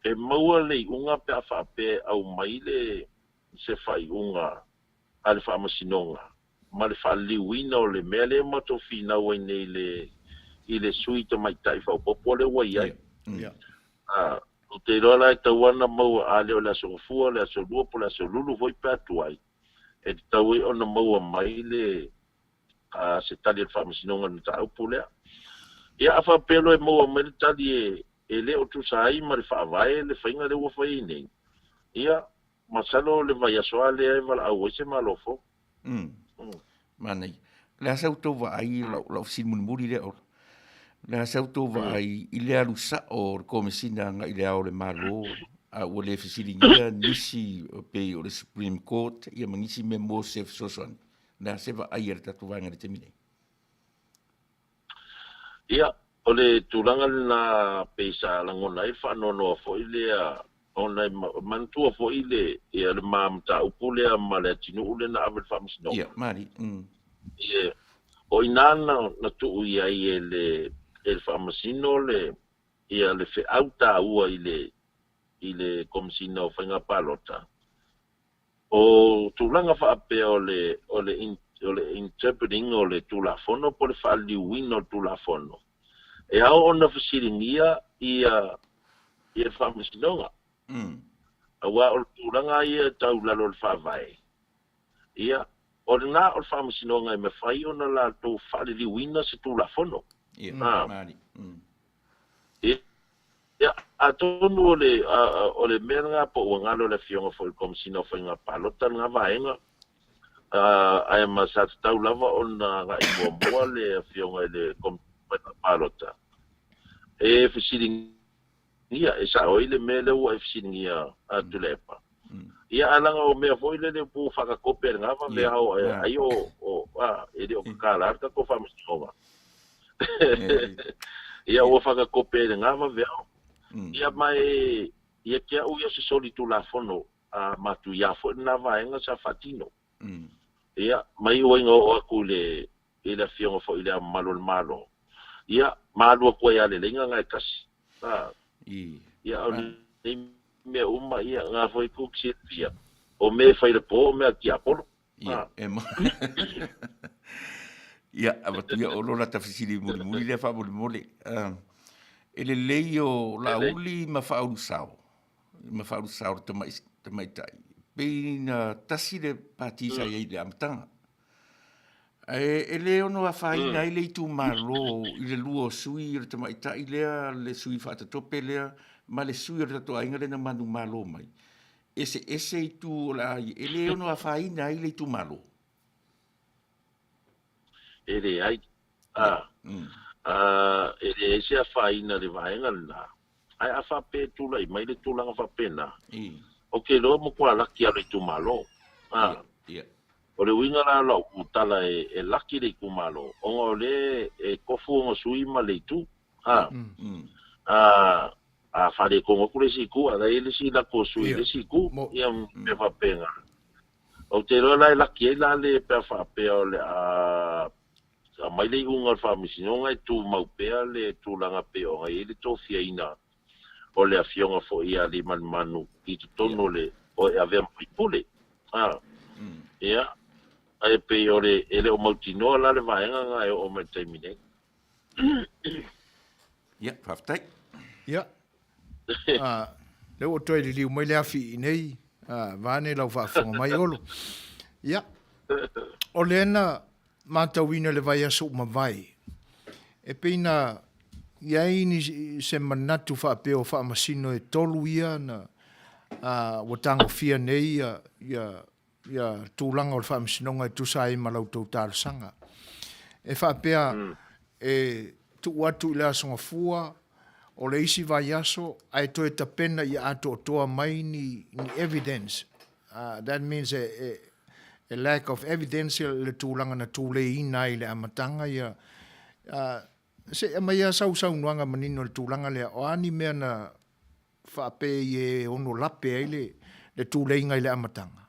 e maua le iuga pe a faapea e aumai le, se faaiuga a le Faamasinoga ma le faaliliuina o le mea lea e matou finau ai nei i le, i le sui tamaitai faaopoopo lea ua i ai. A, ou te iloa la e tatau lava ona maua, a le o le Aso Gafua, o le Aso Lua po o le Aso Lulu foi pe a tuai, e tatau ai ona maua mai le se tali a le Faamasinoga i le mataupu lea. Ia, a faapea loa e maua mai le tali e e le o tusa ai ma le Faavae le faiga lea ua fai ai nei, ia, masalo o le vaiaso lava lea e valaau ai se Malo fou. Manaia. Le a sa outou vaai, lau, lau fesili mulimuli lea Olo. Le a sa outou vaai i le alu sa'o o le Komesina agai i le Ao o le Malo, a ua le fesiligia nisi pei o le Supreme Court ia ma nisi mea mo se fesoasoani. Le a se vaai a le tatou vaega i le taimi nei? Ia, o le tulaga lena pei sa lagona ai le faanoanoa foi lea ona e manatua foi le ia le ma mataupu lea ma le atinuu lea na ave i le Faamasinoga. Ia, mali. Ia, o i ina na tuu i ai e le e le Faamasino le ia le feau taua i le i le Komesina o Faiga Palota. O tulaga faapea o le o le o le interpreting o le Tulafono po o le faaliliuina o le Tulafono, e ao ona fesiligia ia ia le Faamasinoga. Aua o le tulaga ia e tau i lalo o le Faavae, ia, o lena o le Faamasinoga e mafai ona latou faaliliuina se Tulafono. Ia, malie. Ia, atonu o le, o le mea lena po ua galo le Afioga foi i le Komesina o Faiga Palota lena vaega, ae ma sa tatau lava ona agai muamua le Afioga i le Komesina o Faiga Palota e fesiligia, e sao ai le mea lea ua e fesiligia a Tuilaepa. Ia, ae leaga o mea foi lele ua faakakope e lena vaveao, ai o, o, a, e le o kakala le tatou Faamasinoga. Ia ua faakakope e lena vaveao. Ia ma e, ia te au ia o se solitulafono a matuia foi lena vaega sa faatino. Ia, ma iu ai ina oo atu i le, i le Afioga foi i Le Ao Mamalu o le Malo, ia, ma alu atu ai lava le laina lena e tasi. A, ia, o nei mea uma, ia, na foi ku silafia, o mea e fai i le po, o mea a le tiapolo. Ia, e ma... Ia, avatu ia Olo lata fesili mulimuli lea faamolemole. Uh, e lelei o Laauli ma Faaulusao, ma Faaulusao le tamai, tamaitai, pei na tasi le pati sa i ai i le amataga. Ae e le ono afaina ai le itumalo i le lua o sui o le tamaitai lea, le sui faatatope lea, ma le sui o le tatou aiga lea na manumalo mai. Eseese itu o le a e le ono afaina ai le itumalo. E leai. A, a, e leai se afaina i le vaega lena. Ae a faapea e tulai mai le tulaga faapena, ou te iloa e matua laki lava le itumalo. A, o le uiga la o lau tala e laki le itumalo, ona o lea e tofu ona sui ma le itu. A, a, a faaletonu atu le isi itu, a la e i ai le isi latou sui i le isi itu, ia mea faapena. Ou te iloa la e laki ai la le pe a faapea o le a aumai le iuga o le Faamasinoga e tumau pea le tulaga pei ona i ai le tofiaina o le Afioga foi ia Aliimalemanu i totonu o le o e avea ma faipule. A, ia, ae pei o le, e le o mautinoa la le vaega lena e oo mai i le taimi nei. Ia, faafetai. Ia, lea ua toe liliu mai le afi i inei, vaeane lau faafofoga mai Olo. Ia, o lea na matauina i le vaiaso ua mavae, e pei na i ai ni se manatu faapea o faamasino e tolu ia na ua tagofia nei ia, ia ia tulaga o le Faamasinoga e tusa ai ma la outou talosaga. E faapea e tuu atu i le Aso Gafua o le isi vaiaso ae toe tapena ia atoatoa mai ni evidence. That means e lack of evidence le tulaga na tuleiina ai i le amataga ia. Se i aumai lava sau saunoaga manino i le tulaga lea, o a ni mea na faapei e ono lape ai le, le tuleiga i le amataga?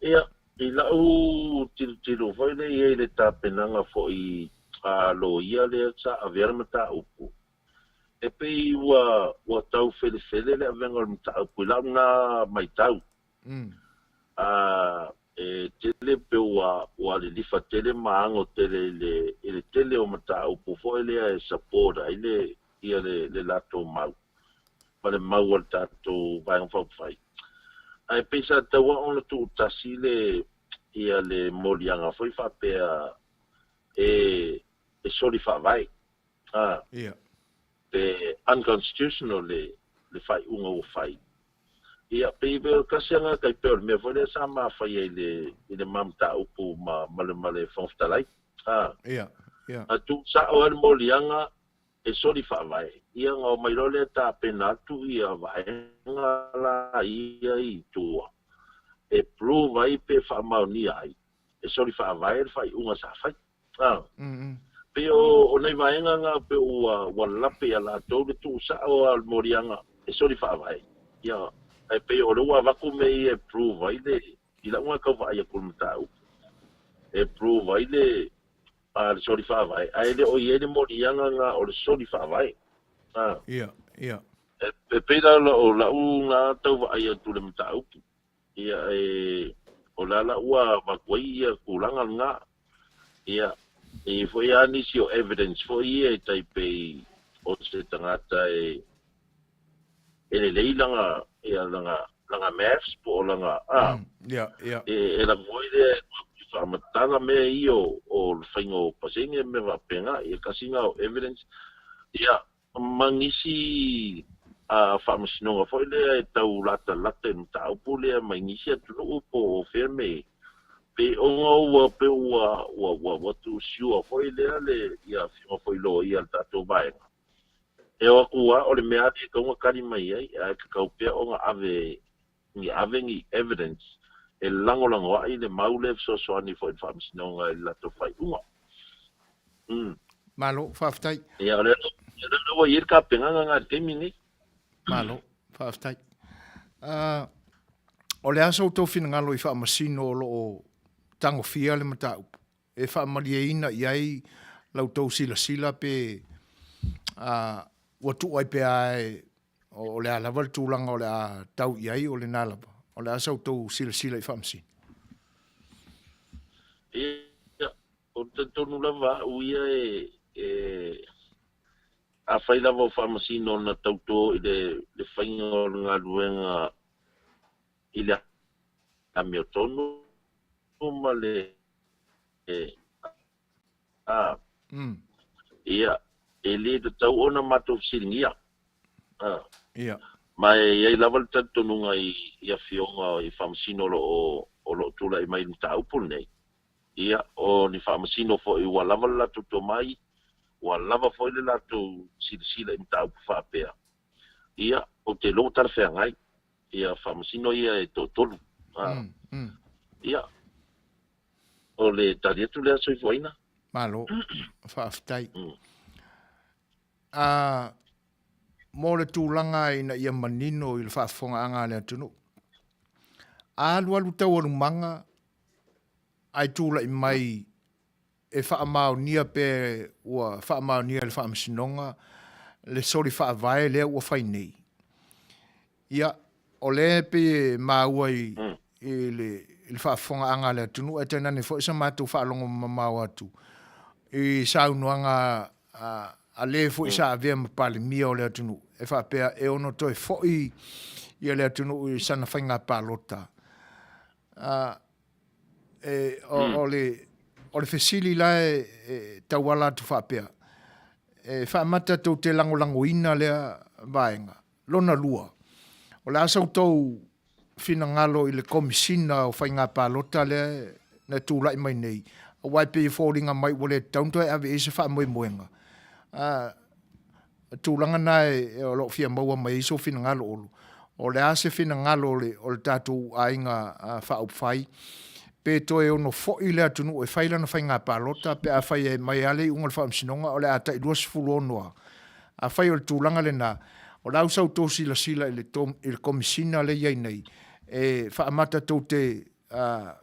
Ia, i lau tilotilo foi lea i ai i le tapenaga foi a loia lea sa avea le mataupu, e pei ua, ua tau felefele le avega o le mataupu i lau lena matau. A, e tele pe ua, ua lilifa tele ma ago tele i le, i le tele o mataupu foi lea e support ai le, ia le, le latou mau, ma le mau a le tatou Vaega Faaupufai. Ae pei sa tatau lava ona tuutasi le, ia le moliaga foi faapea e, e soli faavae, a, Ia. pe unconstitutional le, le faaiuga ua fai. Ia, pei pei o le tasi lava lena tai pei o le mea foi lea sa ma faia i le i le ma mataupu ma ma le ma le Fofoga Fetalai. A. Ia, ia. Na tuu sao ai le moliaga e soli faavae, ia ona omai loa lea tapena atu ia vaega la ia i tua e prove ai pe faamaonia ai e soli faavae le faaiuga sa fai. A. Pei o o nai vaega na pei ua ua lape ia latou le tuu sao a o le moliaga e soli faavae. Ia, ae pei o lea ua avatu mea ia e prove ai le i lau na tau vaai atu i le mataupu e prove ai le a le soli faavae, ae le o i ai le moliaga na o le soli faavae. A. Ia, ia. E pei la o lau na tau vaai atu i le mataupu. Ia, e, o le ala ua avatu ai ia tulaga lena. Ia, e i ai foi lava nisi o evidence foi ia e tai pei o se tagata e, e lelei lana, ia, lana, lana maths po o lana, a, Ia, ia. e, e lanu ai lea e faamatala mea ia o, o le faiga o pasene ma mea faapena. Ia, tasi lena o evidence. Ia, ma nisi faamasinoga foi lea e tau latalata i le mataupu lea mai nisi atunuu po o fea me pe ona ua pe ua ua ua ua tuusiua foi lea le ia afioga foi loia a le tatou vaega e o atu lava o le mea lea e tatau ona tali mai ai ae tatau pea ona ave ni ave ni evidence e lagolago ai le mau lea e fesoasoani foi i le faamasinoga i le latou faaiuga. Mm. Malo, faafetai. Ia, o lea, o lea ua i ai le tapenaga lena i le taimi lenei. Malo, faafetai. O le a sa outou finagalo i faamasino o lo o tagofia le mataupu e faamalieina i ai la outou silasila pe ua tuu ai pea e O le a lava le tulaga o le a tau i ai, o lena lava. O le a sa outou silasila i faamasino? Ia, ou te talitonu lava au ia e, e, afai lava o faamasino na tauto i le, le faiga o le galuega i le amiotonu ma le, a, ia, e le tatau ona matou fesiligia. A. Ia. Ma e i ai lava le talitonuga i, i afioga i faamasino o lo o, o lo o tulai mai i le mataupu lenei. Ia, o ni faamasino foi ua lava le latou tomai, ua lava foi le latou silasila i mataupu faapea. Ia, ou te iloa ua talafeagai ia faamasino ia e toatolu. A. Ia. O le tali atu lea Soifuaina. Malo, faafetai. A, mo le tulaga ina ia manino i le faafofogaaga a le atunuu, a alualu taualumaga ae tulai mai e faamaonia pe ua faamaonia e le Faamasinoga le soli faavae lea ua fai nei, Ia, o lea e pei e maua i, i le, i le faafofogaaga a le atunuu, ae tainane foi sa matou faalogo mamao atu i saunoaga a, a le foi sa avea ma Palemia o le atunuu, e faapea e ono toe foi ia le atunuu i sana faiga palota. A, e, o, o, le, o le fesili la e, e tauala atu faapea, e faamata tou te lagolagoina lea vaega, Lona lua, o le a sa outou finagalo i le Komesina o Faiga Palota lea na tulai mai nei, aua e pei e foliga mai ua le tatau ona toe ave i ai se faamoemoega. A, tulaga na e, o lo o fia maua mai ai sou finagalo Olo. O le a se finagalo o le, o le tatou aiga faaupufai, pe toe ono foi le atunuu e fai lana faiga palota pe afai e aumai lava le iuga o le Faamasinoga o le a tai 26 lava. Afai o le tulaga lena, o le a sa outou silasila i le, i le Komesina lea e i ai nei, e faamata tou te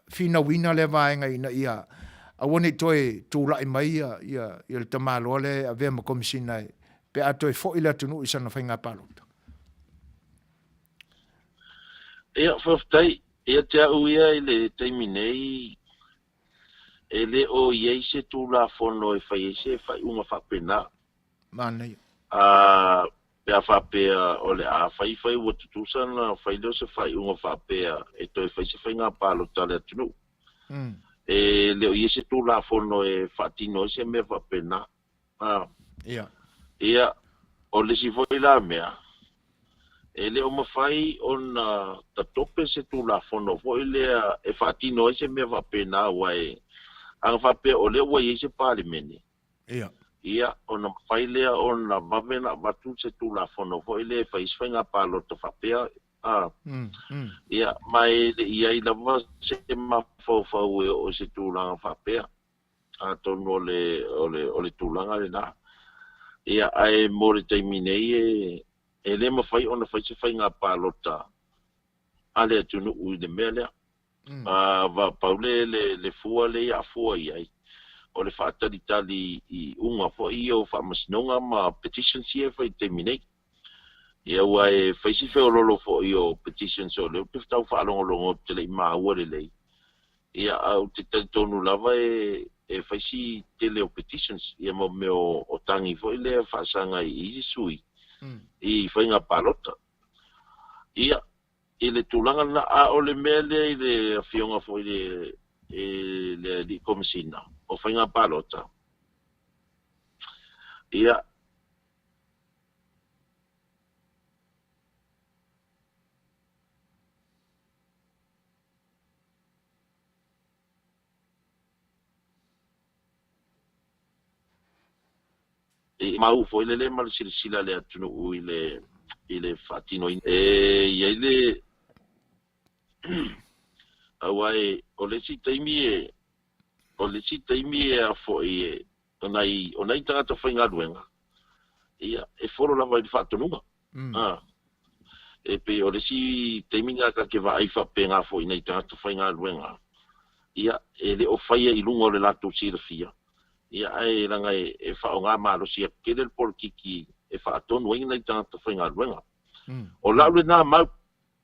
finauina lea vaega ina ia aua ne i toe tulai mai ia, ia, ia le tamaloa lea e avea ma Komesina e, pe a toe foi le atunuu i sana faiga palota. Ia, faafetai. Ia te au ia i le taimi nei, E le o i ai se Tulafono e fai ai se faaiuga faapena. Manaia. Ā, pe a faapea o le a fai fai ua tutusa ona fai lea o se faaiuga faapea e toe fai se faiga palota a le atunuu. E le o i ai se Tulafono e faatino ai se mea faapena. Ā. Ia. Ia, o le isi foi la mea, E le o mafai ona tatope se Tulafono foi lea e faatino ai se mea faapena aua e ana faapea o lea ua i ai se Palemene, Ia. Ia, ona mafai lea ona vave ona avatu se Tulafono foi lea e fai ai se faiga palota faapea, a. Ia, ma e le i ai lava se mafaufau e oo i se tulaga faapea. Atonu o le, o le, o le tulaga lena. Ia, ae mo le taimi nei e, e le mafai ona fai se faiga palota a le atunuu i le mea lea. A, va, pau le, le, le fua lea i a fua i ai, o le faatalitali i iuga foi ia o faamasinoga ma petitions ia e fai i le taimi nei. Ia, ua e fai si feololo foi o petitions o lea ou te tau faalogologo ou te le i maua lelei. Ia, ae ou te talitonu lava e, e fai si tele o petitions, ia ma mea o, o tagi foi lea faasaga i isi sui i faiga palota. Ia, i le tulaga lena, a o le mea lea i le afioga foi i le, i le Alii Komesina o Faiga Palota, ia, E mau foi lele ma le silasila a le atunuu i le i le faatinoina. E i ai le aua e o le isi taimi e o le isi taimi e a foi e o nai o nai tagata faigaluega ia e folo lava i le faatonuga. A e pei o le isi taimi lena ta te vaai faapena foi i nai tagata faigaluega ia e le o faia i luga o le latou silafia ia ae leaga e faaaoga malosi atu tele le polokiki e faatonu ai nai tagata faigaluega. O lau lena mau,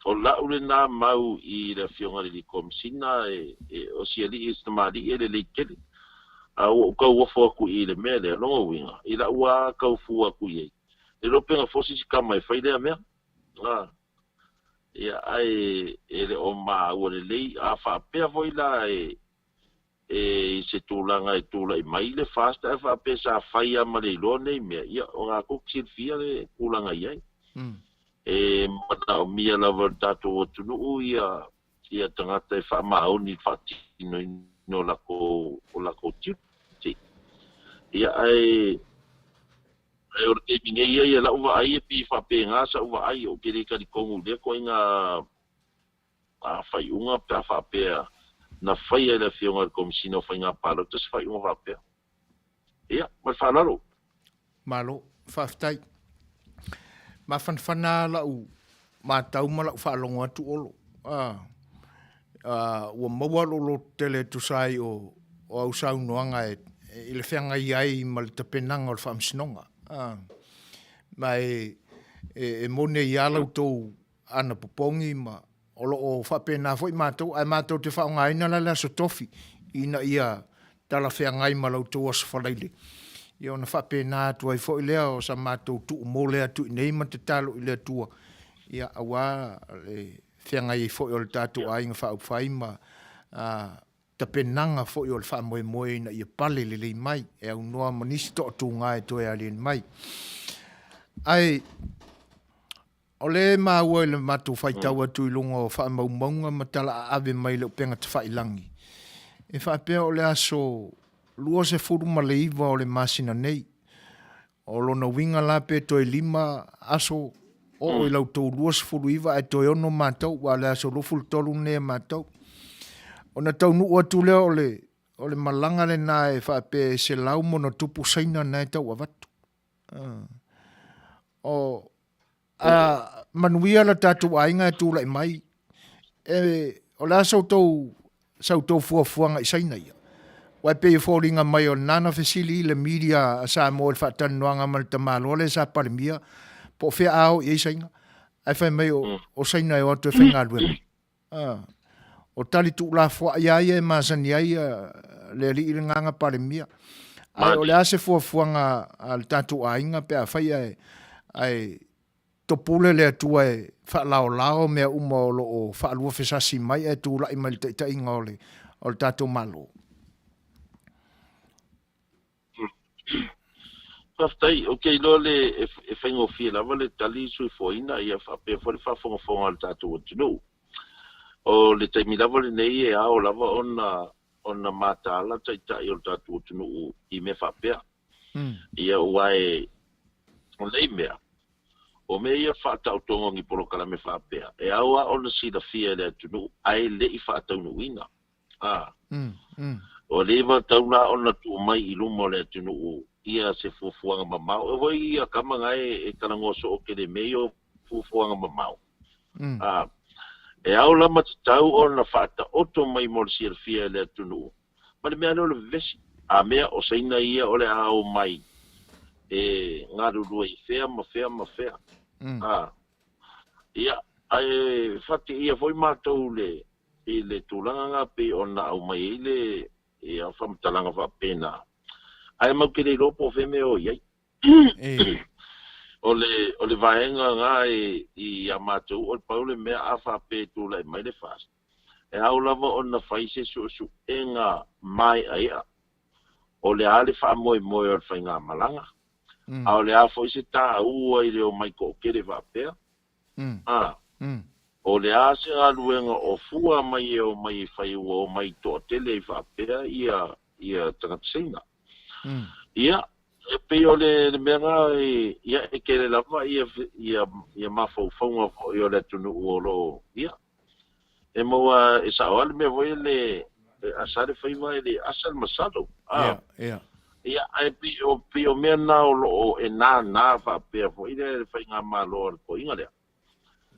o lau lena mau i le Afioga i le Alii Komesina e o si alii o si tamalii e lelei tele. A ua ou tauofo atu i le mea lea, lona uiga, i lau lava tau fua atu i ai, le iloa pe na fosi si tama e fai lea mea. A, ia, ae e le o maua lelei, a faapea foi la e, e i se tulaga e tulai mai le FAST ae faapea sa fai lava ma le iloa nei mea, ia, o lena tou te silafia le tulaga i ai. E manaomia lava e le tatou atunuu ia, ia tagata e faamaoni i le faatinoina o latou, o latou tiute. Ia, ae, ae o le taimi nei ia, i lau vaai e pei e faapena sau vaai, ou te le talitonu i lea ituaiga faaiuga pe a faapea na faia e le Afioga i le Komesina o Faiga Palota se faaiuga faapea. Ia, ma le faaaloalo. Malo, faafetai. Mafanafana lava lau matau ma lau faalogo atu Olo. A, a, ua maua lou lototele e tusa ai o, o au saunoaga e, i le feagai ai ma le tapenaga o le faamasinoga. A, ma e, e, e moni ai lava la outou anapopogi ma o lo o faapena foi matou, ae matou te faaaogaina la le Aso Tofi ina ia talafeagai ma la outou Aso Faraile, ia ona faapena atu ai foi lea o sa matou tuumole atu i inei ma tatalo i le Atua, ia aua le feagai ai foi o le tatou aiga faaupufai ma tapenaga foi o le faamoemoe ina ia pale lelei mai e aunoa ma nisi toatuga e toe aliali mai. Ae O lea e maua i le matou faitau atu i luga o faamaumauga ma tala aave mai i le upega tafailangi, e faapea o le aso 29 o le masina nei. O lona uiga la pe toe lima aso oo i la outou 29 ae toe ono matou, aua o le aso 23 lenei a matou. Ona taunuu atu lea o le, o le malaga lena e faapea e 100+ Saina na e tau avatu. O, a manuia lo tatou aiga e tulai mai, e, o le a sa outou, sa outou fuafuaga i Saina ia? Aua e pei e foliga mai o lena na fesili le media a Samoa i le faatalanoaga ma le tamaloa lea sa Palemia, po o fea a o i ai Saina, ae fai mai o, o Saina e o atu e faigaluega. A, o tali tuulafoai lava ia e masani ai le alii le gaga Palemia. Ae o le a se fuafuaga a le tatou aiga pe afai ae, ae topule le Atua e faalaolao mea uma o lo o faaluafesasi mai ae tulai mai i le taitaiga o le, o le tatou Malo? Faafetai. Ou te iloa le e faigofie lava le tali suifuaina ia faapea foi le faafogafoga a le tatou atunuu. O le taimi lava lenei e ao lava ona ona mataala taitai o le tatou atunuu i mea faapea. Ia aua e o nei mea, o mea ia faataotoga o ni polokalame faapea, e ao lava ona silafia e le atunuu ae le i faataunuuina. A. Ua leva tau la ona tuu mai i luma o le atunuu ia se fuafuaga mamao. E foi ia kama na e talanoa soo tele mea ia o fuafuaga mamao. A. E ao la ma tatau ona faataoto mai mo le silafia e le atunuu ma le mea lea o le vevesi. A mea o Saina ia o le a omai e galulue i fea ma fea ma fea. A. Ia, ae faateia foi matou le i le tulaga na pei ona aumai ai le ia faamatalaga faapena, ae matou te le iloa po o fea mea o i ai. O le o le vaega na e ia matou o le pau le mea a faapea e tulai mai le FAST, e ao lava ona fai se suesuega maeaea o le a le faamoemoe o le faigamalaga, a o le a foi se taua i le omai toatele faapea, A. O le a se galuega o fua mai e omai e fai ua omai toatele ai faapea ia ia tagata Saina. Ia, e pei o le le mea na e ia e tele lava ia ia ia mafaufauga foi o le atunuu o lo o ia e maua e sao lava le mea foi le e asa le faiva e le asa le masalo. A. Ia, ia. Ia, ae pei o, pei o mea na o lo o e nānā faapea foi le le faigamalo a le toeaina lea.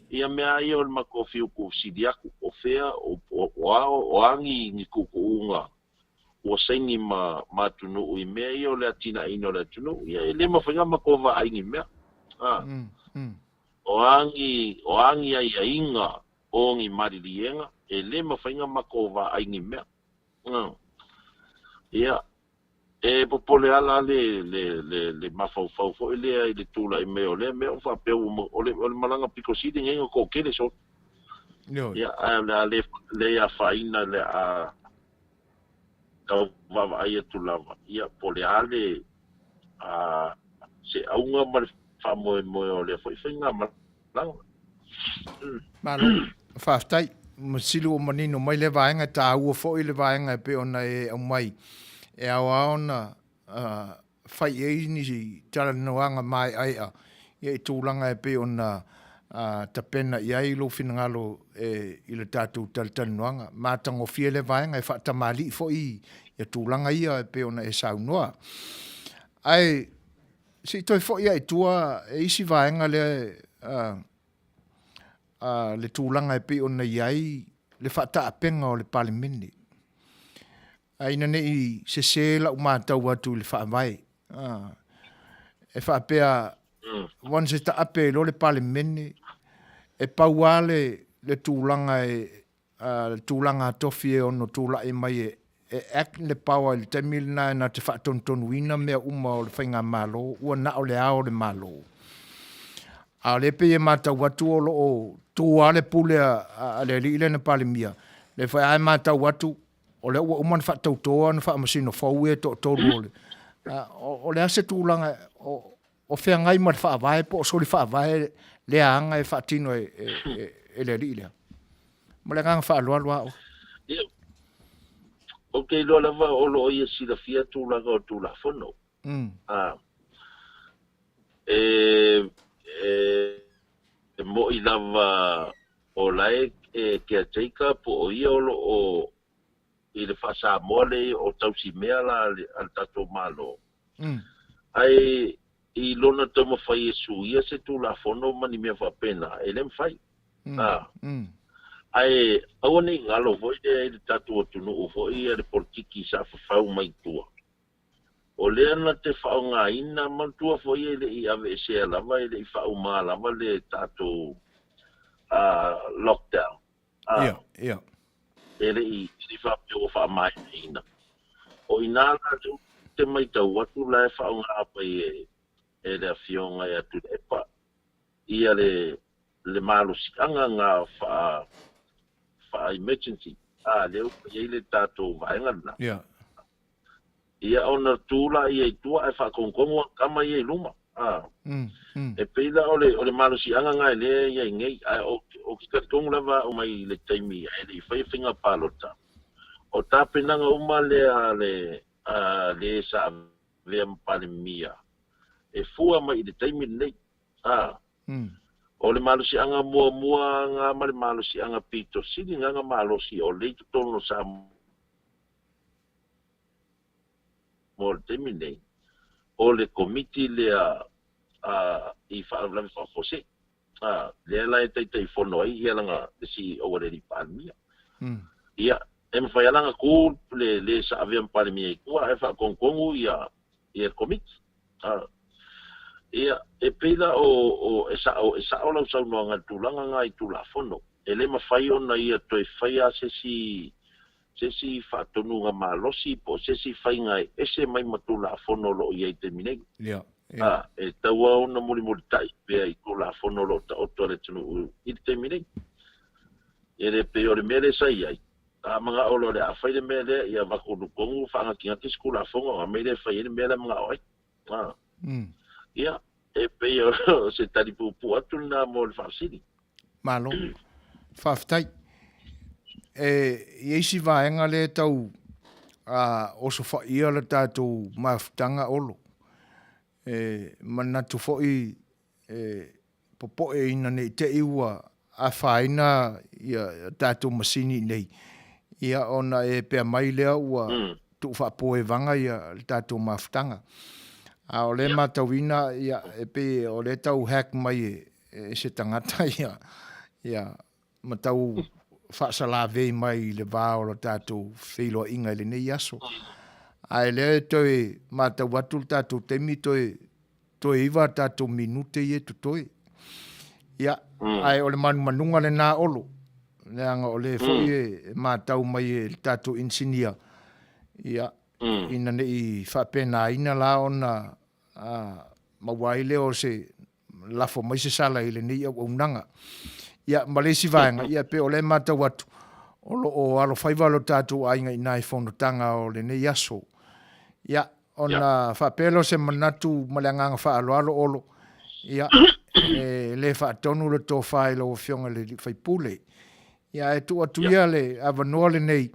Ia mea lava ia o le matou fiu tuufesili atu, o fea, o, o, o a, o a ni, ni tuutuuga ua saini ma, ma atunuu i mea ia o le atinaeina o le atunuu. Ia, e le mafai ona matou vaai i ni mea. A. O a ni, o a ni aiaiga o ni maliliega, e le mafai ona matou vaai i ni mea. Ia, e popole lava la le, le, le, le mafaufau foi lea i le tulai mai o lea mea, o faapea ua, o le, o le malaga pito sili lenei na toatele solo. Ia, ae o le a le, le afaina le a tau vaavaai atu lava, ia, po o le a le, a, se auga ma le faamoemoe o lea foi faigamalaga. Malo, faafetai. Masili ua manino mai lea vaega, e taua foi le vaega e pei ona e aumai e ao lava ona fai i ai nisi talanoaga maeaea ia i tulaga e pei ona tapena i ai lou finagalo i le tatou talatalanoaga. Matagofie lea vaega e faatamalii foi ia tulaga ia e pei ona e saunoa. Ae Se i toe foi lava i tua e isi vaega lea le tulaga e pei ona i ai le faataapeina o le Palemene. Ae ina ne i sese lau matau atu i le Faavae, e faapea once e taape ai loa le Palemene, e pau lava le tulaga e le tulaga tofi e ono tulai mai e act le power i le taimi lena e na te faatonutonuina mea uma o le faigamalo ua na o le ao o le Malo. A o lea pei e matau atu o lo o tu lava le pule a le alii lea na Palemia, lea foi lava e matau atu o lea ua uma ona faatauto ana faamasino fou ia e toatolu o le o le a se tulaga o feagai ma le Faavae po o soli Faavae lea aga e faatino e le alii lea? Ma le agaga faaaloalo lava Olo. Ia, ou te iloa lava o lo o ia silafia tulaga o Tulafono. E, e, e mo'i lava o la e, e caretaker po o ia o lo o i le faa-Samoa lea o tausimea la a le tatou Malo. Ae i lona taumafai e suia se Tulafono ma ni mea faapena, e le mafai. Ae aua ne i galo foi lea i le tatou atunuu foi ia le polokiki sa fafau mai tua. O lea na te faaaogaina, manatua foi e le i aveesea lava, e le i faauma lava le tatou lockdown. Ia, ia. E le i faapea ua faamaeaina. O i ina la lea ou te matau atu la e faaaoga mai e le Afioga ia Tuilaepa ia le le malosiaga na faa faa emergency, a lea ua i ai le tatou vaega lena. Ia. Ia ona tu laia i tua ae faakogokogo ana tama ia i luma. A. E pei la o le, o le malosiaga na e lea e i ai nei, ae ou, ou te talitonu lava au mai le taimi ae le i faia faiga palota, o tapenaga uma lea a le, a le sa avea ma Palemia, e fua mai i le taimi lenei. A. O le malosiaga muamua na ma le malosiaga pito sili na na malosi o lea i totonu o Samoa i le taimi lenei, o le Komiti lea a i Faalavelave Faafuasei, a, lea la e Taitaifono ai ia lana, le CEO a le alii Palemia. Ia, e mafai lava la ona tu le le sa avea ma Palemia i tua ae faatonutonu ia ia le Komiti. A, ia, e pei la o, o, e sa'o, e sa'o lau saunoaga i le tulaga na i Tulafono. E le mafai ona ia toe faia se isi, se isi faatonuga malosi po o se isi faiga e ese mai ma Tulafono o lo o i ai i le taimi nei. Ia, ia. A, e tatau lava ona mulimulitai pea i Tulafono o lo o taoto a le atunuu i le taimi nei. E le pei o le mea lea sa i ai, a mana'o loa o le a fai le mea lea, ia avatu tonu faagatigati se Tulafono ona aumai lea e fai ai le mea la e mana'o ai. A. Ia, e pei o se tali puupuu atu lena mo le faafesili. Malo. Faafetai. E i ai si vaega lea e tau a, osofaia le tatou mafutaga Olo. E manatu foi e popoe ina ne i te i ua afaina ia tatou masini nei, ia ona e pea mai lea ua tuu faapoevaga ia le tatou mafutaga. A o lea e matauina ia e pei o lea e tau hack mai e se tagata ia ia ma tau faasalavei mai i le va o le tatou feiloaiga i lenei aso. Ae lea e toe matau atu le tatou taimi toe toe 9 a tatou minute ia e totoe. Ia, ae o le manumanuga lena Olo, leaga o lea foi e matau mai e le tatou inisinia, ia, ina ne i faapenaina la ona maua ai lea o se lafo mai se sala i lenei auaunaga. Ia, ma le isi vaega, ia, pei o lea e matau atu, o lo o alofaiva lo tatou aiga i nai fonotaga o lenei aso. Ia, ona faapea lea o se manatu ma le agaga faaaloalo Olo, ia, e le faatonu le tofa i lau Afioga i le sui usufono. Ia, ae tuu atu ia le avanoa lenei,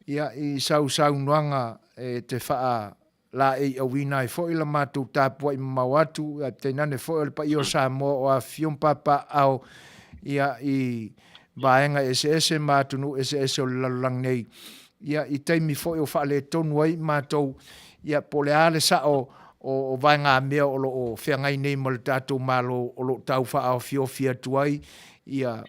ia, i sau saunoaga e te faa laeiauina ai foi la matou tapuai mamao atu, ae tainane foi o le paia o Samoa o afifio ma papaaao ia i vaega eseese ma atunuu eseese o le lalolagi nei, ia i taimi foi o faaletonu ai matou, ia po o le a le sao o vaegamea o lo o feagai nei ma le tatou Malo o lo o tau faaofiofi atu ai ia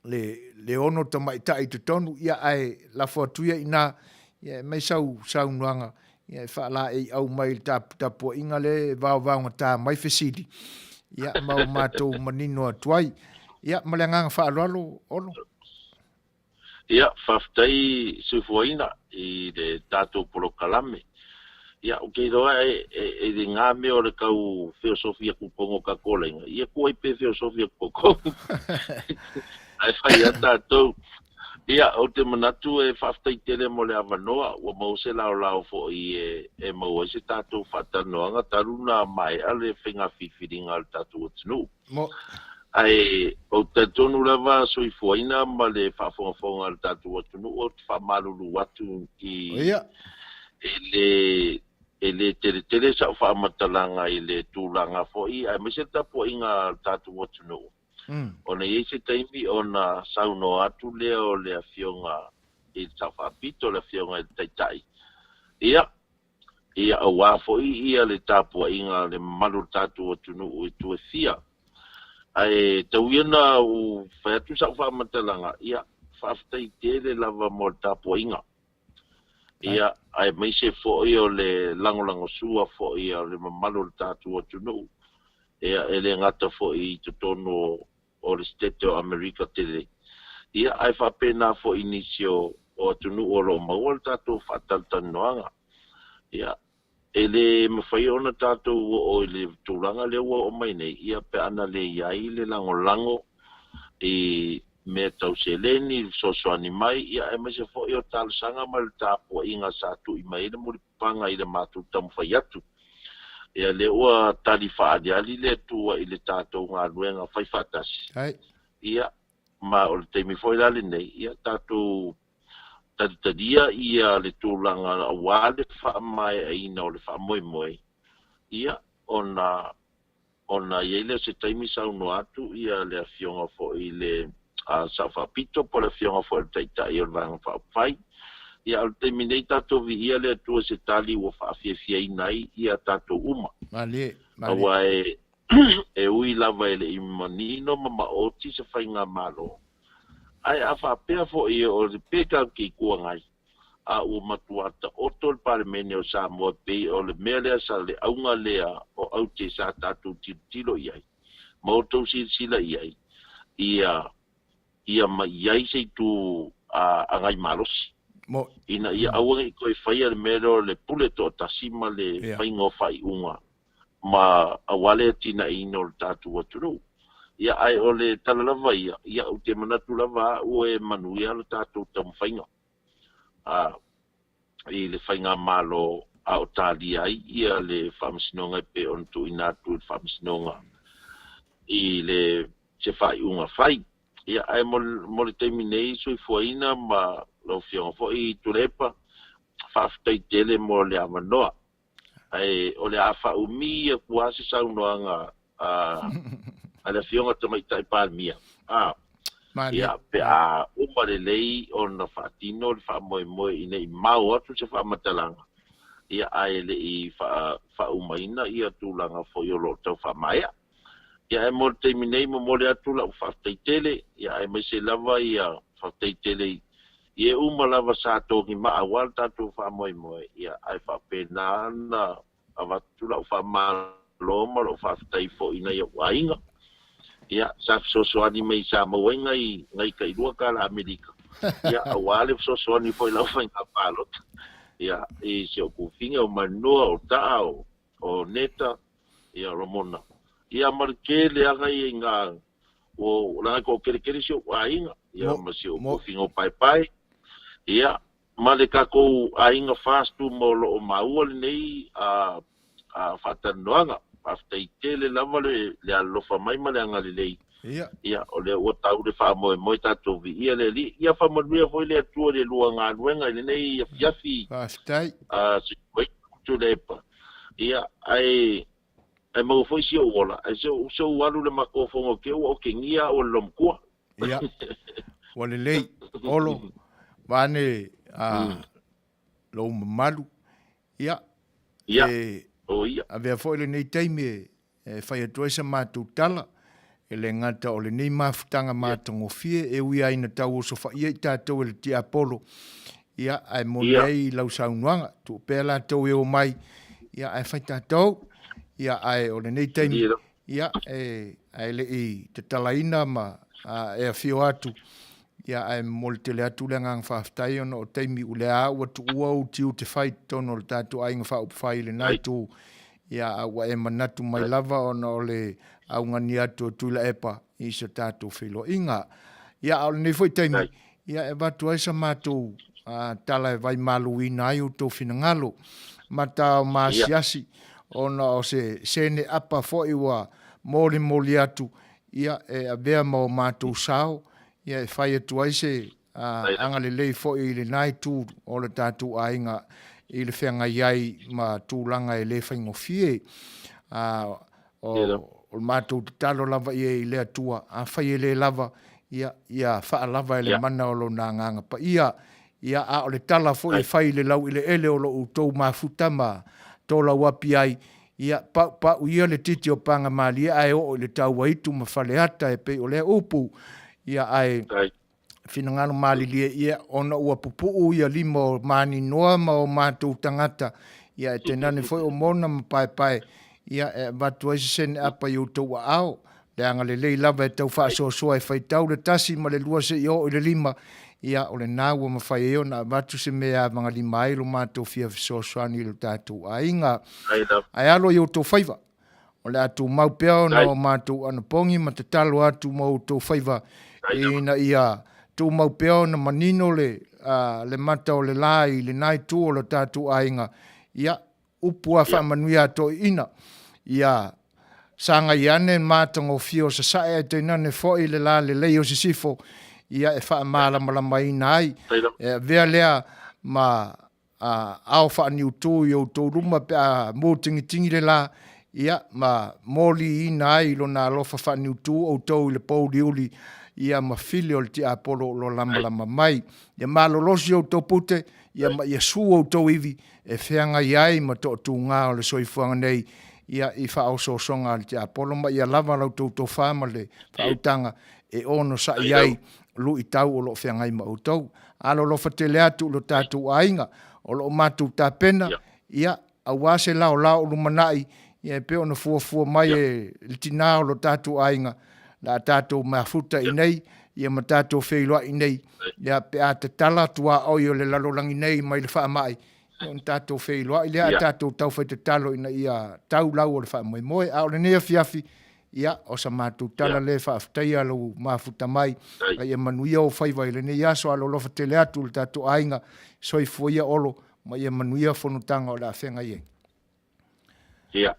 le, le ono tamaitai i totonu, ia ae lafo atu ia i ina, ia e aumai sau saunoaga, ia e faalaeiau mai i le tapuaiga lea e vaovaogata mai fesili, ia ma o matou manino atu ai. Ia, ma le agaga faaaloalo, Olo. Ia, faafetai Suifuaina i le tatou polokalame. Ia, ou te iloa e, e, e le ngā mea o le tau feosofi atu tonu o tatou laina, ia tuu ai pe feosofi atu totonu. Ae fai lava tatou. Ia, ou te manatu e faafetai tele mo le avanoa, ua maua se laolao foi e, e maua ai se tatou faatalanoaga talu na maea le faiga filifiliga a le tatou atunuu. Mo. Ae ou te talitonu lava soifuaina ma le faafogafoga a le tatou atunuu, ou te faamalulu atu i, Ia. e le, e le teletele sau faamatalaga i le tulaga foi aemaise le tapuaiga a le tatou atunuu. Ona e i ai se taimi ona saunoa atu lea o le Afioga i le Sao Faapito, le Afioga i le Taitai, ia, Ia, aua foi ia le tapuaiga a le mamalu o le tatou atunuu i itu e fia. Ae tau ia na ou fai atu sau faamatalaga, ia, faafetai tele lava mo le tapuaiga. Ia, aemaise foi o le lagolagosua foi a le mamalu o le tatou atunuu, ia, e le gata foi i totonu o le Setete o Amerika tele, ia, ae faapena foi i nisi o atunuu o lo o maua le tatou faatalatalanoaga. Ia, e le mafai ona tatou oo i le tulaga lea ua oo mai nei, ia, pe ana le i ai le lagolago i. mea tau seleni, fesoasoani mai, ia aemaise foi o talosaga ma le tapuaiga sa tui mai ai le mulipapaga i le matou taumafai atu. Ia lea ua tali faaaliali le Atua i le tatou galuega fai faatasi. Ia, ma o le taimi foi la lenei, ia tatou talitalia ia le tulaga aua le faamaeaina o le faamoemoe, ia, ona Ona i ai lea o se taimi saunoa atu ia le Afioga foi i le Sao Faapito po o le Afioga foi o le Taitai o le Vaega Faaupufai. Ia, a o le taimi nei tatou viia le Atua i se tali ua faafiafiaina ai ia tatou uma. Malie, malie. Aua e, e ui lava e le i manino ma maoti se faigamalo, ae a faapea foi o le pe tatou te Itu Agai, a ua matua taoto le Palemene o Samoa e pei o le mea lea sa le auga lea o aute sa tatou tilotilo i ai ma outou silasila i ai ia ia ma i ai se itu a agai malosi Mo. ina ia aua ne i toe faia le mea lea o le pule toatasi ma le faiga o faaiuga ma aua le atinaeina o le tatou atunuu. Ia, ae o le tala lava ia, ia, ou te manatu lava au e manuia le tatou taumafaiga a, i le faigamalo a o talia ai ia le Faamasinoga e pei ona tuuina atu i le Faamasinoga i le se faaiuga fai. Ia, ae mo, mo le taimi nei, soifuaina ma lau Afioga foi Tuilaepa, faafetai tele mo le avanoa. Ae o le a faaumi atu lava se saunoaga a, a le Afioga Tamaitai Palemia, a, ia, pe a uma lelei ona faatino le faamoemoe ina i mao atu se faamatalaga, ia, ae le i faa, faaumaina ia tulaga foi o lo o tau faamaea. Ia, ae mo le taimi nei, momoli atu lau faafetai tele, ia, aemaise lava ia faafetai tele i i e uma lava sa togi maa aua le tatou faamoemoe, ia, ae faapena ona avatu lau faamalo ma lou faafetai foi i nai ou aiga, ia, sa fesoasoani mai sa maua ai nai, nai tailua tala Amerika, ia, aua le fesoasoani foi i lau faiga palota, ia, i si ou tuafafine o Manua, o Taa, o, o Neta, ia, o Ramona, ia, ma le tele lava ia i ngā Ua leaga e toateletele si ou aiga, ia ma si ou tofiga o Paepae, ia ma le tatou aiga FAST uma o lo o maua lenei faatalanoaga. Faafetai tele lava le alolofa mai ma le agalelei. Ia, o lea ua tau le faamoemoe tatou viia le Alii. Ia faamanuia foi le Atua i le lua galuega i lenei afiafi. Faafetai. Tuilaepa. Ia, ae Ae maua foi si ou ola, ae se ou alu i le matou fono te ua otegia au e le loomatua. Ia, ua lelei. Olo, vaeane a lou mamalu. Ia, Ia, o ia. Avea foi lenei taimi e fai atu ai sa matou tala, e le gata o lenei mafutaga matagofie e ui ai ina tau osofaia i tatou e le tiapolo, ia, ae moni ai lau saunoaga, tuu pea latou e omai, ia, ae fai tatou, ia, ae o lenei taimi, ia, e, ae le i tatalaina ma a, e afio atu, ia, ae momoli tele atu le agaga faafetai ona o taimi o lea ua tuua ou tiute fai i totonu o le tatou aiga faaupufai i lena itu, ia, a ua e manatu mai lava ona o le augani atu o Tuilaepa i so tatou feiloaiga. Ia, a o lenei foi taimi, Ia, e avatu ai sa matou tala e vaimaluina ai outou finagalo ma tao maasiasi ona o se sene apa foi ua molimoli atu, ia, e avea ma o matou sao, ia, e fai atu ai se agalelei foi i lena itu o le tatou aiga i le feagai ai ma tulaga e le faigofie. O le matou tatalo lava ia i le Atua, afai e le lava, ia, ia faalava e le mana o Lona Agaga Paia. Ia, a o le tala foi e fai i le laueleele o lo outou mafuta ma tolauapi ai, ia, paupau ia le titi o Pagamalie ae oo i le Tauaitu ma Faleata e pei o lea upu, ia, ae finagalo malilie ia, ona ua pupuu ia lima o Maninoa ma o matou tagata, ia e tainane foi o Mona ma Paepae, ia e avatu ai se sene apa i outou aao, le agalelei lava e tau faasoasoa e faitau le tasi ma le lua seia oo i le lima, ia o lena ua mafai ai ona avatu se mea e avagalima ai lo matou fia fesoasoani i lo tatou aiga. Ae alo i outou faiva. O le a tumau pea ona o matou anapogi ma tatalo atu mo outou faiva ina ia tumau pea ona manino le, le mata o le la i lena itu o lo tatou aiga. Ia, upu a faamanuia a toeaiina, ia sagai ane le matagofie o Sasae ae tainane foi le la lelei o Sisifo, ia e faamalamalamaina ai. E avea lea ma ao faaniutu i outou luma pe a mutigitigi le la, ia, ma moliina ai lona alofa faaniutu outou i le pouliuli, ia ma fili o le tiapolo o lo lamalama mai. Ia malolosi outou pute, ia ma ia su outou ivi e feagai ai ma toatuga o le soifuaga nei, ia, i faaosoosoga a le tiapolo, ma ia lava la outou tofa ma le faautaga e onosai ai luitau o lo o feagai ma outou. Alolofa tele atu i lo tatou aiga o lo o matou tapena, ia, aua se laolao o lumanai, ia e pei ona fuafua mai e le tina o lo tatou aiga, le a tatou mafuta i inei, ia ma tatou feiloai i inei, ia pe a tatala tuaoi o le lalolagi nei mai le faamai, ia ona tatou feiloai lea, ae tatou taufai tatalo ina ia tau lau o le faamoemoe. A o lenei afiafi, Ia, o sa matou tala lea e faafetaia lou mafuta mai, a ia manuia ou faiva i lenei aso, alolofa tele atu i le tatou aiga, soifua ia Olo, ma ia manuia fonotaga o le a feagai ai. Ia,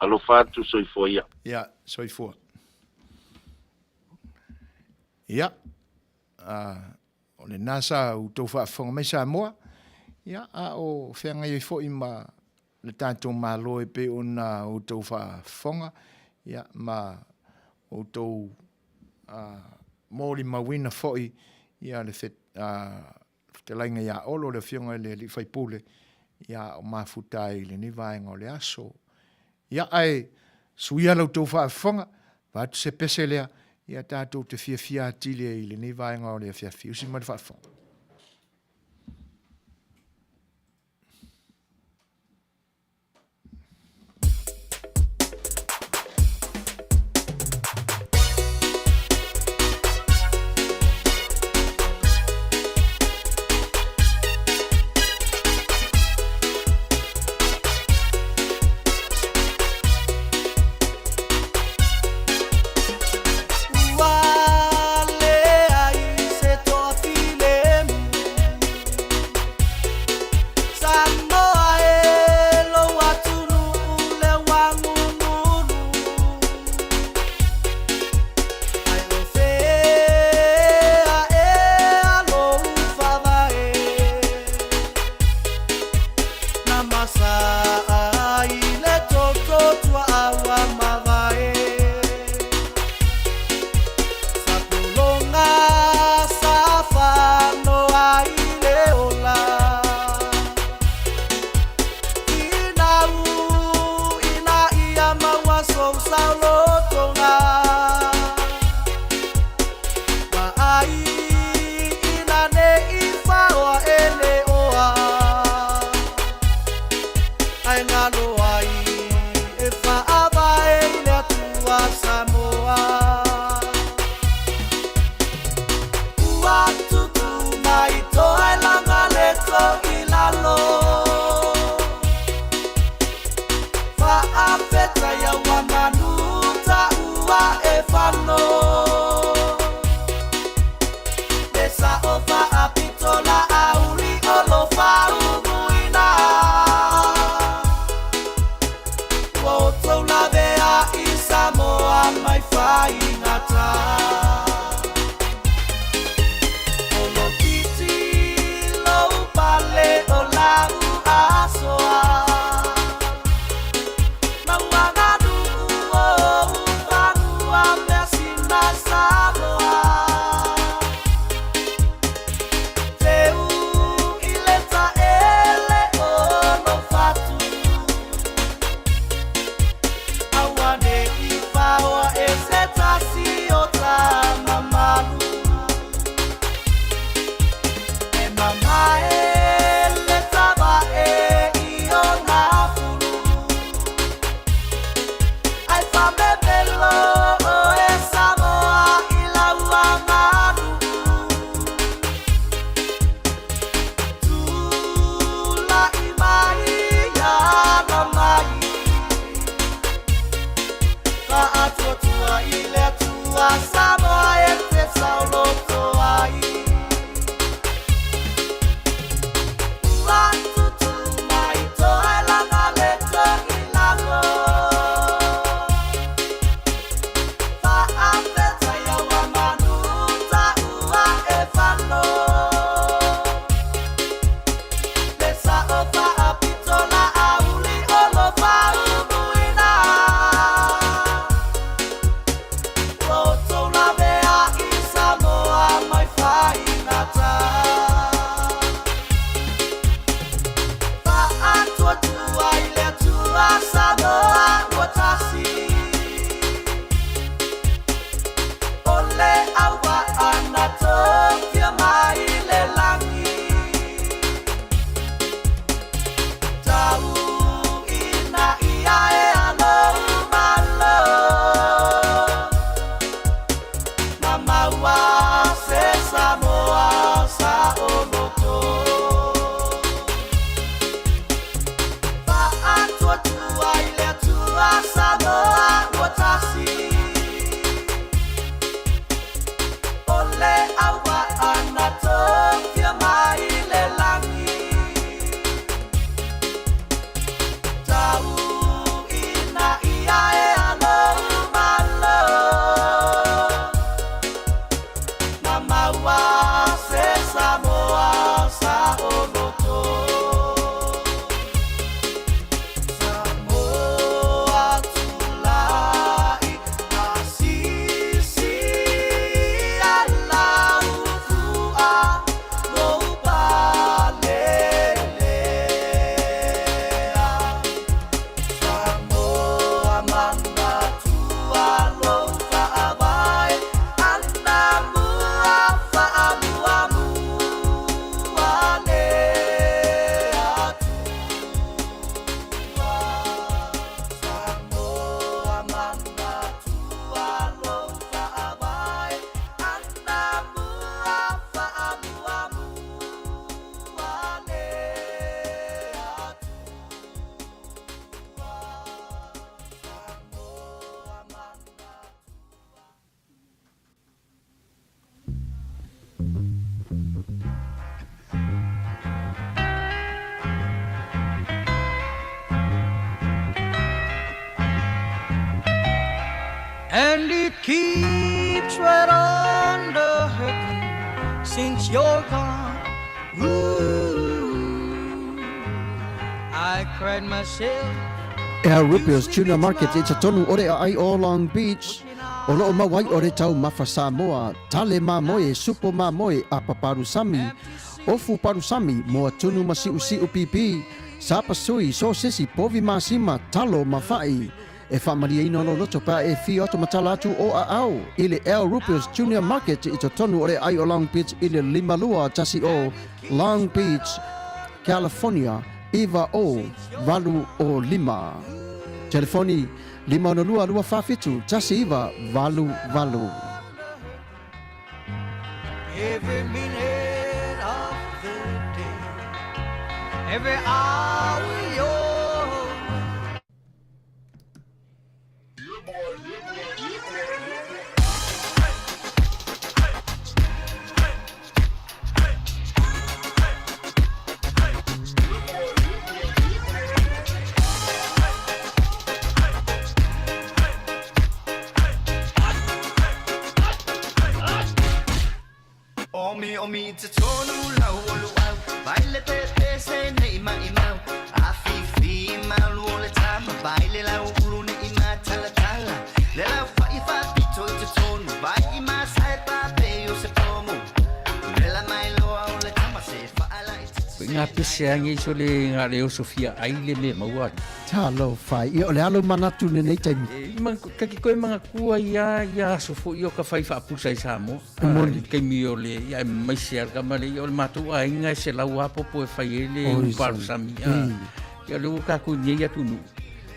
alofa atu, soifua ia. Ia, soifua. Ia, o lena sa outou faafofoga mai Samoa, ia, a o feagai ai foi ma le tatou Malo e pei ona outou faafofoga ia, ma outou molimauina foi ia le fetalaiga ia Olo, le Afioga i le Alii Faipule, ia o mafuta ai i lenei vaega o le aso. Ia, ae suia la outou faafofoga, vaeatu se pese lea, ia tatou te fiafia atili ai i lenei vaega o le afiafi. Usi mai le faafofoga. Ua leai se toafilemu Samoa e lou atunuu lea ua gugulu Ae o fea ea lou faavae Na masaa i le toto tuaa ua mavae Sapologa sa fanoa i le ola Finau ina ia maua sou saolotoga Vaai ina ne i faoa e le oa Ae galo ai e faavae i le Atua Samoa. Ua tutu mai toelaga le to i lalo Faafetai ua manu taua e fano Le sao faapito la auli o lo faumuina Ua outou lavea i Samoa mai faigata O lo titi lou pale o lau asoa Mauaganuu o ou fanua measina Samoa Teu i le taele o lou fatu Aua ne i paoa e se tasi Atua Samoa e te saoloto ai. Ua tutu mai toelaga le togilago. Faafetai ua manu taua e falo. Le sa'o faapito la auli o lo faumuina. Ua outou lavea i Samoa mai faigata. Faatuatua i le Atua Samoa ua tasi. O le auvaa na tofia mai le lagi. Tau ina ia e alo malo. Ma maua se Samoa saoloto. Faatuatua i le Atua Samoa ua tasi. O le auvaa na tofia mai le lagi. Tau ina ia e alo malo. Ma maua se Samoa saoloto. Samoa tulai masisi alaufua lou palelea. Samoa manatua lou faavae anamua faamuamua le Atua. Samoa manatua lou faavae anamua faamuamua le Atua. Samoa manatua. And it keeps right on the hurting since you're gone. Ooh, I cried myself. Al Rupio's Tuna Market i totonu o le aai o Long Beach. O loo maua ai o le taumafa Samoa, tale mamoe, supo mamoe, apa palusami, ofu palusami, moa tunu ma siusiu pipi, sapasui, sosesi, povi masima, talo ma fa'i. E faamalieina lou loto pe a e afio atu ma tala atu o aao i le Al Rupio's Junior Market i totonu o le aai o Long Beach i le 5210 Long Beach, California 90805. Telefoni 562 247 1988. Every minute of the day, every hour you're away. Omi omi te tonu lau o luau Vai le pepe se nei mai mau A fifi malu o le tama Vai le lau ulu ne i matala tala Le lau fai fa pito i te tonu Vai i masai pa pe o se pomu Vela mai loa o le tama se faala i te Nga pese ange iso le nga le oso fia ai le me maua. Talofa, ia o le a lou manatu i lenei taimi? E, ma, ka ki koe mangatua ia, ia aso foi o ka whai whaapusa i Samoa. E moni. I taimi o le, ia e maise a ka male, ia o le mātou aiga e se lau apopo e whai e le Oi, upalusami. Mm. Ia le ua kākou nei atu nuu.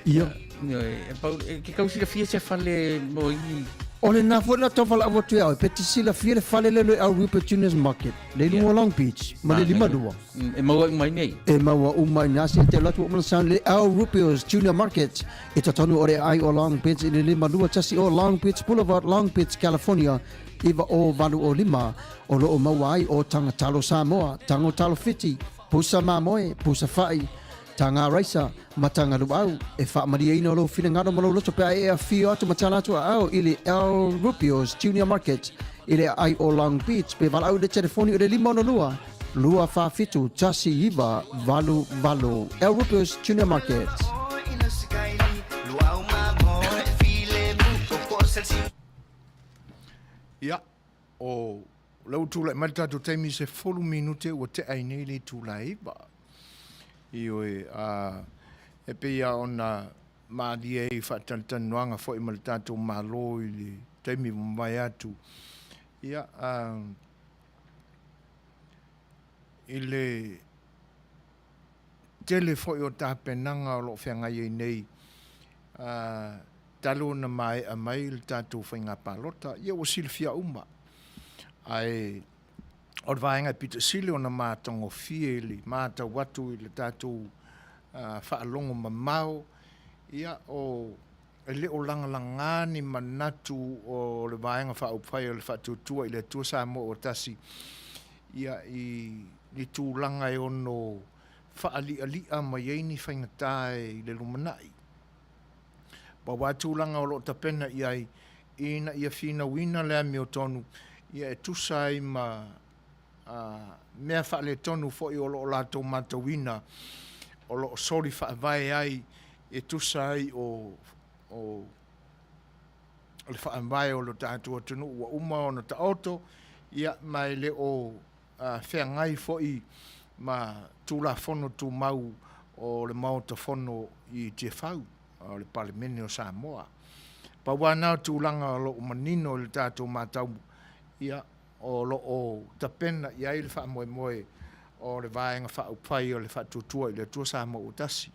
Ia. Ia, e, pau, e, ke kausilafia se fale mo i O lena foi na tau valaau atu ia oe, pe te silafia le fale lea le Al Rupert Junior's Market, le i luga o Long Beach, ma le 52. E maua uma i nei. E maua uma i nā se te alu atu ua sound le Al Rupio's Junior Market i totonu o le aai o Long Beach i le 521 o Long Beach Boulevard, Long Beach, California, 90805. O lo o maua ai o taga talo Samoa, tago talo Fiti, pusa mamoe, pusa fai, taga raisa, ma taga luau. E faamalieina lou finagalo ma lou loto pe a e afio atu ma tala atu aao i le Al Rupio's Junior Market i le aai o Long Beach pe valaau i le telefoni o le 562 247 1988. Al Rupio's Junior Market. Ia, o lea ua tulai mai le tatou taimi i se 10 minute ua tea ai nei le itula e 9. Ioe, a, e pei lava ona malie ai i faatalatalanoaga foi ma le tatou Malo i le taimi ua mavae atu. Ia, a, i le tele foi o tapenaga o lo o feagai ai nei, a, talu ona maea mai le tatou faiga palota, ia ua silafia uma. Ae o le vaega e pito sili ona matagofie i le matau atu i le tatou faalogo mamao, ia o e le o lagalaga ni manatu o le Vaega Faaupufai o le Faatuatua i le Atua Samoa ua Tasi, ia i ni tulaga e ono faali'ali'a mai ai ni faigata i le lumanai. Pau lava tulaga o lo o tapena i ai ina ia finauina le amiotonu ia e tusa ai ma mea faaletonu foi o lo o latou matauina o lo o soli faavae ai e tusa ai o o le faavae o lo tatou atunuu ua uma ona taoto, ia ma e le o feagai foi ma Tulafono Tumau o le Maota Fono i Tiafau o le Palemene o Samoa. Pau lava na o tulaga o lo o manino i le tatou matau, ia, o lo o tapena i ai le faamoemoe o le Vaega Faaupufai o le Faatuatua i le Atua Samoa ua Tasi.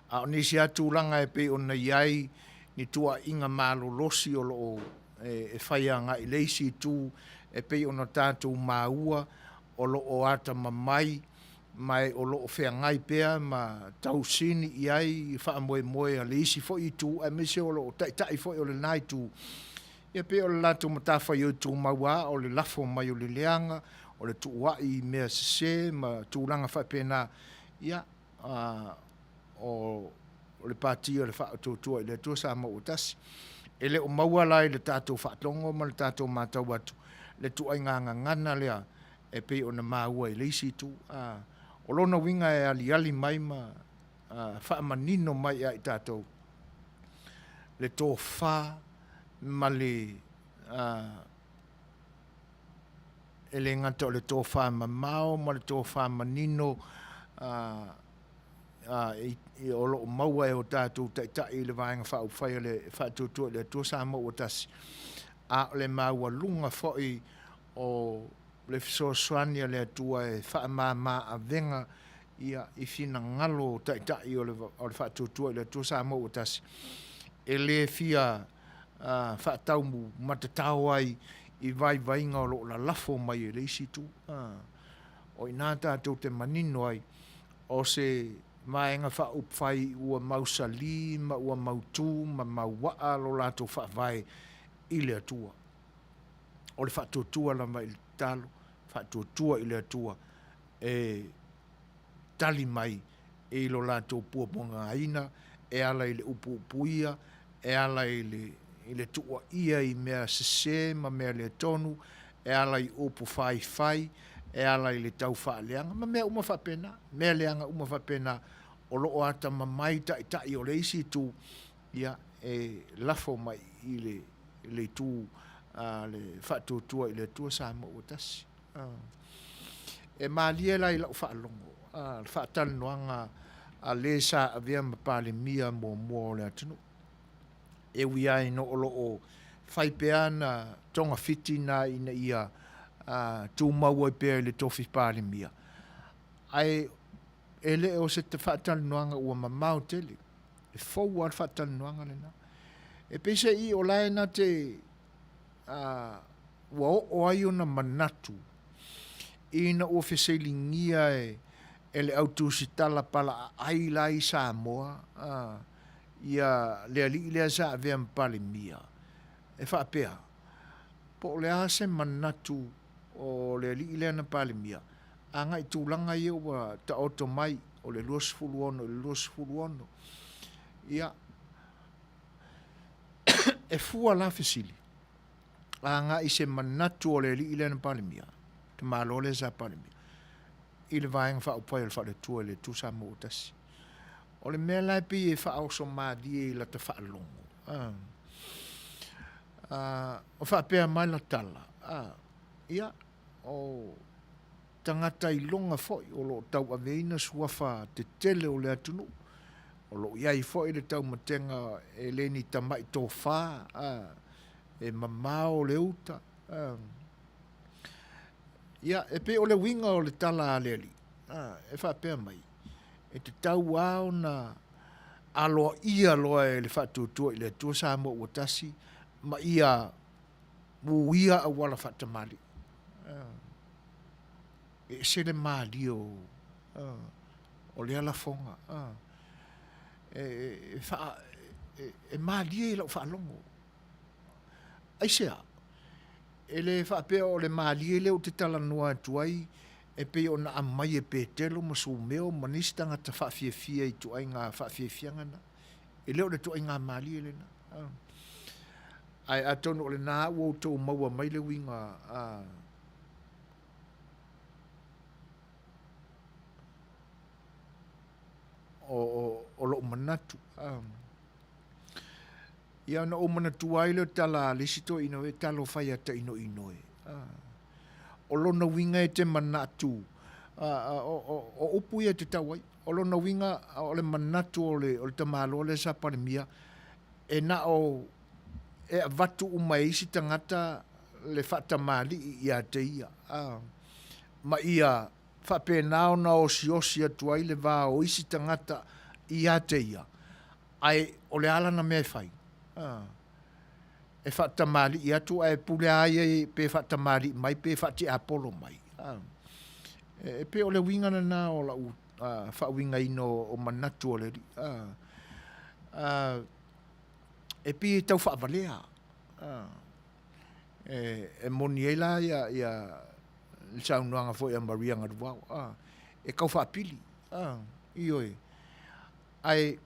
A o nisi lava tulaga e pei ona i ai ni tuuaiga malolosi o lo o e fai agai i le isi itu e pei ona tatou maua o lo o atamamai ma o lo o feagai pea ma tausini i ai faamoemoe a le isi foi itu aemaise o lo o taitai foi o lena itu. Ia pei o le latou matafaioi tumau lava o le lafo mai o le leaga, o le tuuai i mea sese ma tulaga faapena. Ia, o le Pati o le Faatuatua i le Atua Samoa ua Tasi. E le o maua la i le tatou faalogo ma le tatou matau atu le tuaiga gagana lea e pei ona maua i le isi itu. O lona uiga e aliali mai ma faamanino mai ia i tatou le tofa ma le e le gata o le tofa mamao ma le tofa manino o lo o maua e o tatou taitai i le Vaega Faaupufai o le Faatuatua i le Atua Samoa ua Tasi, a o le maualuga foi o le fesoasoani a le Atua e faamama avega ia i finagalo o taitai o le Faatuatua i le Atua Samoa ua Tasi, e le fia faataumatatao ai i vaivaiga o lo o lalafo mai e le isi itu. O i ina tatou te manino ai, o se vaega faaupufai ua mausali ma ua mautū ma mauaa lo latou faavae i le Atua. O le faatuatua lava i le tatalo, faatuatua i le Atua e tali mai i lo latou puapuagaina e ala i le upuupuia, e ala i le, i le tuuaia i mea sese ma mea le tonu, e ala i upu faifai, e ala i le tau faaleaga, ma mea uma faapena, mea leaga uma faapena, o lo o atamamai taitai o le isi itu, ia, e lafo mai i le, le itu a le Faatuatua i le Atua Samoa ua Tasi. E malie la i lau faalogo le faatalanoaga a le sa avea ma Palemia muamua o le atunuu. E ui lava ina o lo o fai pea ana togafiti na ina ia tumau ai pea i le tofi Palemia, ae e le o se faatalanoaga ua mamao tele. E fou lava le faatalanoaga lena. E peiseai o la e na te a, ua oo ai ona manatu ina ua fesiligia e, e le au tusitala palaaai la i Samoa, a, ia le alii lea sa avea ma Palemia, e faapea, Po o le a se manatu o le alii lea na Palemia, agai tulaga ia ua taoto mai o le 26 i le 26. Ia, e fua la fesili, agai i se manatu o le alii lea na Palemia, tamaloa lea sa Palemia, i le Vaega Faaupufai o le Faale-Atua i le Atua Samoa ua Tasi. O le mea la e pei e faaoso malie i lata faalogo, o faapea mai la tala, ia, o tagata iloga foi o lo o tauaveina suafa tetele o le atunuu, o lo o i ai foi le taumatega e le ni tamai tofa, e mamao le uta. Ia, e pei o le uiga o le tala a le Alii, e faapea mai, e tatau lava ona aloaia loa e le Faatuatua i le Atua Samoa ua Tasi ma ia muia auala faatamalii. E ese le malie o, o lea lafoga. E, e, faa, e, e malie i lau faalogo. Aisea? E le faapea o le malie lea ou te talanoa atu ai e pei ona aumai e Petelo ma Sumeo ma nisi tagata faafiafia i ituaiga faafiafiaga na. E le o le ituaiga malie lena. Ae atonu o lena ua outou maua mai le uiga a, o, o, o lou manatu. Ia ona ou manatua ai lea o le tala a le isi toeaina, e talofa ia Tainoino e. O lona uiga e te manatu, o upu ia e te tau ai, o lona uiga o le manatu o le tamaloa lea sa Palemia, e na o e avatu uma e isi tagata le faatamalii ia te ia, ma ia faapena ona osiosi atu ai le va o isi tagata ia te ia, Ae o le a lana mea e fai? E faatamalii atu ae pule lava ia pe faatamalii mai pe faatiapolo mai. E pei o le uiga lena o lau faauigaina o manatu o le alii. E pei e tau faavalea. E moni ai la ia le saunoaga foi a Maria Galuvao, e tau faapili. Ioe. Ae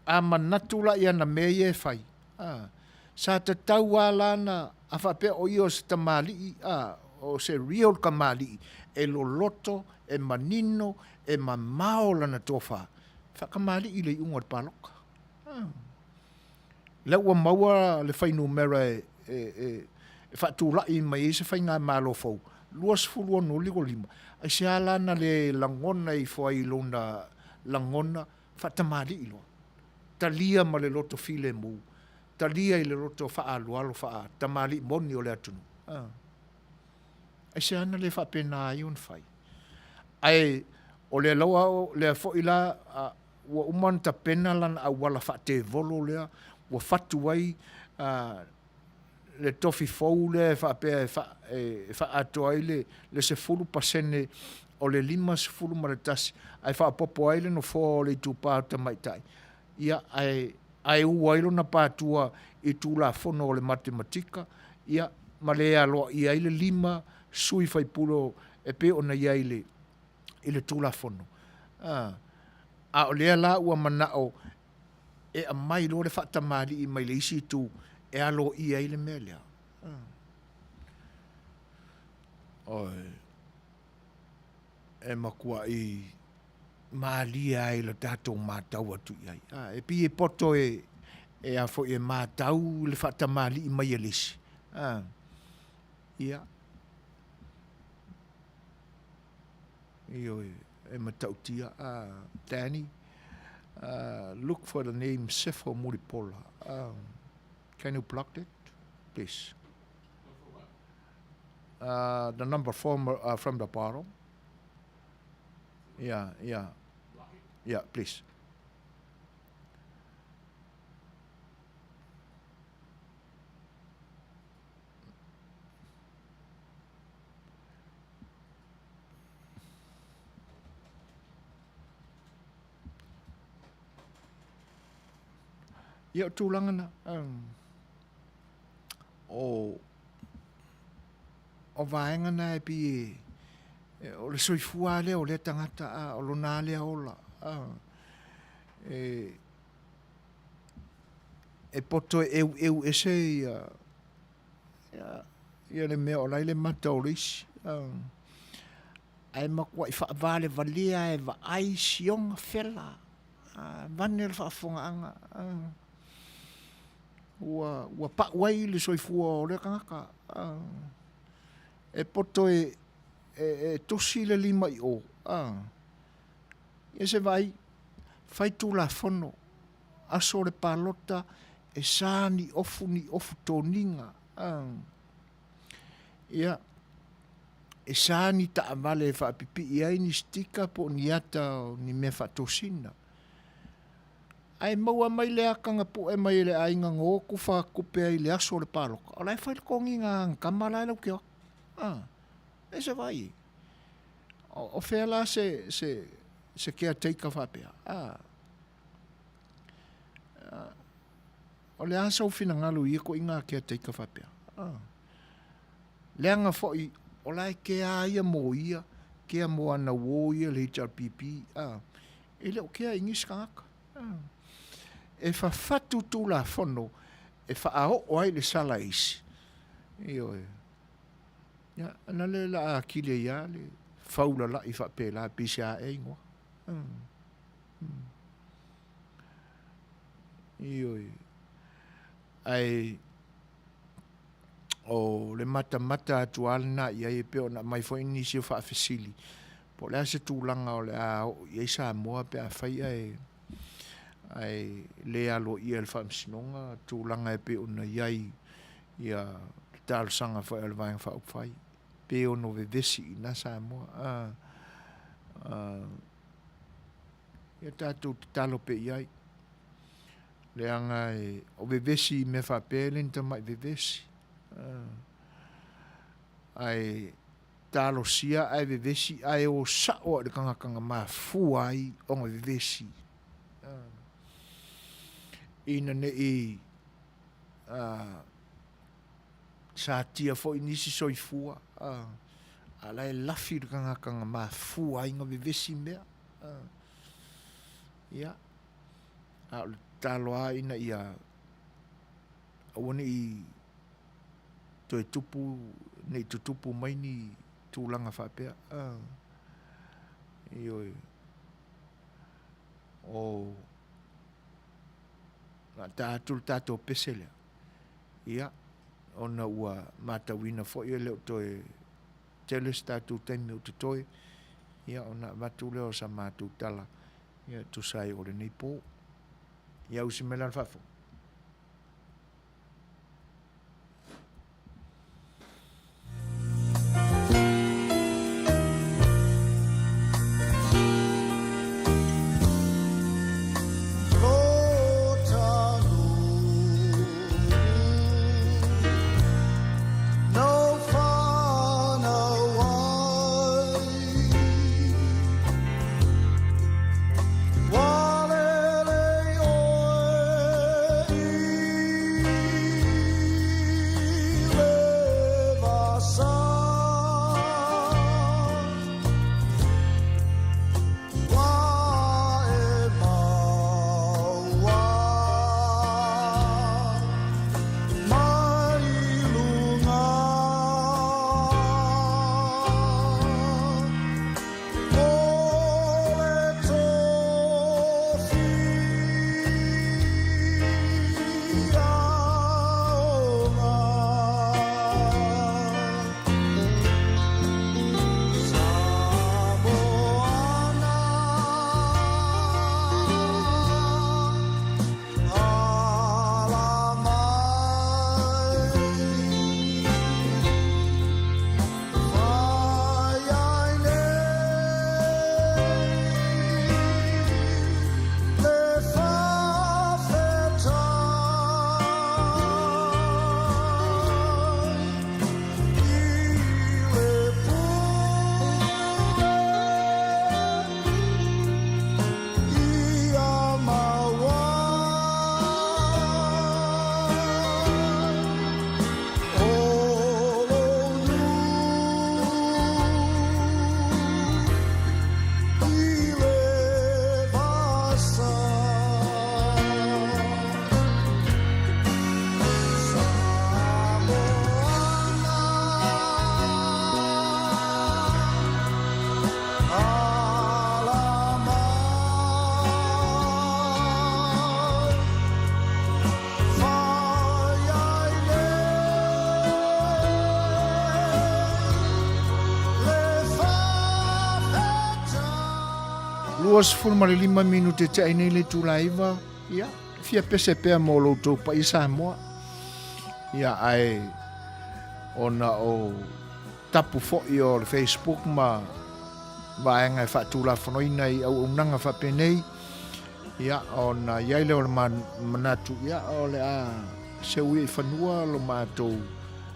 a manatu la i ana mea ia e fai, a, sa tatau lava la na, a faapea o ia o se tamalii, a, o se real tamalii, e loloto, e manino, e mamao lana tofa, faatamalii i le iuga o le palota. A. Lea ua maua le fuainumera e, e, e, e faatulai mai ai se faigamalo fou, 26.5, aisea la na le lagona ifo ai i lona lagona faatamalii loa, talia ma le loto filemu, talia i le loto faaaloalo faatamalii moni o le atunuu. A. Aisea na le faapena ai ona fai? Ae o lea laua, lea foi la, a, ua uma ona tapena lana auala faatevolo lea ua fatu ai a, le tofi fou lea e faapea e faaatoa ai le 10% o le 51 ae faaopoopo ai le nofoa o le itupa o tamaitai, ia, ae, ae u ai lona patua i Tulafono o le Matematika, ia, ma le aloaia ai le 5 sui faipule e pei ona i ai i le, i le Tulafono. A, a o lea la ua manao e aumai loa le faatamalii mai le isi itu e aloaia ai le mea lea. Oi, e matuai malie ai i le tatou matau atu i ai. A, e pei e poto e, e a foi e matau le faatamalii mai e le isi. A, ia. Ioe, e matautia. Uh, Danny, uh, look for the name Sefo Mulipola. Uh, can you block it, please? Uh, the number four uh, from the bottom. Yeah, yeah. Yeah, please. Ia, o tulaga na, o, o vaega na e pei e, e, o le soifua lava lea o lea tagata, a, o lona lava lea ola, a, e, e poto e eueu ese ia, ia, ia le mea o la e i le mata o le isi, a, ae matuai faavalevalea e vaai sioga fela, Avane le faafofogaaga, ua, ua pau ai le soifua o lea tagata. E poto e, e, e tusi le lima i o, ia se vaai, fai tulafono, aso o le palota, e sa ni ofu, ni ofu toniga. Ia, e sa ni taavale e faapipii ai ni sticker po o ni ata o ni mea faatosina. Ae maua mai le ata na pue mai e le aiga na o atu faatupe ai i le aso o le palota, o la e fai le toniga a ana tama la e latou te o atu. A, e se vaai e. O, o fea la se, se, se caretaker faapea? A, a, o le a sou finagalo i ia ituaiga caretaker faapea? A. Leaga foi o la e kea ia mo ia, kea mo ana uō ia le HRPP, a, e le o kea i nisi tagata. A. E fafatu Tulafono e faaoo ai le sala e isi. Ioe. Ia, ana le la a atili ai lava le faulala'i faapela pei se a ea igoa. Mm. Ioe. Ae o le matamata atu lava lena i ai e pei ona aumai foi nisi o faafesili po o le a se tulaga o le a oo i ai Samoa pe afai ae ae le aloaia e le Faamasinoga tulaga e pei ona i ai ia le talosaga foi a le Vaega Faaupufai pe ono vevesi i ina Samoa. A, a, ia tatou tatalo pea i ai. Leaga e, o vevesi i mea faapea e le ni tamai vevesi. Ae talosia ae vevesi ae o sao i le tagata na mafua ai ona vevesi. Ina ne i satia foi nisi soifua, a la e lafi le tagata na mafua ai ona vevesi mea. Ia. A o le tatalo lava ina ia aua ne i toe tupu, ne i tutupu mai ni tulaga faapea. Ioe. O le a ta atu le tatou pese lea, ia, ona ua matauina foi e le o toe tele se tatou taimi o totoe, ia ona avatu lea o sa matou tala Ia e tusa ai o lenei po. Ia usi mai la le faafofoga. 25 minute te ai nei le itula e 9, ia, fia pese pea mo lo outou paia Samoa. Ia, ae ona o tapu foi o le Facebook ma vaega e faatulafonoina i auaunaga faapenei, ia, ona i ai lea o le manatu, ia, o le a seu ia i fanua lo matou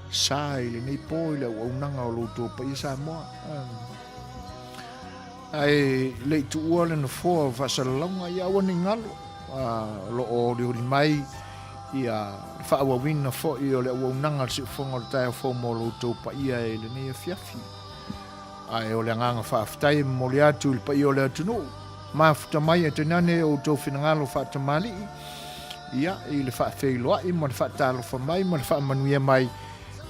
sa i lenei po i le auaunaga o lo outou paia Samoa. Ae le i tuua le nofoa o faasalalauga, ia aua ne i galo, o lo o olioli mai ia le faaauauina foi o le auaunaga a le Siufofoga o le Taeao Fou mo lo outou paia i lenei afiafi. Ae o le agaga faafetai e momoli atu i le paia o le atunuu, mafuta mai e tainane o outou finagalo faatamalii, ia, i le faafeiloai ma le faatalofa mai ma le faamanuia mai,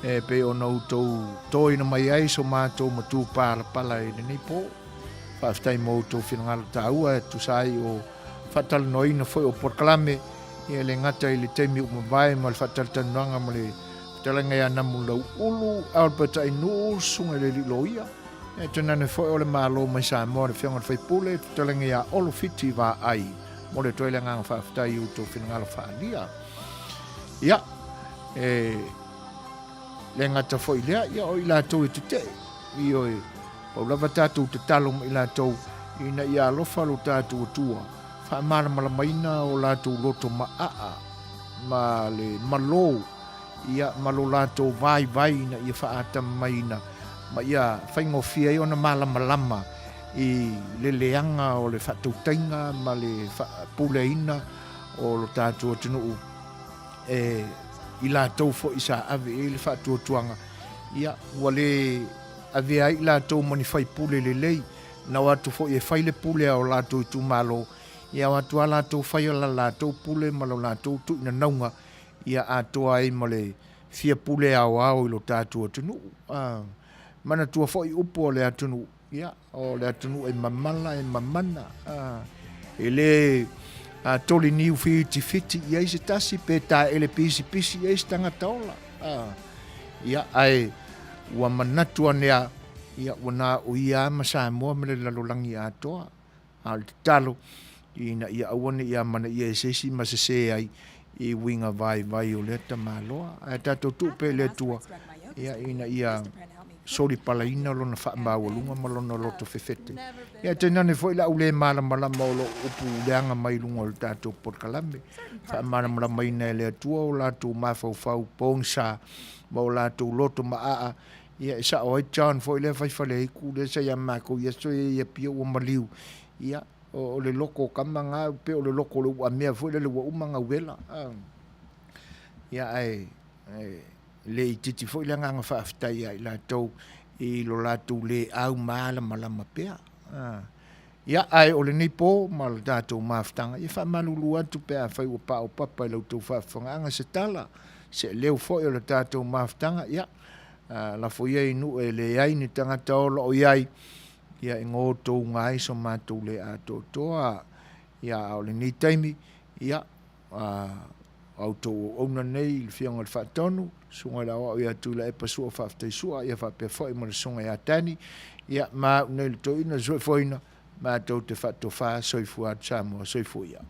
e pei ona outou toina mai ai so matou matu palapala i lenei po. Faafetai mo outou finagalo taua e tusa ai o faatalanoaina foi o polokalame, ia e le gata i le taimi ua mavae ma le faatalatalanoaga ma le fetalaiga ia Namulauulu Albert Ainuu, Susuga i le Alii Loia, ia tainane foi o le Malo mai Samoa le Afioga i le Faipule, fetalaiga ia Olo Fiti Vaai. Momoli atu ai le agaga faafetai i outou finagalo faaalia. Ia, e le gata foi i lea, ia o i latou e tetee, ioe, pau lava tatou tatalo ma i latou ina ia alofa lo tatou Atua, faamalamalamaina o latou loto maaa ma le malo, ia, ma lo latou vaivai ina ia faatamamaina ma ia faigofie ai ona malamalama i le leaga o le faatautaiga ma le faapuleaina o lo tatou atunuu. E i latou foi sa ave i ai le faatuatuaga, ia, ua le avea ai i latou ma ni faipule lelei, na o atu foi e fai le pule a o latou itumalo, ia o atu lava latou fai la latou pule ma lo latou tuuinanauga, ia atoa ai ma le fia pule aoao i lo tatou atunuu. A manatua foi upu a le atunuu, Ia, o le atunuu e mamala e mamana, e le toli niu fitifiti i ai se tasi pe taele pisipisi i ai se tagata ola. Ia, ae ua manatu ane a, ia, ua na o ia ma Samoa ma le lalolagi atoa. A o le tatalo, ina ia aua ne i amanaia e se isi ma sese ai i uiga vaivai o lea tamaloa. Ae tatou tuu pea i le Atua, ia, ina ia solipalaina lona faamaualuga ma lona loto fefete. Ia, tainane foi le au le malamalama o loo upu leaga mai luga o le tatou polokalame. Faamalamalamaina e le Atua o latou mafaufau pogisa ma o latou loto maaa, ia, e sao ai John foi lea fai Faleiku lea sa ia matou i aso ia i Apia ua maliu, ia, o le loko o kama na pei o le loko o le uamea foi lele ua uma ona uela. Ia, ae le itiiti foi le agaga faafetai ia i latou i lo latou le au malamalama pea. Ia, ae o lenei po ma le tatou mafutaga, ia faamalulu atu pe afai ua paopapa i la outou faafofogaaga se tala, se leo foi o le tatou mafutaga, ia, lafo ia i nuu e leai ni tagata ola o i ai, ia e gotouga ai so matou le atoatoa. Ia, a o lenei taimi, ia, a outou auauna nei i le Afioga i le Faatonu, Susuga i le Aoao ia Tuilaepa Sua Faafetai Sua, ia faapea foi ma le Susuga ia Danny, ia, ma au nei le Toeaina le Suefoeina, matou te faatofa soifua atu Samoa, soifua ia.